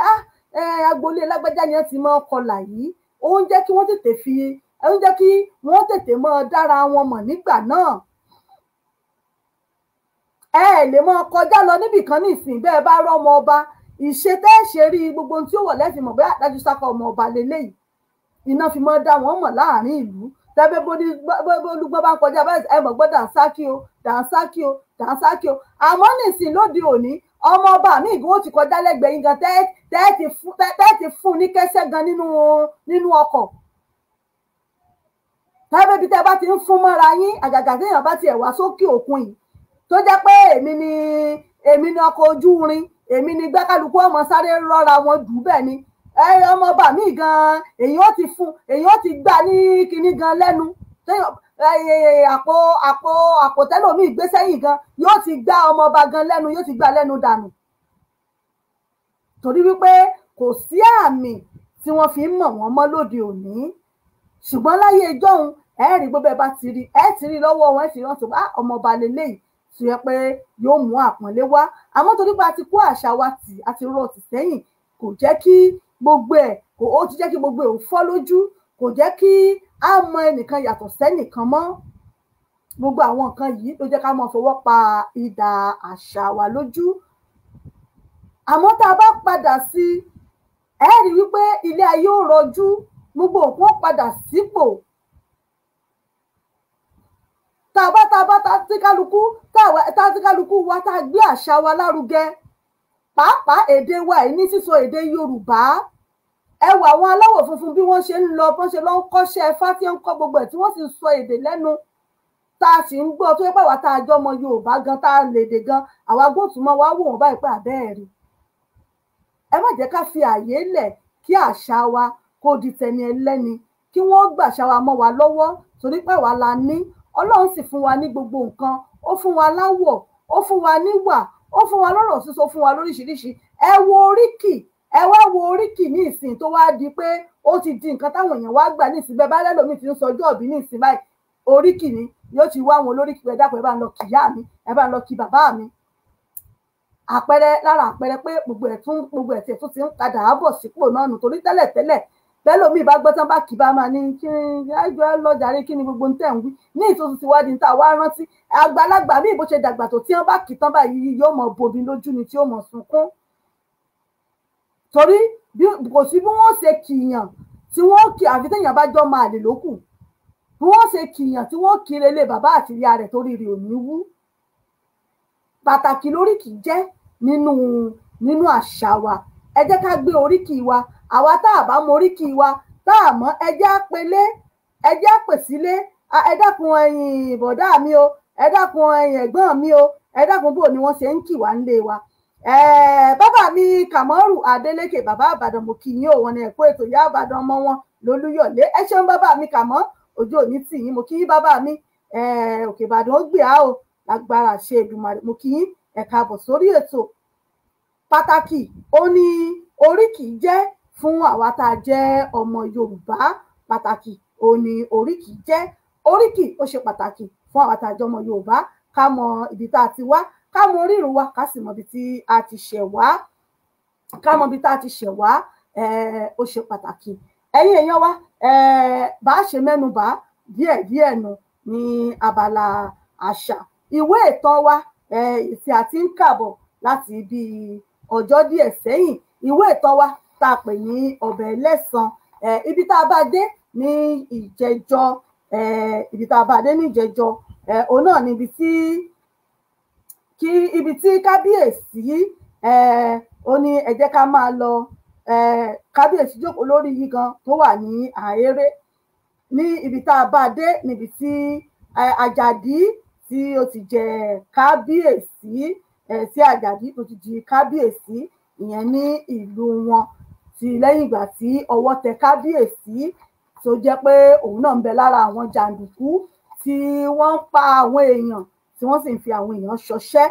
agboolé lágbájá ni wọ́n ti máa kọlà yìí. Ó ń jẹ́ kí wọ́n tètè fi, ó ń jẹ́ kí wọ́n tètè máa dára wọn mọ̀ nígbà náà. Ẹ lè máa kọjá lọ níbìkan nísìnyí, bẹ́ẹ̀ bá rọ́mọ ọba, ìṣe tẹ́ ẹ ṣe rí gbogbo ohun tí ó wọ̀ lẹ́sìn mọ̀ bóyá dájú sákọ̀ ọmọ ọba lélẹ́yìí. Iná fi máa dá wọn mọ̀ láàrin ìlú. Tẹ́bẹ́ bólúgbọ́n bá ń kọjá báyìí, ẹ mọ̀ gbọ́ dànsákì o, dànsákì o, dànsákì o. Àmọ́ nísìn lóde òní, ọmọ ọba mi ìgbó ti kọjá lẹ́gbẹ̀ẹ́ yín gan, tẹ́ ti fún ní kẹ́sẹ́ gan nínú ọkọ̀. Tẹ́bẹ́ bí tẹ́ bá ti ń fún mọ́ra yín, àgàgà téèyàn bá tiẹ̀ wá sókè òkun yìí, tó jẹ́ pé èmi ni ọkọ̀ ojú irin, èmi ni gbẹ́kálukú ọmọ sáré rọ́ra wọn jù bẹ́ẹ̀ ni. Ọmọ ọba mi gan, èyí ó ti fún, èyí ó ti gbà ní kinní gan lẹ́nu. Àpò àpò àpò tẹ́lòmíì gbé sẹ́yìn gan, yóò ti gbá ọmọ ọba gan lẹ́nu, yóò ti gbá lẹ́nu dànù. Torí wípé kò sí àmì tí wọ́n fi ń mọ̀ wọ́n mọ́ lóde òní. Ṣùgbọ́n láyé ìjọ́un, ẹ rí gbogbo ẹ bá ti rí, ẹ ti rí lọ́wọ́ wọn, ẹ sì rántí pé ọmọ ọba lélẹ́yìí, tó yẹ pé yóò mú àpọ́nlé wá. Àmọ́ torí pé a ti kó àṣà wa tì, a ti rọ̀ tì sẹ́yìn, kò jẹ́ kí gbogbo ẹ̀, ó ti jẹ́ kí gbogbo ẹ̀ ò fọ́ lójú, kò jẹ́ kí á mọ ẹnìkan yàtọ̀ sẹ́nìkan mọ́. Gbogbo àwọn nǹkan yìí ló jẹ́ ká máa fọwọ́ pa idà àṣà wa lójú. Àmọ́ tá a bá padà sí, ẹ rí wípé ilé ayé ò rọjú, gbogbo nǹkan ó padà sípò. Tá a bá tí kálukú wa tá a gbé àṣà wa lárugẹ, pàápàá èdè wa yìí ní sísọ èdè Yorùbá. Ẹ wo àwọn aláwọ̀ funfun bí wọ́n ṣe ń lọ, bọ́n ṣe lọ ń kọ́ṣẹ́ Ifá tí ń kọ́ gbogbo ẹ̀, tí wọ́n sì ń sọ èdè lẹ́nu, tá a sì ń gbọ́, tó yẹ pé àwa tá a jọ ọmọ Yorùbá gan, tá a lèdè gan, àwa gbóòtú mọ́ wa wò wọ́n báyìí pé àbẹ́ẹ̀ rí. Ẹ má jẹ́ ká fi àyè lẹ̀ kí àṣà wa kó di tẹni ẹlẹ́ni, kí wọ́n gbàṣà wa mọ́ wa lọ́wọ́, torí pé àwa la ní. Ọlọ́run sì fún wa ní gbogbo nǹkan, ó fún wa láwọ̀, ó fún wa níwà, ó fún wa lọ́rọ̀ sísọ, fún wa lóríṣiríṣi. Ẹ wo oríkì, Ẹ wá wo oríkì ní ìsìn tó wá di pé ó ti di nǹkan táwọn èèyàn wá gbà ní ìsìn. Bẹ́ẹ̀ bá lẹ́lòmíì ti ń sọjọ́ òbí ní ìsìn báyìí, oríkì ni yóò ti wá àwọn olóríkì pé ẹ dákun, ẹ bá ń lọ kí ìyá mi, ẹ bá ń lọ kí bàbá mi. Àpẹẹrẹ lára àpẹẹrẹ pé gbogbo ẹ̀ tún gbogbo ẹ̀ tiẹ̀ tún ti ń padà bọ̀ sípò náà nù, torí tẹ́lẹ̀ tẹ́lẹ̀ bẹ́lòmíì bá gbọ́ tán bá kì bá máa ní kí ẹjọ́ lọ́jàre, kí ni gbogbo ń tẹ̀ ń wí ní ìtòsí ti wádìí tá a wá rántí. Àgbàlagbà míì bó ṣe dàgbà tó, tí wọ́n bá kì tán báyìí yóò mọ̀ bomi lójú ni tí ó mọ̀ sunkún, torí kò sí bí wọ́n ṣe kìyàn tí wọ́n kì, àfi téèyàn bá jọ máa lè lókù, bí wọ́n ṣe kìyàn tí wọ́n kiri ilé bàbá àti ìyá rẹ̀ torí rẹ̀ ò ní wú. Pàtàkì lóríkì jẹ́ nínú àṣà wa. Ẹ jẹ́ ká gbé oríkì wa. Àwa tá a bá mọ oríkì wa, tá a mọ̀, ẹ jẹ́ àpèlé, ẹ jẹ́ àpèsílé. Ẹ dákun ẹ̀yin bọ̀dá mi o, ẹ dákun ẹ̀yin ẹ̀gbọ́n mi o, ẹ dákun bò ni wọ́n ṣe ń kì wá nílé wa. Bàbá mi Kàmọ́rù Adélékè, bàbá Àbàdàn, mo kí yín o, wọn ni ẹ̀kọ́ ètò ìyá Àbàdàn ọmọ wọn lólúyọ̀lé. Ẹ ṣeun bàbá mi Kàmọ́, ojú òní tì yín, mo kí yín bàbá mi. Òkè Ìbàdàn ó gbé á o, lágbára ṣe Èdùmàrè, mo kí yín, ẹ káàbọ̀ sórí ètò. Pàtàkì ó ní oríkì jẹ́ fún àwa tá a jẹ́ ọmọ Yorùbá. Pàtàkì ó ní oríkì jẹ́. Oríkì ó ṣe pàtàkì fún àwa tá a jẹ́ ọmọ Yorùbá, ká mọ ibi tá a ti wá, ká mọ orírun wa, ká sì mọ ibi tí a ti ṣẹ̀ wá, ká mọ ibi tá a ti ṣẹ̀ wá. Ó ṣe pàtàkì. Ẹ̀yin èèyàn wa, bá a ṣe mẹ́nu bà díẹ̀ díẹ̀ nu ní abala àṣà. Ìwé ìtàn wa tí a ti ń kàbọ̀ láti bí ọjọ́ díẹ̀ sẹ́yìn, ìwé ìtàn wa tá a pè ní Ọbẹ̀ Ẹlẹ́san, ibi tá a bá dé ní ìjẹjọ, ibi tá a bá dé ní ìjẹjọ, òun náà ni ibi tí kábíyèsí ó ní ẹ jẹ́ ká máa lọ. Kábíyèsí jókòó lórí yìí gan tó wà ní àhéré ní ibi tá a bá dé, níbi tí Àjàdí tí ó ti jẹ kábíyèsí, tí Àjàdí tó ti di kábíyèsí ìyẹn ní ìlú wọn, ti lẹ́yìn ìgbà tí ọwọ́ tẹ kábíyèsí tó jẹ́ pé òun náà ń bẹ lára àwọn jàǹdùkú tí wọ́n ń pa àwọn èèyàn, tí wọ́n sì ń fi àwọn èèyàn ṣọṣẹ́.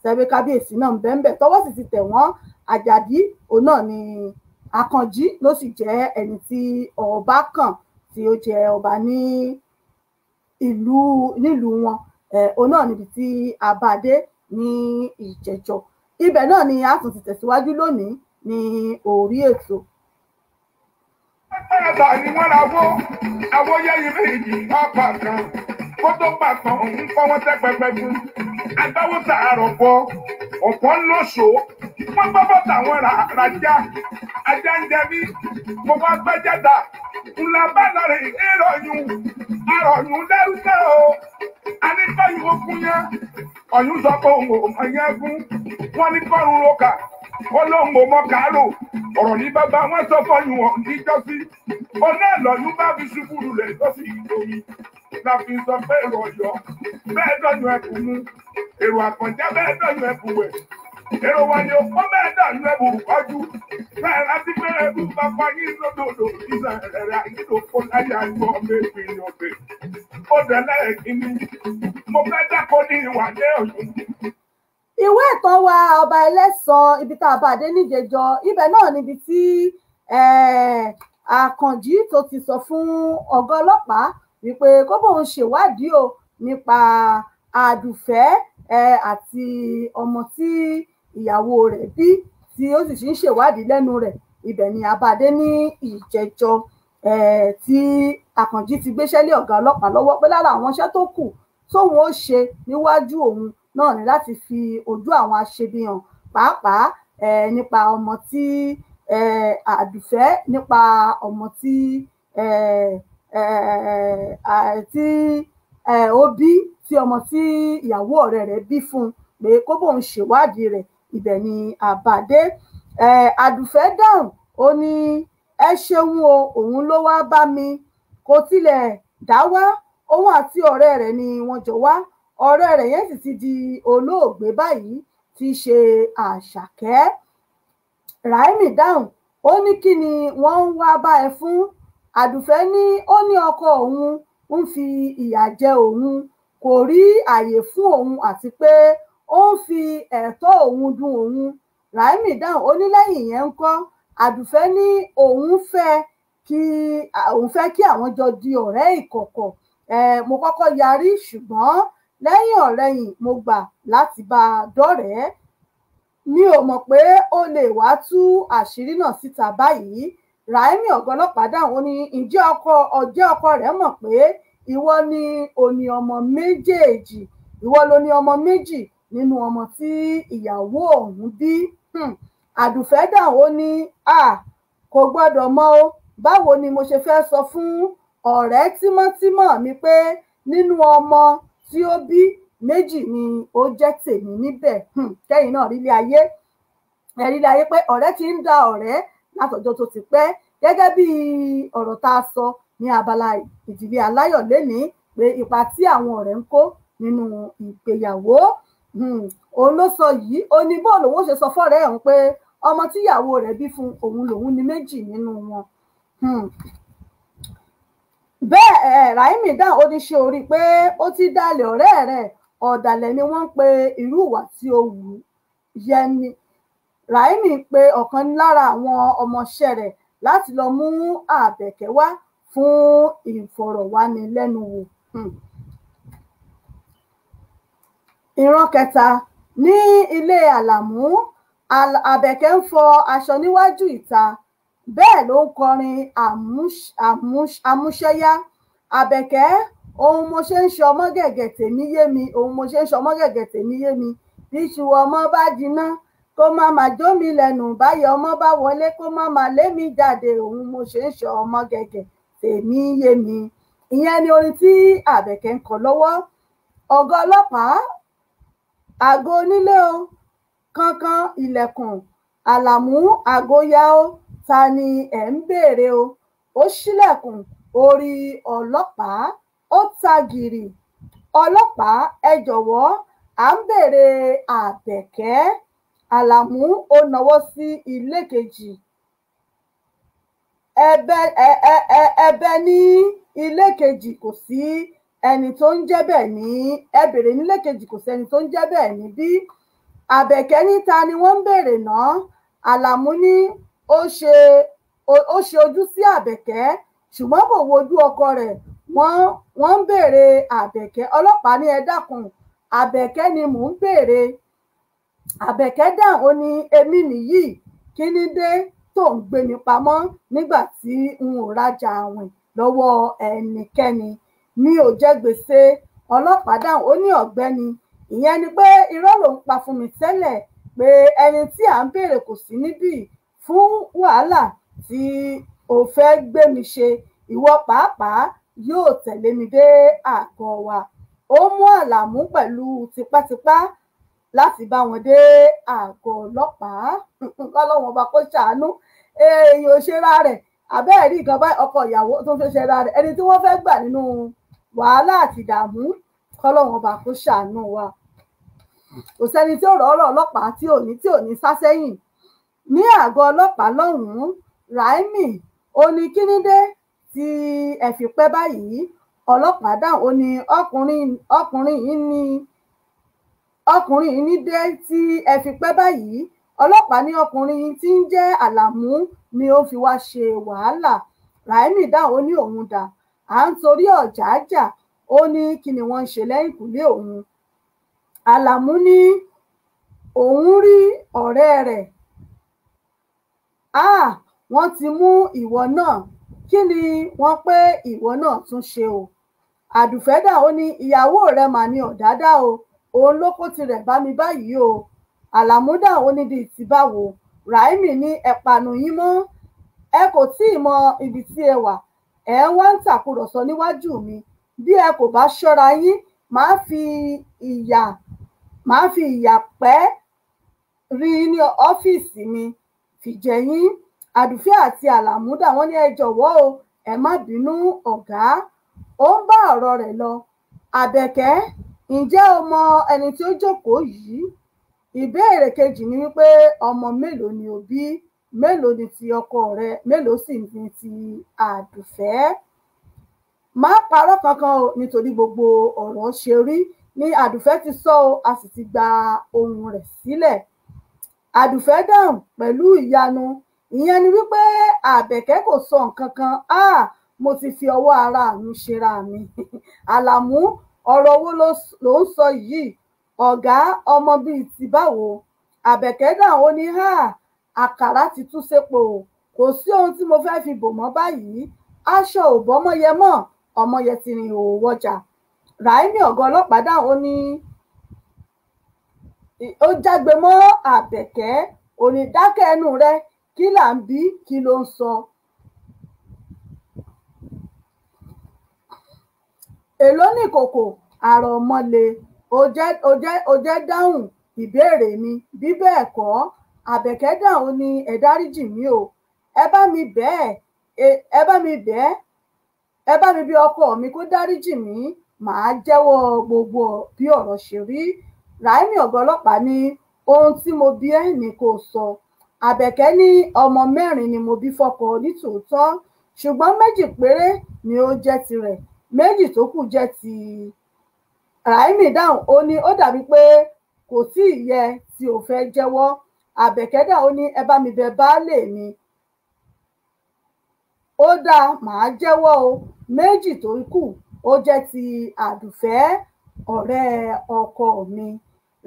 Sẹ́wé kábíyèsí náà ń bẹ ń bẹ, tọwọ́ sì ti tẹ̀ wọ́n. Àjàdí òun náà ni Àkànjí ló sì jẹ́ ẹni tí ọba kàn tí ó jẹ ọba ní ìlú nílùú wọn. Òun náà níbi tí a bá dé ní ìjẹjọ. Ibẹ̀ náà ni a tún ti tẹ̀síwájú lónìí ní orí ètò. Ẹ̀bà ni wọ́n ra wó, àwọn yẹ́yìn méjì ọ̀pá kan, kó tó pàtàn òun kọ́ wọ́n tẹ́ pẹpẹ fún. Agbáwo tààrọ̀ bọ, ọ̀pọ̀ ń lóṣòó, wọ́n gbọ́ bọ́tà wọn rajá, ajá ń jẹ mí, mo wá gbẹ́jẹ́ta, ńlá bá lọ́rẹ̀ èròyún, àròyún lẹ́rúsẹ́ o, aníkọ́yún okun yẹn, ọ̀yún sọ pé òun ò mọ yẹn gún, wọ́n ní kọ́run roka, ó lóun ò mọ kàárò, ọ̀rọ̀ ní bàbá wọn sọ fọyún ọ̀ níjọ́sí, ọ̀nà ìlọ́yún bá fi ṣubú lulẹ̀ lọ́sí ìgbòmí, la fi sọ pé èrò ọ̀yọ́ bẹ́ẹ̀ dọ̀yún ẹkùn mú, èrò àkànjá bẹ́ẹ̀ dọ̀yún ẹkùn wẹ̀, èrò wà ní òpó bẹ́ẹ̀ dọ̀yún ẹkùn kọjú, bẹ́ẹ̀ láti pé ẹrú bàbá yín lódòdó ìsàn ẹ̀rẹ̀ àyílòpó láyé àjọ ọmọ ọbẹ̀ ó dẹ̀ lẹ́ẹ̀kínní, mo fẹ́ dákọ́ ní ìwà ní ọ̀yún. Ìwé ìtàn wa Ọba Ẹlẹ́san, ibi tá a bá dé níjẹjọ, ibẹ̀ náà níbi tí Àkànjí tó ti sọ fún ọ̀gá ọlọ́pàá wípé kó bóun ṣèwádìí o nípa Àdùfẹ́ àti ọmọ tí ìyàwó rẹ̀ bí, tí ó sì ṣì ń ṣèwádìí lẹ́nu rẹ̀. Ibẹ̀ ni a bá dé ní ìjẹjọ, tí Àkànjí ti gbéṣẹ́ lé ọ̀gá ọlọ́pàá lọ́wọ́ pé lára àwọn iṣẹ́ tó kù tóun ó ṣe níwájú òun náà ni láti fi ojú àwọn aṣebi hàn, pàápàá nípa ọmọ tí Àdùfẹ́, nípa ọmọ tí ó bí, tí ọmọ tí ìyàwó ọ̀rẹ́ rẹ̀ bí fún un, pé kó bóun ṣèwádìí rẹ̀. Ibẹ̀ ni àbàdé. Àdùfẹ́ dáhùn, ó ní ẹ ṣeun o, òun ló wá bá mi, kò tilẹ̀ dá wá, òun àti ọ̀rẹ́ rẹ̀ ni wọ́n jọ wá, ọ̀rẹ́ rẹ̀ yẹn sì ti di olóògbé báyìí tí í ṣe Àṣàkẹ́. Ráìmì dáhùn, ó ní kí ni wọ́n ń wá bá ẹ fún? Àdùfẹ́ ní ó ní ọkọ òun ń fi ìyà jẹ òun, kò rí àyè fún òun, àti pé ó ń fi ẹ̀tọ́ òun dùn òun. Ráìmì dáhùn, ó ní lẹ́yìn yẹn ń kọ́. Àdùfẹ́ ní òun fẹ́ kí àwọn jọ di ọ̀rẹ́ ìkọ̀kọ̀. Mo kọ́kọ́ yarí, ṣùgbọ́n lẹ́yìn ọ̀rẹyìn mo gbà láti bá a dọ́rẹ̀ẹ́. Mi ò mọ̀ pé ó lè wá tú àṣírí náà síta báyìí. Ráìmì ọ̀gá ọlọ́pàá dáhùn, ó ní ǹjẹ́ ọkọ rẹ̀ mọ̀ pé ìwọ ni ó ní ọmọ méjèèjì, ìwọ ló ní ọmọ méjì nínú ọmọ tí ìyàwó ọ̀hún bí. Àdùfẹ́ dáhùn, ó ní kò gbọ́dọ̀ mọ̀ o. Báwo ni mo ṣe fẹ́ sọ fún ọ̀rẹ́ tímọ́tímọ́ mi pé nínú ọmọ tí ó bí méjì ni ó jẹ́ tèmi níbẹ̀? Kẹ́yìn náà rí ilé ayé, ẹ̀rí ilé ayé pé ọ̀rẹ́ ti ń da ọ̀rẹ́ látọjọ́ tó ti pẹ́. Gẹ́gẹ́ bí ọ̀rọ̀ tá a sọ ní abala ìdílé aláyọ̀ lénìí pé ipa tí àwọn ọ̀rẹ́ ń kó nínú ìgbéyàwó, òun ló sọ yìí. Ó ní bóòlù òun ṣe sọ fọ́rẹ́ òun pé ọmọ tíyàwó rẹ̀ bí fún òun lòun ní méjì nínú wọn. Bẹ́ẹ̀ Ráìmì dáhùn, ó ní ṣe orí pé ó ti dalẹ̀ ọ̀rẹ́ rẹ̀, ọ̀dàlẹ̀ ni wọ́n ń pe irú ìwà tí ó wù yẹn ni. Ráìmì pe ọ̀kan lára àwọn ọmọọṣẹ́ rẹ̀ láti lọ mú Àbẹ̀kẹ́ wá fún ìfọ̀rọ̀wánilẹ́nuwò. Ìran kẹta ní ilé Àlàmú, Àbẹ̀kẹ́ ń fọ aṣọ níwájú ìta, bẹ́ẹ̀ ló ń kọrin àmúṣẹ́yá. Àbẹ̀kẹ́, ohun mo ṣe ń ṣọmọ gẹ̀gẹ̀ tèmi yé mi, ohun mo ṣe ń ṣọmọ gẹ̀gẹ̀ tèmi yé mi. Bí iṣu ọmọ bá jiná kó má má jó mi lẹ́nu, báyọ̀ ọmọ bá wọlé kó má má lé mi jáde, ohun mo ṣe ń ṣọmọ gẹ̀gẹ̀ tèmi yé mi. Ìyẹn ni orin tí Àbẹ̀kẹ́ ń kọ lọ́wọ́. Ọ̀gá ọlọ́pàá, àgọ́ onílé o, kankan ilẹ̀kùn. Àlàmú, àgọ́ ya o, ta ni ẹ̀ ń béèrè o? Ó ṣílẹ̀kùn, orí ọlọ́pàá, ó ta gìrì. Ọlọ́pàá, ẹ jọ̀wọ́, à ń béèrè Àbẹ̀kẹ́. Àlàmú ó nawọ́ sí ilé kejì. Ẹ̀bẹ̀ ní ilé kejì, kò sí ẹni tó ń jẹ́ bẹ́ẹ̀ ní. Ẹ béèrè nílé kejì, kò sí ẹni tó ń jẹ́ bẹ́ẹ̀ níbí. Àbẹ̀kẹ́ ní ta ni wọ́n ń béèrè náà? Àlàmú ní ó ṣe ojú sí Àbẹ̀kẹ́, ṣùgbọ́n kò wojú ọkọ rẹ̀. Wọ́n ń béèrè Àbẹ̀kẹ́. Ọlọ́pàá ní ẹ dákun, Àbẹ̀kẹ́ ni mò ń béèrè. Àbẹ̀kẹ́ dáhùn, ó ní èmi nìyí, kí ni dé tó ń gbé mi pamọ́ nígbà tí n ò rajà àwìn lọ́wọ́ ẹnikẹ́ni? Mi ò jẹ gbèsè. Ọlọ́pàá dáhùn, ó ní ọ̀gbẹ́ni, ìyẹn ni pé irọ́ ló ń pa fún mi tẹ́lẹ̀ pé ẹni tí à ń béèrè kò sí níbí fún wàhálà tí o fẹ́ gbé mi ṣe. Ìwọ pàápàá yóò tẹ̀lé mi dé àgọ́ wa. Ó mú Àlàmú pẹ̀lú tipátipá láti bá wọn dé àgọ́ ọlọ́pàá. Kọ́lọ́wọ́n ọba kó ṣàánú. Èèyàn ò ṣe ra rẹ̀, àbẹ́ẹ̀rí nǹkan báyìí, ọkọ ìyàwó tó ń fẹ́ ṣe ra rẹ̀, ẹni tí wọ́n fẹ́ gbà nínú wàhálà àti ìdààmú. Kọ́lọ́wọ́n ọba kó ṣàánú wa. Kò sẹ́ni tí ó rọ̀ ọ̀rọ̀ ọlọ́pàá tí ò ní sá sẹ́yìn. Ní àgọ́ ọlọ́pàá lọ́hùn-ún, Ráìmì ó ní kí ní dé tí ẹ fi pẹ́ báyìí? Ọlọ́pàá dáhùn, ó ní ọkùnrin yìí ní dé tí ẹ fi pẹ́ báyìí. Ọlọ́pàá ní ọkùnrin tí ń jẹ́ Àlàmú ni ó fi wá ṣe wàhálà. Ráìmì dáhùn, ó ní òun dà, à ń torí ọ̀jà jà. Ó ní kí ni wọ́n ń ṣe lẹ́yìnkùlé òun? Àlàmú ní òun rí ọ̀rẹ́ rẹ̀. Wọ́n ti mú ìwọ náà, kí ni wọ́n pé ìwọ náà tún ṣe o? Àdùfẹ́ dà, ó ní ìyàwó rẹ̀ mà ní ọ̀dádá o, òun ló kó tirẹ̀ bá mi báyìí o. Àlàmú dà, ó ní bíi ti báwo? Ráìmì ní ẹ panu yín mọ́, ẹ kò tí ì mọ ibi tí ẹ wà, ẹ wá ń tàkúrọ̀sọ níwájú mi. Bí ẹ kò bá ṣọ́ra yín, màá fi ìyà pẹ́ rí ní ọ́fíìsì mi fìjẹ yín. Àdùfẹ́ àti Àlàmú dà, wọ́n ní ẹ jọ̀wọ́ o, ẹ má bínú ọ̀gá. Ó ń bá ọ̀rọ̀ rẹ̀ lọ. Àbẹ̀kẹ́, ǹjẹ́ o mọ ẹni tí ó jókòó yìí? Ìbéèrè kejì ni wípé ọmọ mélòó ni o bí, mélòó ni ti ọkọ rẹ, mélòó sì ni ti Àdùfẹ́? Má parọ́ kankan o, nítorí gbogbo ọ̀rọ̀ ṣe rí ni Àdùfẹ́ ti sọ o, a sì ti gba ohùn rẹ̀ sílẹ̀. Àdùfẹ́ dáhùn pẹ̀lú ìyanu. Ìyẹn ni wípé Àbẹ̀kẹ́ kò sọ nǹkan kan. Mo ti fi ọwọ́ ara mi ṣera mi. Àlàmú, ọ̀rọ̀ wo ló ń sọ yìí? Ọ̀gá, ọmọ bíi ti báwo? Àbẹ̀kẹ́ dáhùn, ó ní àkàrà ti tú sépo, kò sí ohun tí mo fẹ́ fi bò mọ́ báyìí. Aṣọ ò bọ́mọyẹ mọ́, ọmọyẹ ti rìn òwò wọjà. Ràímì ọ̀gá ọlọ́pàá dáhùn, ó ní ó jágbe mọ́ Àbẹ̀kẹ́, ó ní dákẹ́ ẹnu rẹ, kí là ń bí, kí ló ń sọ? Èló ní ìkòkò àrò ọmọlé? Ó jẹ́ dáhùn ìbéèrè mi, bí bẹ́ẹ̀ kọ́. Àbẹ̀kẹ́ dáhùn, ó ní ẹ dáríjì mí o, ẹ bá mi bẹ̀ ẹ bá mi bí ọkọ mi kó dáríjì mí, màá jẹ́wọ́ gbogbo bí ọ̀rọ̀ ṣe rí. Ràímì ọ̀gá ọlọ́pàá ní ohun tí mo bí ẹ́ ni kò sọ. Àbẹ̀kẹ́ ní ọmọ 4 ni mo bí fọ́kọ nítòótọ́, ṣùgbọ́n 2 péré ni ó jẹ́ tirẹ̀, 2 tó kù jẹ́ ti. Ràímì dáhùn, ó ní ó dàbí pé kò tí ì yẹ tí ò fẹ́ jẹ́wọ́. Àbẹ̀kẹ́ dáhùn, ó ní ẹ bá mi bẹ̀ baálé mi, ó dáa, màá jẹ́wọ́ o, 2 tó kù ó jẹ́ ti Àdùfẹ́ ọ̀rẹ́ ọkọ mi.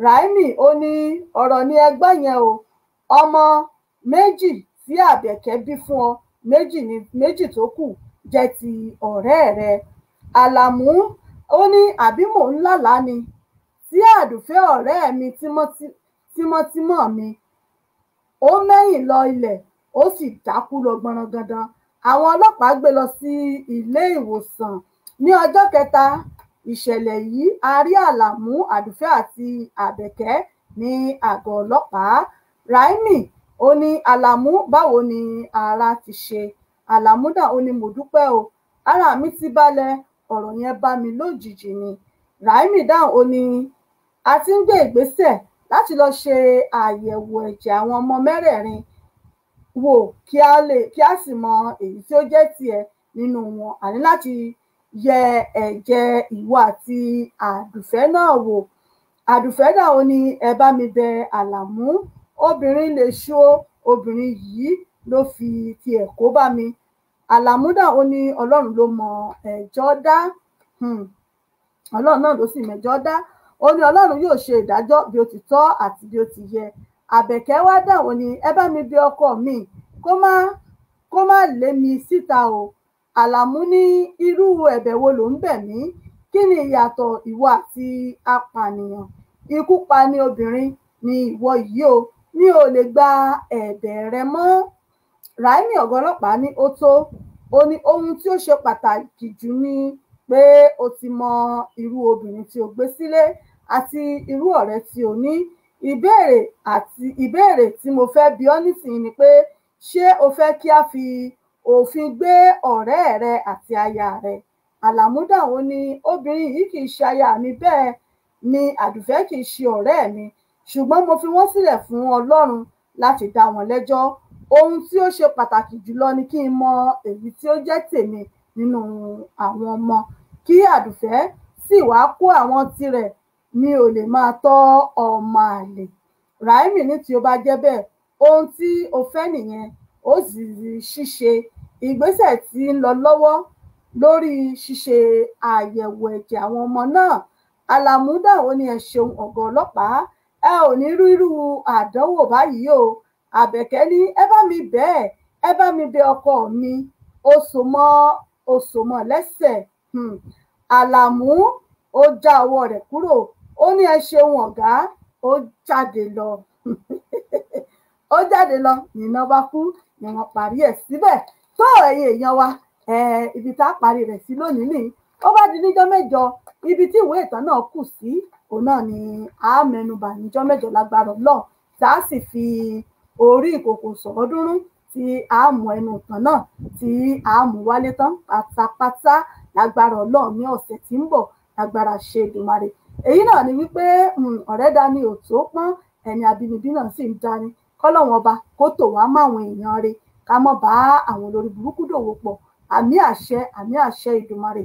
Ràímì ó ní ọ̀rọ̀ ni ẹgbọ́n yẹn o, ọmọ 2 tí Àbẹ̀kẹ́ bí fún ọ, 2 tó kù jẹ́ ti ọ̀rẹ́ rẹ. Àlàmú ó ní àbí mò ń lálàá ni tí Àdùfẹ́ ọ̀rẹ́ mi tímọ́tímọ́ mi, ó mẹ́yìn lọ ilẹ̀, ó sì dákú lọ gbọ̀nrangandan. Àwọn ọlọ́pàá gbé lọ sí ilé ìwòsàn. Ní ọjọ́ kẹta ìṣẹ̀lẹ̀ yìí, a rí Àlàmú, Àdùfẹ́ àti Àbẹ̀kẹ́ ní àgọ́ ọlọ́pàá. Ràímì ó ní Àlàmú, báwo ni ara ti ṣe? Àlàmú dà, ó ní mo dúpẹ́ o, ara mi ti balẹ̀, ọ̀rọ̀ yẹn bá mi lójijì ni. Ràímì dáhùn, ó ní a ti ń gbé ìgbésẹ̀ láti lọ ṣe àyẹ̀wò ẹ̀jẹ̀ àwọn ọmọ 4 wò kí a sì mọ èyí tí ó jẹ́ tiẹ̀ nínú wọn, àní láti yẹ ẹ̀jẹ̀ ìwọ àti Àdùfẹ́ náà wò. Àdùfẹ́ náà ó ní ẹ bá mi bẹ̀ Àlàmú, obìnrin lè ṣó, obìnrin yìí ló fi tiẹ̀ kó bá mi. Àlàmú náà ó ní Ọlọ́run ló mọ ẹjọ́ dá, Ọlọ́run náà ló sì mẹjọ́ dá. Ó ní Ọlọ́run yóò ṣe ìdájọ́ bí ó ti tọ́ àti bí ó ti yẹ. Àbẹ̀kẹ́ wá dáhùn, ní ẹ bá mi bẹ̀ ọkọ mi kó má lé mi síta o. Àlàmú ní irú ẹ̀bẹ̀ wo ló ń bẹ̀ mí? Kí ni ìyàtọ̀ ìwọ àti apànìyàn? Ikú pa ni obìnrin ni ìwọ yìí o, mi ò lè gba ẹ̀bẹ̀ rẹ mọ́. Ràímì ọ̀gá ọlọ́pàá ní ó tó, ó ní ohun tí ó ṣe pàtàkì jù ni pé o ti mọ irú obìnrin tí o gbé sílé àti irú ọ̀rẹ́ tí o ní. Ìbéèrè tí mo fẹ́ bi ọ́ nísìnyí ni pé ṣé o fẹ́ kí a fi òfin gbé ọ̀rẹ́ rẹ àti aya rẹ? Àlàmú dáhùn, ó ní obìnrin yìí kì í ṣe aya mi, bẹ́ẹ̀ ni Àdùfẹ́ kì í ṣe ọ̀rẹ́ mi, ṣùgbọ́n mo fi wọ́n sílẹ̀ fún Ọlọ́run láti dá wọn lẹ́jọ́. Ohun tí ó ṣe pàtàkì jùlọ ni kí n mọ èyí tí ó jẹ́ tèmi nínú àwọn ọmọ, kí Àdùfẹ́ sì wá kó àwọn tirẹ̀, mi ò lè máa tọ́ ọmọ àlè. Ràímì ní tí ó bá jẹ́ bẹ́ẹ̀, ohun tí o fẹ́ nìyẹn, ó sì ṣíṣe ìgbésẹ̀ tí ń lọ lọ́wọ́ lórí ṣíṣe àyẹ̀wò ẹ̀jẹ̀ àwọn ọmọ náà. Àlàmú dáhùn, ó ní ẹ ṣeun ọ̀gá ọlọ́pàá, ẹ ò ní rírú àdánwò báyìí o. Àbẹ̀kẹ́ ní ẹ bá mi bẹ̀ ẹ bá mi bẹ̀ ọkọ mi, ó so mọ́ lẹ́sẹ̀. Àlàmú ó já ọwọ́ rẹ̀ kúrò, ó ní ẹ ṣeun ọ̀gá, ó jáde lọ. Ó jáde lọ, níná bá kú ni wọ́n parí ẹ̀ síbẹ̀. Tó ẹ̀yin èèyàn wa, ibi tá a parí rẹ̀ sí lónìí ni ó bá di níjọ́ mẹ́jọ, ibi tí ìwé ìtàn náà kù sí òun náà ni a mẹ́nubà níjọ́ mẹ́jọ lágbára Ọlọ́run, tá a sì fi orí ìkòkò sọ̀ọ́dúnrún tí a mú ẹnu ìtàn náà tí a mú wálé tán pátápátá lágbára Ọlọ́run ní ọ̀sẹ̀ tí ń bọ̀ lágbára ṣe Èdùmàrè. Èyí náà ni wípé ọ̀rẹ́ dání ò tó pọ́n, ẹni abínibí náà sì ń dání. Kọ́lọ́run ọba kó tò wá máwọn èèyàn rẹ̀, ká mọ́ bá àwọn olórí burúkú dòwò pọ̀. Àmì àṣẹ, àmì àṣẹ Èdùmàrè.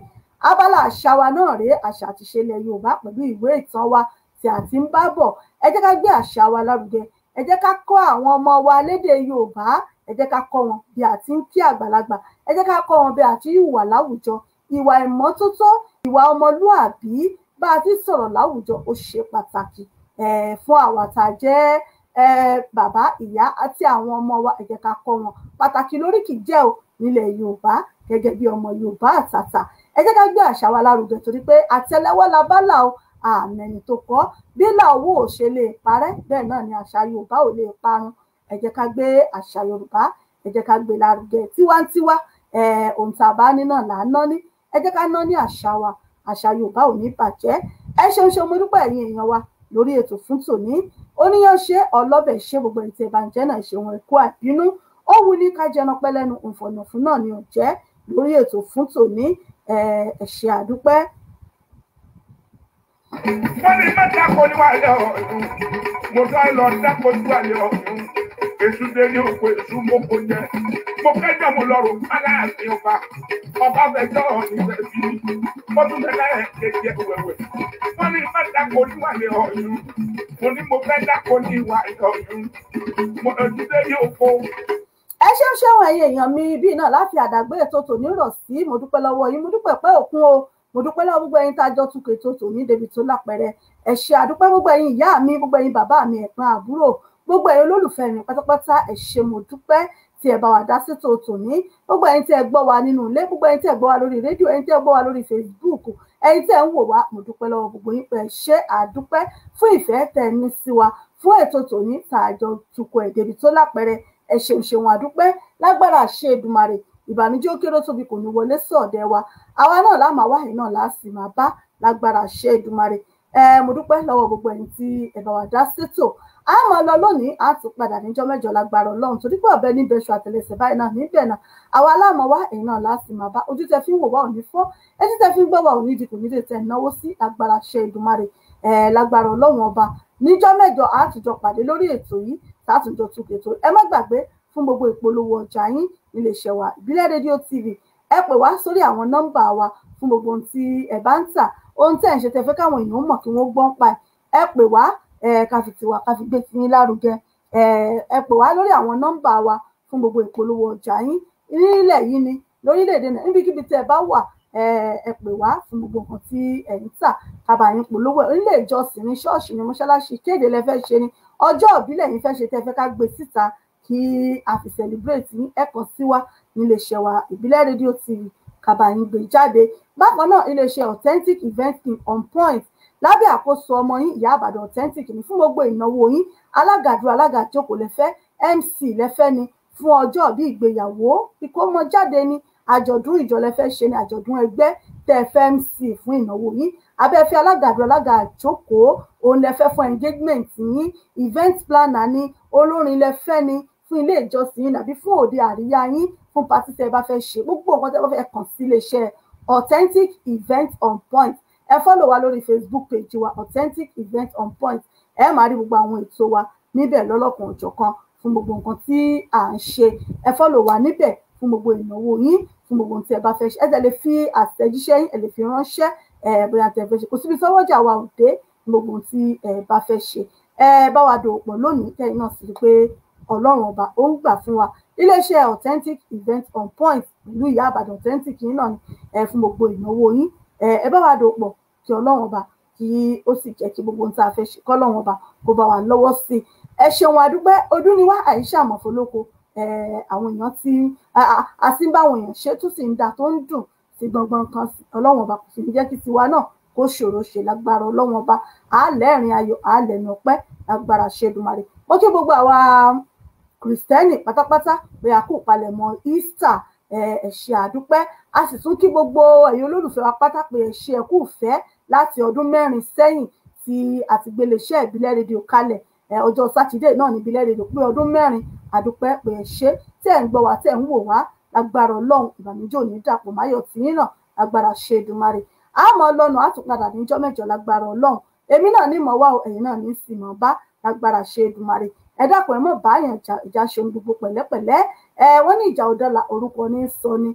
Abala àṣà wa náà rèé, àṣà àti ìṣe ilẹ̀ Yorùbá pẹ̀lú ìwé ìtàn wa tí a ti ń bá bọ̀. Ẹ jẹ́ ká gbé àṣà wa lárugẹ, Ẹ jẹ́ ká kọ́ àwọn ọmọ wa lédè Yorùbá, ẹ jẹ́ ká kọ́ wọn bí a ti ń kí àgbàlagbà, ẹ jẹ́ ká kọ́ wọn bí a ti ń hùwà láwùjọ. Ìwà ìmọ́tótó, ìwà ọmọlúàbí, bá a ti sọ̀rọ̀ láwùjọ ó ṣe pàtàkì fún àwa tá a jẹ́ bàbá, ìyá àti àwọn ọmọ wa. Ẹ jẹ́ ká kọ́ wọn. Pàtàkì lóríkì jẹ́ o nílẹ̀ Yorùbá gẹ́gẹ́ bí ọmọ Yorùbá àtàtà. Ẹ jẹ́ ká gbé àṣà wa lárugẹ torí pé àtẹ́lẹwọ́ la bá là o, àmẹ́ni tó kọ́. Bí là owó ò ṣe lè parẹ́, bẹ́ẹ̀ náà ni àṣà Yorùbá ò lè parun. Ẹ jẹ́ ká gbé àṣà Yorùbá, ẹ jẹ́ ká gbé lárugẹ tiwantiwa. Ohun tá a bá ní náà là á ná ní. Ẹ jẹ́ ká ná ní àṣà wa, àṣà Yorùbá ò ní bàjẹ́. Ẹ ṣeun ṣeun, mo dúpẹ́ ẹ̀yin èèyàn wa lórí ètò fún tòní. Oníyàn ṣe, ọlọ́bẹ̀ ṣe, gbogbo ẹ̀yin tí ẹ bá ń jẹ́ náà ṣe wọn ẹ̀kú àbínú. Ó wù ní ká jẹran pẹ́ lẹ́nu, òǹfọ̀nàfún náà ni ò jẹ́ lórí ètò fún tòní. Ẹ ṣé àdúpẹ́. Wọ́n ní mẹ́ta kò ní wà lẹ́ ọ̀hún, mo dá lọ dáko ní wà lẹ́ ọ̀hún. Èṣù dé ní oko, èṣù moko jẹ. Mo kẹjọ mo lọ rò aláàfin ọba. Ọba fẹjọ́ ìfẹ́ sí mi. Ó tún fẹ́ láyẹ̀ kejì wẹ̀wẹ̀. Wọ́n ní mẹ́ta kò ní wà lẹ́ ọ̀hún. Mo ní mo fẹ́ dáko ní ìwà ọ̀hún. Mo èṣù dé ní oko. Ẹ ṣeun ṣeun ẹ̀yin èèyàn mi, bí náà láti àdàgbé ètò tòní rọ̀ sí. Mo dúpẹ́ lọ́wọ́ yín, mo dúpẹ́ pẹ́ òkun o, mo dúpẹ́ lọ́wọ́ gbogbo ẹ̀yin tá a jọ tukọ̀ ètò tòní débi tó lápẹẹrẹ. Ẹ ṣé àdúpẹ́ gbogbo ẹ̀yin ìyá mi, gbogbo ẹ̀yin bàbá mi, ẹ̀gbọ́n, àbúrò, gbogbo ẹ̀yin olólùfẹ́ mi pátápátá. Ẹ ṣé, mo dúpẹ́ tí ẹ bá wa dá sétò tòní. Gbogbo ẹ̀yin tí ẹ gbọ́ wa nínú ilé, gbogbo ẹ̀yin tí ẹ gbọ́ wa lórí rédíò, ẹ̀yin tí ẹ gbọ́ wa lórí Facebook, ẹ̀yin tí ẹ ń wò wá, mo dúpẹ́ lọ́wọ́ gbogbo yín pé ẹ ṣé àdúpẹ́ fún ìfẹ́ tẹ́ ẹ ní sí wa fún ètò tòní tá a jọ tukọ̀ ẹ̀ débi tó lápẹẹrẹ. Ẹ ṣeun ṣeun àdúpẹ́. Lágbára ṣe Èdùmàrè, ìbànújẹ́ ó kéré tóbi kò ní wọlé sọ̀dẹ̀ wa. Àwa náà lá máa wá, yìí náà lá sì máa bá lágbára ṣe Èdùmàrè. Mo dúpẹ́ lọ́wọ́ gbogbo ẹ̀yin tí ẹ bá wa dá sétò. A máa lọ lónìí, a tún padà níjọ́ mẹ́jọ lágbára Ọlọ́run, torí pé ọ̀bẹ níbẹ̀ ṣu àtẹlẹsẹ̀ báyìí náà níbẹ̀ náà. Àwa láàmú wá, èyí náà láti máa bá. Ojú tẹ fi ń wò wá ò ní fọ́, etí tẹ fi ń gbọ́ wá ò ní di, kò ní lè tẹ náwó sí agbára ṣe Èdùmàrè. Lágbára Ọlọ́run ọba, níjọ́ mẹ́jọ a tún jọ pàdé lórí ètò yìí, tàtúnjọ tún ètò. Ẹ má gbàgbé fún gbogbo ìpolówó ọjà yín níléeṣẹ́ wa Ìbílẹ̀ Rédíò TV. Ẹ pè wá sórí àwọn nọ́mbà wa fún gbogbo ohun tí ẹ bá ń tà, ohun tẹ́ ẹ̀ ń ṣe tẹ́ fẹ́ káwọn èèyàn mọ̀ kí wọ́n gbọ́n pa ẹ̀. Ẹ pè wá, ká fi tiwa, ká fi gbé tiyín lárugẹ. Ẹ pè wá lórí àwọn nọ́mbà wa fún gbogbo ìpolówó ọjà yín nílẹ̀ yìí ni lórílẹ̀‐èdè náà, níbikíbi tí ẹ bá wà. Ẹ pè wá fún gbogbo nǹkan tí ẹ ń tà, ká bá yín polówó ẹ̀. Nílé ìjọsìn ní ṣọ́ọ̀ṣì ní mọ́ṣáláṣí, kéde lẹ fẹ́ ṣe ni, ọjọ́ ìbílẹ̀ yín fẹ́ ṣe tẹ́ fẹ́ ká gbé síta kí a fi celebrate yín, ẹ kàn sí wa níléeṣẹ́ wa Ìbílẹ̀ Rédíò TV, ká bá yín gbé jáde. Bákan náà, iléeṣẹ́ Authentic Event Team on point lábẹ́ àkóso ọmọ yín Ìyá Àbàdàn Authentic ní fún gbogbo ìnáwó yín. Alágàdúrà, alágàjókòó lẹ́fẹ́, MC lẹ́fẹ́ ni fún ọjọ́ bí ìgbéyàwó, ìkómọjáde ni, àjọ̀dún ìjọ lẹ́fẹ́ ṣe ni, àjọ̀dún ẹgbẹ́ tẹ́ fẹ́ MC fún ìnáwó yín, abẹ́fẹ́ alágàdúrà, alágàjókòó òun lẹ́fẹ́ fún engagement yín, event planner ni, olórin lẹ́fẹ́ ni fún ilé ìjọsìn yín àbí fún òde àríyá yín, fún patí tẹ́ ẹ bá fẹ́ ṣe, gbogbo nǹkan tẹ́ ẹ bá fẹ́ kàn sí iléeṣẹ́ Authentic Event on Point. Ẹ follow wa lórí Facebook page wa Authentic Event on Point. Ẹ máa rí gbogbo àwọn ètò wa níbẹ̀ lọ́lọ́kan òjọ̀kan fún gbogbo nǹkan tí à ń ṣe. Ẹ follow wa níbẹ̀ fún gbogbo ìnáwó yín, fún gbogbo ohun tí ẹ bá fẹ́ ṣe. Ẹ lè fi àtẹ̀jíṣẹ́ yín, ẹ lè fi ránṣẹ́ bóyá tẹ́ fẹ́ ṣe. Kò síbi sọ́wọ́jà wa ò dé gbogbo ohun tí ẹ bá fẹ́ ṣe. Ẹ bá wa dòwò pọ̀ lónìí, kẹ́yìn náà sì rí pé Ọlọ́run ọba ó ń gbà fún wa. Iléeṣẹ́ Authentic Event on Point pẹ̀lú Ìyá Àbàdàn Authentic yín náà ni fún gbogbo ìnáwó yín. Ẹ bá wa dòwò pọ̀ kí Ọlọ́run ọba kí ó sì jẹ́ kí gbogbo ohun tá a fẹ́ ṣe kọ́lọ́run ọba kó bá wa lọ́wọ́ sí i. Ẹ ṣeun àdúpẹ́. Ọdún ni wá, àyíṣà àmọ̀fólóko. Àwọn èèyàn tí a sì ń bá àwọn èèyàn ṣe tún sì ń da tó ń dùn sí gbọngbọn kan. Ọlọ́run ọba kò sì ní jẹ́ kí tiwa náà kó ṣòro ṣe lágbára Ọlọ́run ọba. Àálẹ́rìn ayọ̀, àálẹ́nu ọpẹ́ lágbára ṣe Èdùmàrè. Mo kí gbogbo àwa kìrìsìtẹ́nì pátápátá pé a kú palẹ̀mọ́ Easter. Ẹ ṣé àdúpẹ́. A sì tún kí gbogbo ẹ̀yin olólùfẹ́ wa pátá pé ẹ ṣé, ẹ kú ìfẹ́ láti ọdún 4 sẹ́yìn tí a ti gbé iléeṣẹ́ Ìbílẹ̀ Rédíò kalẹ̀. Ọjọ́ sátidé náà ní Ìbílẹ̀ Rédíò pé ọdún 4. Àdúpẹ́ pé ẹ ṣé tí ẹ̀ ń gbọ́ wa, tí ẹ̀ ń wò wá. Lágbára Ọlọ́run, ìbànújẹ́ ò ní dàpọ̀ máyọ̀ tìyín náà lágbára ṣe Èdùmàrè. A mọ̀ lọ́nà, a tún padà níjọ́ mẹ́jọ lágbára Ọlọ́run. Èmi náà ní mọ̀ wá o, ẹ̀yin náà ní sì mọ̀ bá lágbára ṣe Èdùmàrè. Ẹ dákun, ẹ mọ̀ báyàn ìjà ṣe ohun gbogbo pẹ̀lẹ́pẹ̀lẹ́. Wọ́n ní ìjà òdọ́là orúkọ ní sọ ni,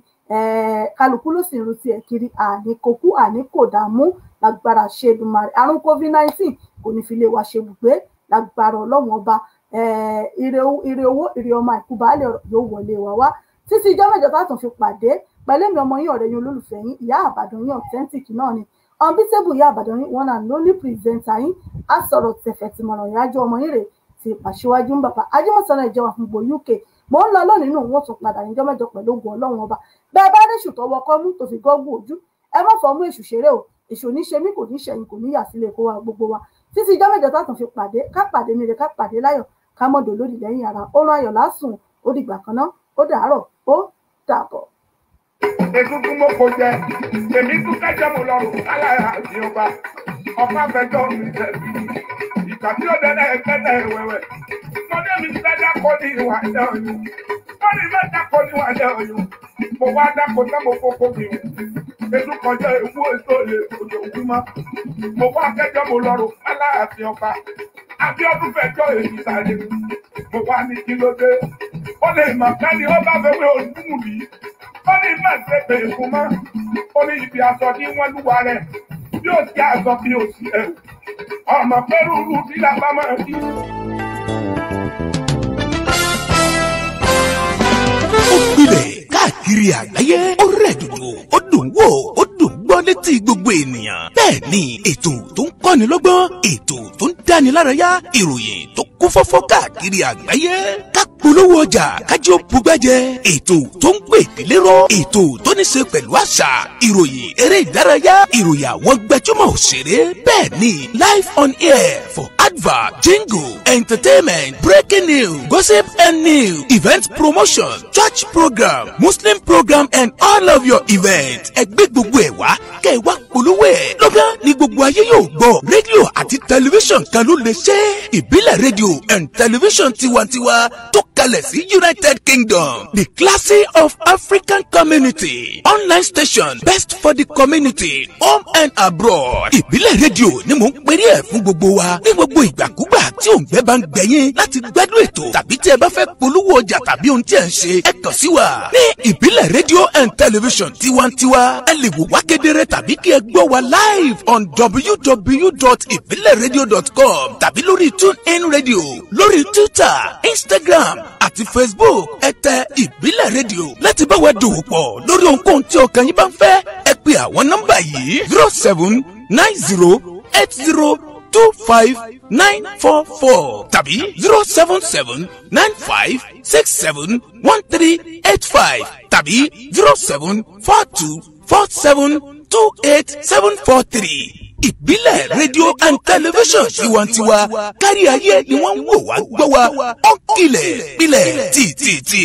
kálukú ló sì ń rutí ẹ̀ kiri. Àní kókú, àní kò dààmú lágbára ṣe Èdùmàrè. Àrùn COVID-19 kò ní fi lé wa ṣe bùgbé lágbára Ọlọ́run ọba. Ire owó, ire ọmọ, àìkú baálé ọ̀rọ̀ yóò wọlé wa wá títí ijọ́ mẹ́jọ tá a tún fi pàdé pẹ̀lú èmi ọmọ yín, ọ̀rẹ́ yín, olólùfẹ́ yín, Ìyá Àbàdàn yín authentic náà ni, unbeatable Ìyá Àbàdàn yín, one and only presenter yín, á sọ̀rọ̀ tẹ̀fẹ̀ tìmọ̀ràn ìyájọ́ ọmọ yín rè ti pàṣíwájú ń bàbá ajímọ̀sánná ìjọba fún gbogbo UK. Mò ń lọ lónìí nù, wọ́n tún padà níjọ́ mẹ́jọ pẹ̀lú ògùn Ọlọ́run Ọba. Bẹ́ẹ̀ bá réṣù tó wọkọ́ mú tó fi gọ́gùn ojú, ẹ má fọmú èṣù ṣeré o. Èṣù ní ṣe mí, kò ní ṣẹ̀yìn, kò ní yà sílé kó wa gbogbo wa títí ijọ́ mẹ́jọ tá a tún fi pàdé. Ká pàdé nílé, ká pàdé láyọ̀, ká mọ̀dọ̀ lódì lẹ́yìn ara. Ó rán ayọ̀ lásùn. Ó dìgbà kan náà, ó dàárọ̀, ó dàbọ̀. Egungun mo kò jẹ, èmi tún kẹjọ mo lọ rò alára àti ọba ọba fẹjọ mi jẹbi ìgbà tí ó dẹdẹ kẹtẹ wẹwẹ mọdé mi fẹ́ dákọ ní ìwà ẹ ọyún, mọdé mi fẹ́ dákọ ní ìwà ẹ ọyún. Mo wá dákọ náà, mo kókó mi o ètò kọjá ewu ètò lè òjò òkú mọ. Mo wá kẹjọ mo lọ rò alára àti ọba Abíọ́dún fẹjọ èyí sáré. Mo wá ní kí ló dé, ó lè mọ ká ní ó bá fẹ́ wé ojúmù yìí, ó ní má ṣe pé fún mọ́. Ó ní ibi aṣọ ní wọ́n lúwa rẹ̀ bí ó ti aṣọ bí ó sì ẹ̀rù ọmọ pẹ̀lú bí làbá máa rí. Ó gbilẹ̀ káàkiri àgbáyé, ó rẹ̀ dòdò, ó dùn wò, ó dùn gbọ́ létí gbogbo ènìyàn. Bẹ́ẹ̀ ni ètò tó ń kọ́ni lọ́gbọ́n, ètò tó ń dáni lárayá, ìròyìn tó kún fọ́fọ́ káàkiri àgbáyé. Ká polówó ọjà kájí ó bugbẹ́jẹ, ètò tó ń pè délé rọ, ètò tó ní ṣe pẹ̀lú àṣà, ìròyìn eré ìdárayá, ìròyìn àwọn gbajúmọ̀ òṣèré. Bẹ́ẹ̀ ni live on air for advert, jingle, entertainment, breaking news, gossip and news, event promotion, church program, muslim program and all of your events. Ẹ gbé gbogbo ẹ̀ wá kẹ́ ẹ wá polówó ẹ̀. Lọ́gán ni gbogbo ayé yóò gbọ́. Rédíò àti tẹlifíṣàn kan ló lè ṣe. Ìbílẹ̀ Rédíò and Tẹlifíṣàn Tiwantiwa tó kalẹ̀ sí United Kingdom, the classy of African community online station, best for the community, home and abroad. Ìbílẹ̀ Rédíò ni mò ń perí ẹ̀ fún gbogbo wa ní gbogbo ìgbàkúgbà tí òǹgbẹ́ bá ń gbẹ̀yìn láti gbádùn ètò tàbí tí ẹ bá fẹ́ polówó ọjà tàbí ohun tí ẹ ń ṣe, ẹ kàn sí wa ní Ìbílẹ̀ Rédíò and Tẹlifíṣàn Tiwantiwa. Ẹ lè wò wá kedere tàbí kí ẹ gbọ́ wa live on www.ibileradio.com tàbí lórí TuneIn Radio, lórí Twitter, Instagram àti Facebook. Ẹ tẹ Ìbílẹ̀ Rédíò láti bá wa dòwò pọ̀ lórí ohunkóhun tí ọkàn yín bá ń fẹ́. Ẹ pè àwọn nọ́mbà yìí: 07908025944 tàbí 07795671385 tàbí 07424728743. Ìbílẹ̀ Rédíò and Tẹlifíṣàn Tiwantiwa, kárí ayé ni wọ́n ń wò wá gbọ́ wa. Ó kilẹ̀ pilẹ̀ tìtìtì.